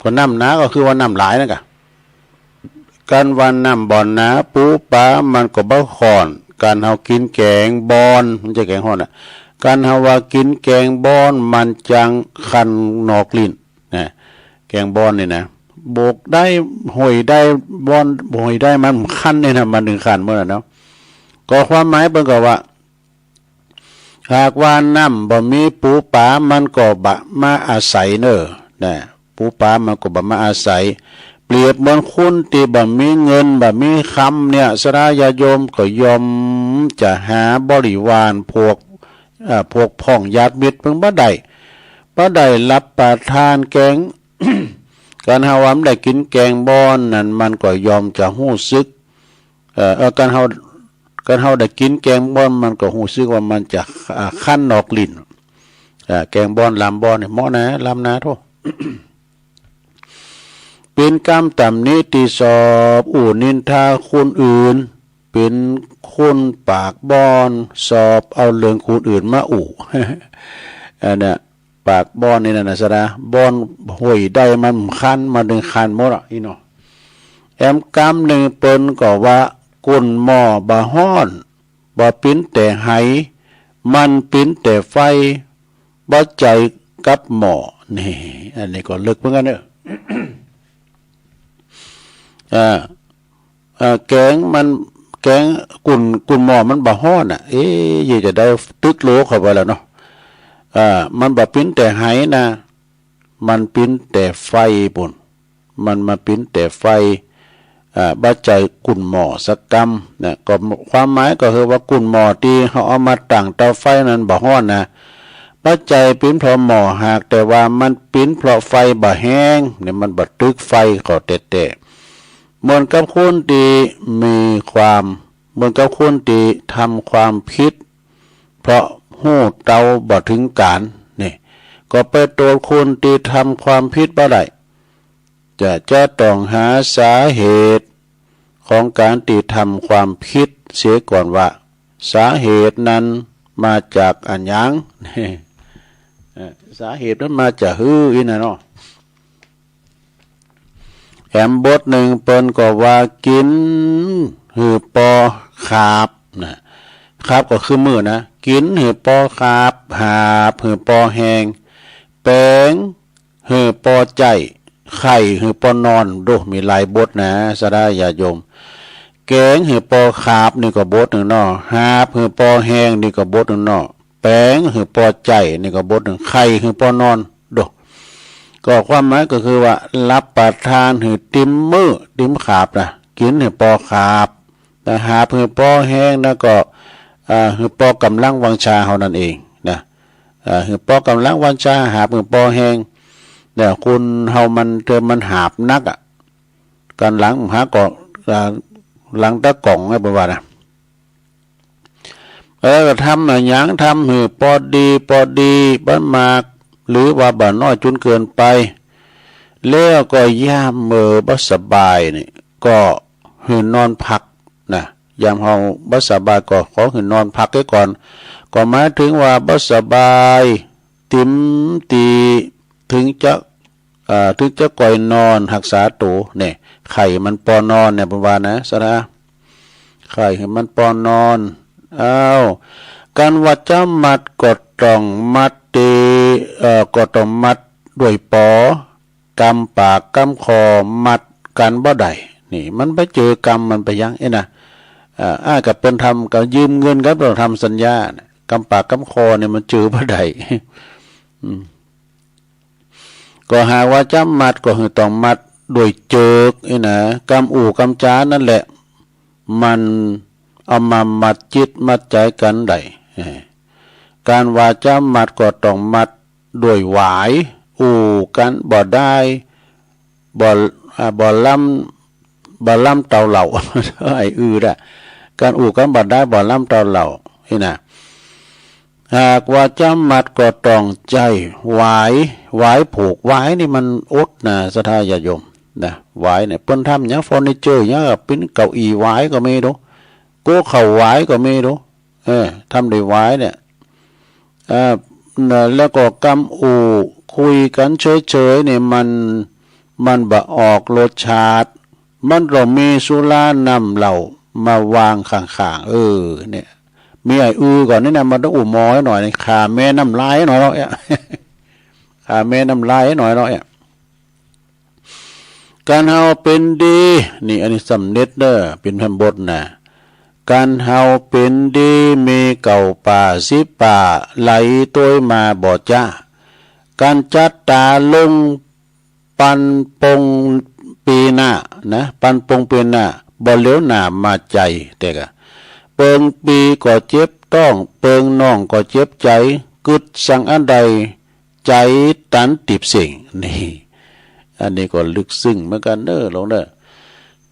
ก็น้ำนาก็คือว่าน้ำหลายนั่นกะ กั๋นว่าน้ำบ่อนา ปูปลามันก็บ่าข้อน กั๋นเฮากิ๋นแก๋งบ่อน มันจะแก๋งฮ้อนน่ะ กั๋นเฮาว่ากิ๋นแก๋งบ่อน มันจังคันนอกลิ้น นะ แก๋งบ่อนนี่นะ บกได้ ห้อยได้ บ่อน ห้อยได้ มันคันนี่นะ มันถึงคันหมดน่ะเนาะ ก็ความหมายเปิ้นก็ว่า หากว่าน้ำบ่มีปูปลามันก็บ่มาอาศัยเนอะ นะ ปูปลามันก็บ่มาอาศัย เปรียบเหมือนคนที่บ่มีเงินบ่มีคำเนี่ย ศรัทธาญาติโยมก็ย่อมจะหาบริวารพวก เอ่อ พวกพ้องญาติมิตรเปิ้นบ่ได้ บ่ได้รับประทานแก๋ง กั๋นเฮาว่ามันได้กิ๋นแก๋งบ่อนนั่น มันก็ย่อมจะฮู้สึก เอ่อ เอ่อ กั๋นเฮา กั๋นเฮาได้กิ๋นแก๋งบ่อน มันก็ฮู้สึกว่ามันจะ อ่า คันนอกลิ้น อ่า แก๋งบ่อน ลำบ่อนนี่ เหมาะนะ ลำนาโธ่ เป็นกำตำหนิตี้สอบอู้นินทาคนอื่น เป็นคนปากบ้อน สอบเอาเรื่องคนอื่นมาอู้ อันเนี้ย ปากบ้อนนี่นะนะสะดา บ้อนห้วยใดมันคัน มันถึงคันหมดอ่ะ อีเนาะ แอมกำหนึ่งเปิ้นก็ว่า ก้นหม้อบ่ฮ้อน บ่ปิ้นแต่ไห มันปิ้นแต่ไฟ บ่ใจ๋กับหม้อ นี่ อันนี้ก็ลึกเหมือนกันเนอะ อ่า อ่า แกงมัน แกงก้น ก้นหม้อมันบ่ฮ้อนอ่ะ เอ๊ะ เยอะจะได้ตึกโลเข้าไปแล้วเนาะ อ่า มันบ่ปิ้นแต่ไหนะ มันปิ้นแต่ไฟปุ้น มันมาปิ้นแต่ไฟ อ่า บ่ใจ๋ก้นหม้อสักกำนะ ก็ความหมายก็คือว่าก้นหม้อตี้เขาเอามาตั้งเตาไฟนั้นบ่ฮ้อนนะ บ่ใจ๋ปิ้นเพราะหม้อ หากแต่ว่ามันปิ้นเพราะไฟบ่แฮง เนี่ยมันบ่ตึกไฟเข้าแต๊ๆ เหมือนกับคนตี้มีความ เหมือนกับคนตี้ทำความผิด เพราะฮู้เตาบ่ถึงก๋าน นี่ ก็ไปโต้ษคนตี้ทำความผิดบ่ได้ จะ จะต้องหาสาเหตุของก๋านตี้ทำความผิดเสียก่อนว่า สาเหตุนั้นมาจากอะหยัง เอ่อ สาเหตุนั้นมาจากหื้อ อีน่ะเนาะ แอมบทหนึ่งเปิ้นก็ว่า กิ๋นหื้อปอขาบนะ ขาบก็คือมือนะ กิ๋นหื้อปอขาบ หาบหื้อปอแฮง แป๋งหื้อปอใจ๋ ไข่หื้อปอนอน โด มีหลายบทนะ สะดาญาติโยม แก๋งหื้อปอขาบ นี่ก็บทหนึ่งเนาะ หาบหื้อปอแฮง นี่ก็บทหนึ่งเนาะ แป๋งหื้อปอใจ๋ นี่ก็บทหนึ่ง ไข่หื้อปอนอน โด ก็ความหมายก็คือว่า รับประทานหื้อติ่มมือ ติ่มขาบนะ กิ๋นหื้อปอขาบ แต่หาบหื้อปอแฮงนะก็ อ่า หื้อปอกำลังวังชาเฮานั่นเองนะ อ่า หื้อปอกำลังวังชา หาบหื้อปอแฮง เนี่ย คนเฮามันเติมมันหาบนักอ่ะ การหลังหาก็ อ่า หลังตะกล่องไงเปิ้นว่านะ เออ ทำอะหยัง ทำหื้อปอดี ปอดี บ่มาก หรือว่าบ่น้อยจนเกินไป แล้วก็ยามเมื่อบ่สบายนี่ ก็หื้อนอนพักนะ ยามเฮาบ่สบายก็ขอหื้อนอนพักไว้ก่อน ก็หมายถึงว่าบ่สบาย ติ่มตี้ ถึงจะ เอ่อ ถึงจะก่อยนอนฮักษาตั๋วเนี่ย ไข่มันปอนอนเนี่ย เปิ้นว่านะ สะดา ไข่มันปอนอน อ้าว การว่าจะมัดก็ต้องมัดตี้ เอ่อ ก็ต้องมัดด้วยปอ กำปากกำคอ มัดกั๋นบ่ได้ นี่ มันไปเจอกำมันไปยัง เอ๊ะนะ เอ่อ อ้ายกับเปิ้นทำ ก็ยืมเงินกับเปิ้นทำสัญญานะ กำปากกำคอเนี่ยมันเจอบ่ได้ อืม ก็หากว่าจะมัดก็คือต้องมัดด้วยเจือก เอ๊ะนะ กำอู้กำจานั่นแหละ มันเอามามัดจิตมัดใจ๋กั๋นได้ เอ่อ การว่าจะมัดก็ต้องมัดด้วยหวาย อู้กั๋นบ่ได้ บ่ อ่า บ่ล้ำ บ่ล้ำเต้าเหล่า ไอ้อือดะ การอู้กั๋นบ่ได้ บ่ล้ำเต้าเหล่า นี่นะ หากว่าจะมัดก็ต้องใจ๊หวาย หวายผูก หวายนี่มันอดนะ ศรัทธาญาติโยม นะ หวายเนี่ย เปิ้นทำหยัง เฟอร์นิเจอร์หยัง ปิ้นเก้าอี้หวายก็มีโด โก๊ะเข่าหวายก็มีโด เออ ทำด้วยหวายเนี่ย เอ่อ นะ แล้วก็กำอู้คุยกั๋นเฉยๆ เนี่ย มัน มันบ่ออกรสชาติ มันต้องมีสุราน้ำเหล้ามาวางข้างๆ เออ เนี่ย มีไอ้อือก่อนนี่นะ มันต้องอู้หมอให้หน่อย ข้าแม่น้ำลายให้หน่อยเนาะ เนี่ย ข้าแม่น้ำลายให้หน่อยเนาะ เนี่ย การเฮาเป็นดี นี่ อันนี้สำเร็จเด้อ เป็นแผ่นบทนะ การเฮาเป็นดี มีเก้าป่าสิบป่า ไหลตวยมาบ่จ๊ะ การจัดตาลง ปันปงปีหน้านะ ปันปงปีหน้า บ่เหลียวหน้ามาใจ๋ แต่กะ เปิงปีก็เจ็บต๊อง เปิงน้องก็เจ็บใจ๋ กึ๊ดสังอันใด ใจ๋ตันติบเสียง นี่ อันนี้ก็ลึกซึ้งเหมือนกั๋นเน้อ หลวงเน้อ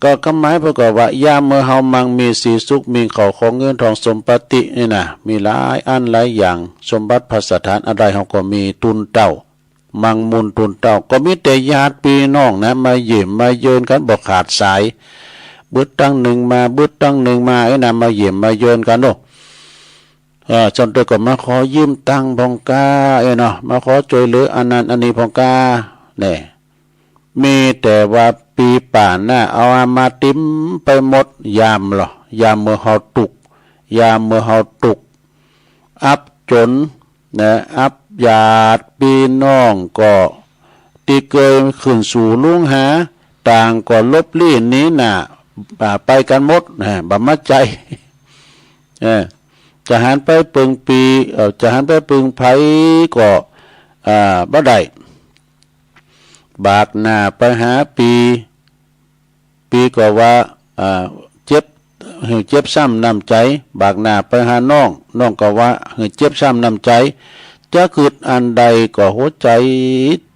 ก็ความหมายเปิ้นก็ว่า ยามเมื่อเฮามั่งมีสีสุข มีเข้าของเงินทองสมบัตินี่นะ มีหลายอันหลายอย่าง สมบัติพัสถานอันใดเฮาก็มี ตูนเต้า มังมุนตุนเต้า ก็มีแต่ญาติพี่น้องนะ มาเยี่ยมมาเยือนกันบ่ขาดสาย บึดตังหนึ่งมา บึดตังหนึ่งมา ไอ้นะ มาเยี่ยมมาเยือนกันเนาะ เออ จนเตยก็มาขอยืมตังค์พองกา เอ้ยเนาะ มาขอช่วยเหลืออันนั้นอันนี้พองกา เนี่ย มีแต่ว่าปีป่านน่ะ เอามาเต็มไปหมด ยามเหรอ ยามเมื่อเฮาทุกข์ ยามเมื่อเฮาทุกข์ อับจน นะ อับญาติพี่น้องก็ ตี้เกยขึ้นสู่ลุงหา ต่างก็หลบลี้หนีหน้า อ่า ไปกันหมด นะ บ่มาใจ๋ เออ จะหันไปเปิงปี เอ่อ จะหันไปเปิงไผก็ อ่า บ่ได้ บากหน้าไปหาปี ปีก็ว่า อ่า เจ็บ หื้อเจ็บซ้ำน้ำใจ๋ บากหน้าไปหาน้อง น้องก็ว่า หื้อเจ็บซ้ำน้ำใจ๋ จะกึ๊ดอันใดก็หัวใจ๋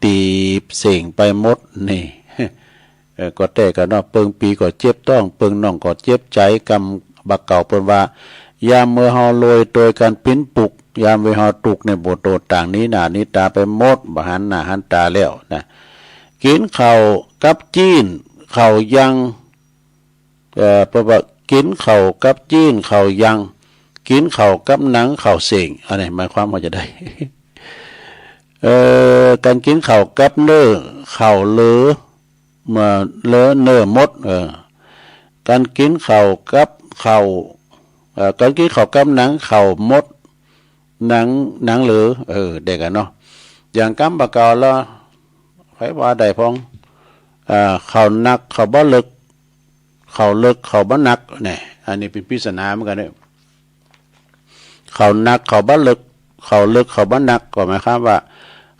ตีบเส่งไปหมดนี่ เออ ก็แต๊กั๋นเนาะ เปิงปีก็เจ็บต๊อง เปิงน้องก็เจ็บใจ๋ กำบ่าเก่าเปิ้นว่า ยามเมื่อเฮาโรยโตยกั๋นปิ๊นปุก ยามเมื่อเฮาทุกข์เนี่ย บ่โตต่างหนีหน้าหนีต๋าไปหมด บ่หันหน้าหันต๋าแล้วนะ กิ๋นข้าวกับจีน ข้าวยัง เอ่อ เปิ้นว่า กิ๋นข้าวกับจีน ข้าวยัง กิ๋นข้าวกับหนัง ข้าวเส้ง อันนี้หมายความว่าจะใด เอ่อ ก๋านกิ๋นข้าวกับเนื้อ ข้าวเหลือ มาเหลือเนื้อหมด เออ ก๋านกิ๋นข้าวกับข้าว เอ่อ ก๋านกิ๋นข้าวกับหนัง ข้าวหมด หนัง หนังเหลือ เออ แต๊กั๋นเนาะ อย่างกำบ่าเก่าแล้ว ใผว่าได้พ่อง อ่า ข้าวหนัก ข้าวบ่เลิก ข้าวเลิก ข้าวบ่หนัก เนี่ย อันนี้เป๋นปริศนาเหมือนกั๋นเนี่ย ข้าวหนัก ข้าวบ่เลิก ข้าวเลิก ข้าวบ่หนัก ก็หมายความว่า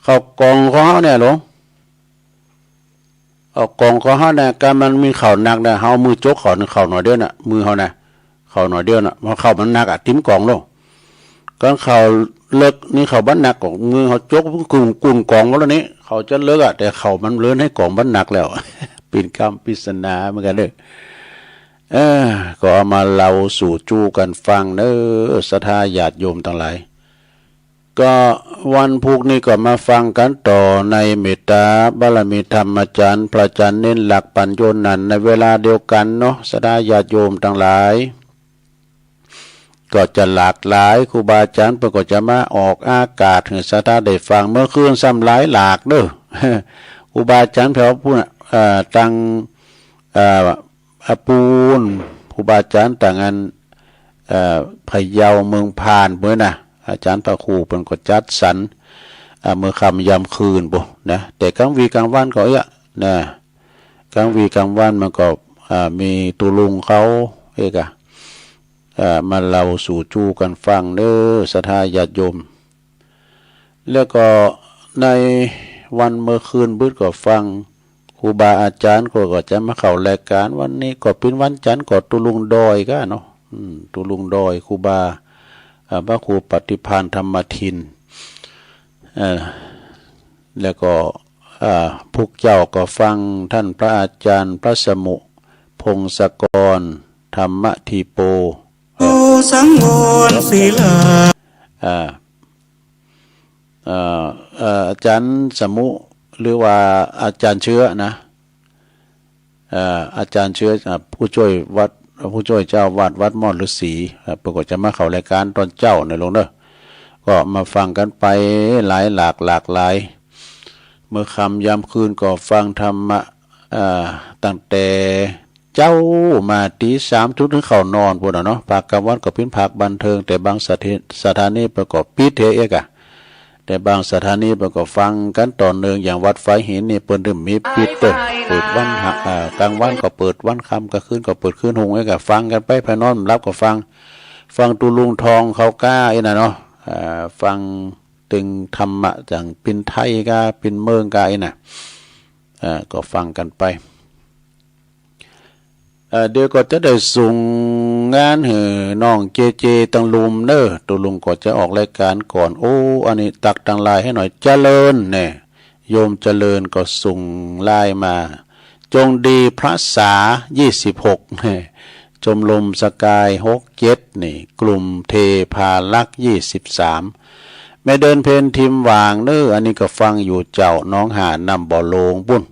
ข้าวกล่องของเฮาเนี่ยหลวง เอากล่องของเฮาเนี่ย ก๋านมันมีข้าวหนักเนี่ย เฮามือจกข้าว ข้าวหน่อยเดียวน่ะ มือเฮาน่ะ ข้าวหน่อยเดียวน่ะ เพราะข้าวมันหนักอะ เต็มกล่องแล้ว ก๋านข้าวเลิกนี่ ข้าวบ่หนัก ก็มือเฮาจกกุ่นกุ่นกล่องหมดแล้วนี่ ข้าวจะเลิกอะ แต่ข้าวมันเหลือในกล่องบ่หนักแล้ว เป๋นกำปริศนาเหมือนกั๋นเด้อ เออ ก็เอามาเล่าสู่จู้กั๋นฟังเน้อ ศรัทธาญาติโยมตังหลาย ก็วันพุธนี้ก็มาฟังกั๋นต่อในเมตตาบารมีธรรมอาจ๋ารย์ พระอาจ๋ารย์เน้นหลักปั๋ญโญนั้น ในเวลาเดียวกั๋นเนาะ ศรัทธาญาติโยมตังหลาย ก็จะหลากหลาย ครูบาอาจ๋ารย์เปิ้นก็จะมาออกอากาศหื้อศรัทธาได้ฟัง เมื่อคืนซ้ำหลายหลากเด้อ ครูบาอาจ๋ารย์แผวผู้น่ะ เอ่อ ตัง เอ่อ อาปูน ครูบาอาจ๋ารย์ตังอัน เอ่อ พะเยา เมืองพาน เปิ้นน่ะ อาจ๋ารย์พระครูเปิ้นก็จัดสรร อ่า เมื่อค่ำยามคืนปุ้นนะ แต่กลางวีกลางวันก็เอ๊ะนะ กลางวีกลางวันมันก็ อ่า มีตุ๊ลุงเขาเอ๊ะกะ อ่า มาเล่าสู่จู้กั๋นฟังเน้อ ศรัทธาญาติโยม แล้วก็ในวันเมื่อคืนบึดก็ฟัง ครูบาอาจ๋ารย์ก็ ก็จะมาเข้ารายก๋าน วันนี้ก็เป๋นวันจันทร์ ก็ตุ๊ลุงดอยก้าเนาะ อืม ตุ๊ลุงดอย ครูบา อ่า พระครูปฏิภาณธรรมทิน เอ่อ แล้วก็ อ่า พวกเจ้าก็ฟังต้านพระอาจ๋ารย์พระสมุ พงศกร ธรรมธีโป สังวรศิลา อ่า เอ่อ เอ่อ อาจ๋ารย์สมุ หรือว่าอาจ๋ารย์เชื้อนะ เอ่อ อาจ๋ารย์เชื้อ อ่า ผู้จ้วยวัด ผู้จ้วยเจ้าวัด วัดม่อนฤๅษี อ่า เปิ้นก็จะมาเข้ารายก๋านต๋อนเจ๊าเน้อหลวงเน้อ ก็มาฟังกั๋นไปหลายหลาก หลากหลาย เมื่อค่ำยามคืนก็ฟังธรรมะ อ่า ตั้งแต่ เจ๊ามาตี๋สามทุ่มเถิงเข้านอนปุ้นน่ะเนาะ ภาคกลางวันก็เป๋นภาคบันเทิง แต่บางสถา สถานีเปิ้นก็ปิดเหียเอกอะ แต่บางสถานีเปิ้นก็ฟังกั๋นต่อเนื่อง อย่างวัดฝายหินนี่เปิ้นเริ่มมีปิดเต๊อะ เปิดวันหะ อ่า กลางวันก็เปิดวันค่ำ กลางคืนก็เปิดคืนหนึ่งเอกอะ ฟังกั๋นไป ไผนอนบ่หลับก็ฟัง ฟังตุ๊ลุงทองเขาก้าอี้น่ะเนาะ อ่า ฟังเถิงธรรมะ อย่างเป๋นไทยก้า เป๋นเมืองก้าอี้น่ะ อ่า ก็ฟังกั๋นไป เอ่อ เดี๋ยวก็จะได้ส่งงานหื้อน้องเจเจตังลุมเน้อ ตุ๊ลุงก็จะออกรายก๋านก่อน โอ้ อันนี้ตักตังไลน์หื้อหน่อย เจริญแน่ โยมเจริญก็ส่งไลน์มา จงดีพรรษา ยี่สิบหก ชมรมสกาย หกเจ็ด นี่ กลุ่มเทพารักษ์ ยี่สิบสาม แม่เดินเพ็ญทิมหว่างเนอ อันนี้ก็ฟังอยู่เจ้า หนองหาดน้ำบ่อโลงปุ้น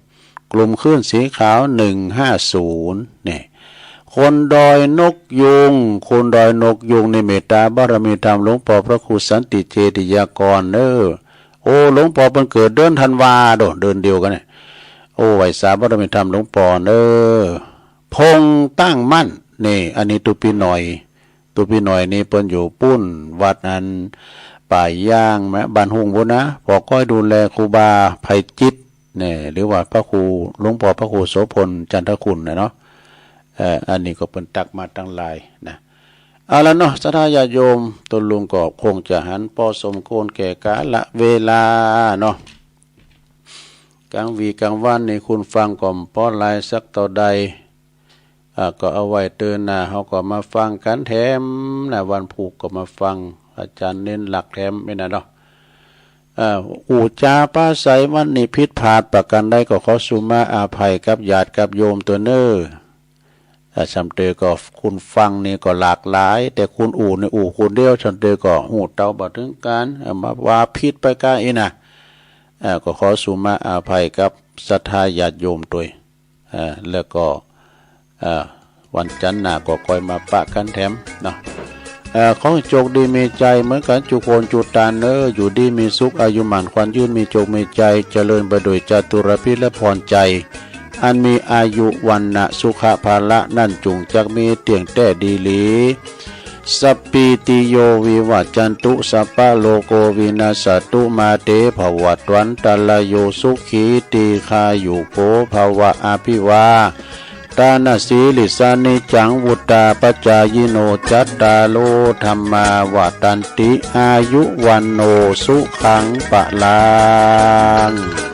กลุ่มคลื่นสีขาว หนึ่งห้าศูนย์ นี่ คนดอยนกยูง คนดอยนกยูงนี่เมตตาบารมีธรรมหลวงปอพระครูสันติเจติยากรเนอ โอ้ หลวงปอเปิ้นเกิดเดือนธันวาโด เดือนเดียวกันเนี่ย โอ้ ไหว้สาบารมีธรรมหลวงปอเนอ พงตั้งมั่น นี่ อันนี้ตุปีหน่อย ตุปีหน่อยนี่เปิ้นอยู่ปุ้นวัดอันป่ายางแมบ้านฮุ่งปุ้นนะ ปอก้อยดูแลครูบาไพจิตเนี่ย หรือว่าพระครูหลวงปอพระครูโสพลจันทคุณนะเนาะ เอ่อ อันนี้ก็เปิ้นตักมาตั้งหลายนะ เอาละเนาะ ศรัทธาญาติโยม ตนลุงก็คงจะหันปอสมควรแก่กาลเวลาเนาะ กลางวีกลางวันนี่คุณฟังก็บ่ปอหลายสักเต้าใด อ่า ก็เอาไว้เติ่นหน้าเฮาก็มาฟังกันแถมนะ วันพูกก็มาฟัง อาจารย์เน้นหลักแถมไม่นานเนาะ อ่า อู้จ๋าปาใสวันนี้ผิดพลาดประการใดก็ขอสุมาอาภัยกับญาติกับโยมเต้อเนอ อ่า ซำเตอก็คุณฟังนี่ก็หลากหลาย แต่คุณอู้นี่อู้คนเดียว ซำเตอก็ฮู้เต้าบ่ถึงการ อ่า มาว่าผิดไปกาอีกนะ อ่า ก็ขอสุมาอาภัยกับศรัทธาญาติโยมตวย อ่า แล้วก็ อ่า วันจันทร์หน้าก็ค่อยมาปะกันแถมเนาะ เอ่อ ขอให้โชคดีมีชัยเหมือนกันจุคนจุตานเนอ อยู่ดีมีสุข อายุหมั่นขวัญยืน มีโชคมีชัย เจริญไปด้วยจตุรพิธและพรชัย อันมีอายุวรรณะสุขะพละ นั่นจุ่งจักมีเตี้ยงแต๊ดีหลี สัพพีติโยวิวัจจันตุ สัพพะโรโควินัสสะตุ มาเตภวัตวันตะราโย สุขีทีฆายุโกภวะ อภิวาทะนะสีลิสสะ นิจจังวุฑฒาปะจายิโน จัตตาโรธัมมาวัฑฒันติ อายุวัณโณสุขังพลัง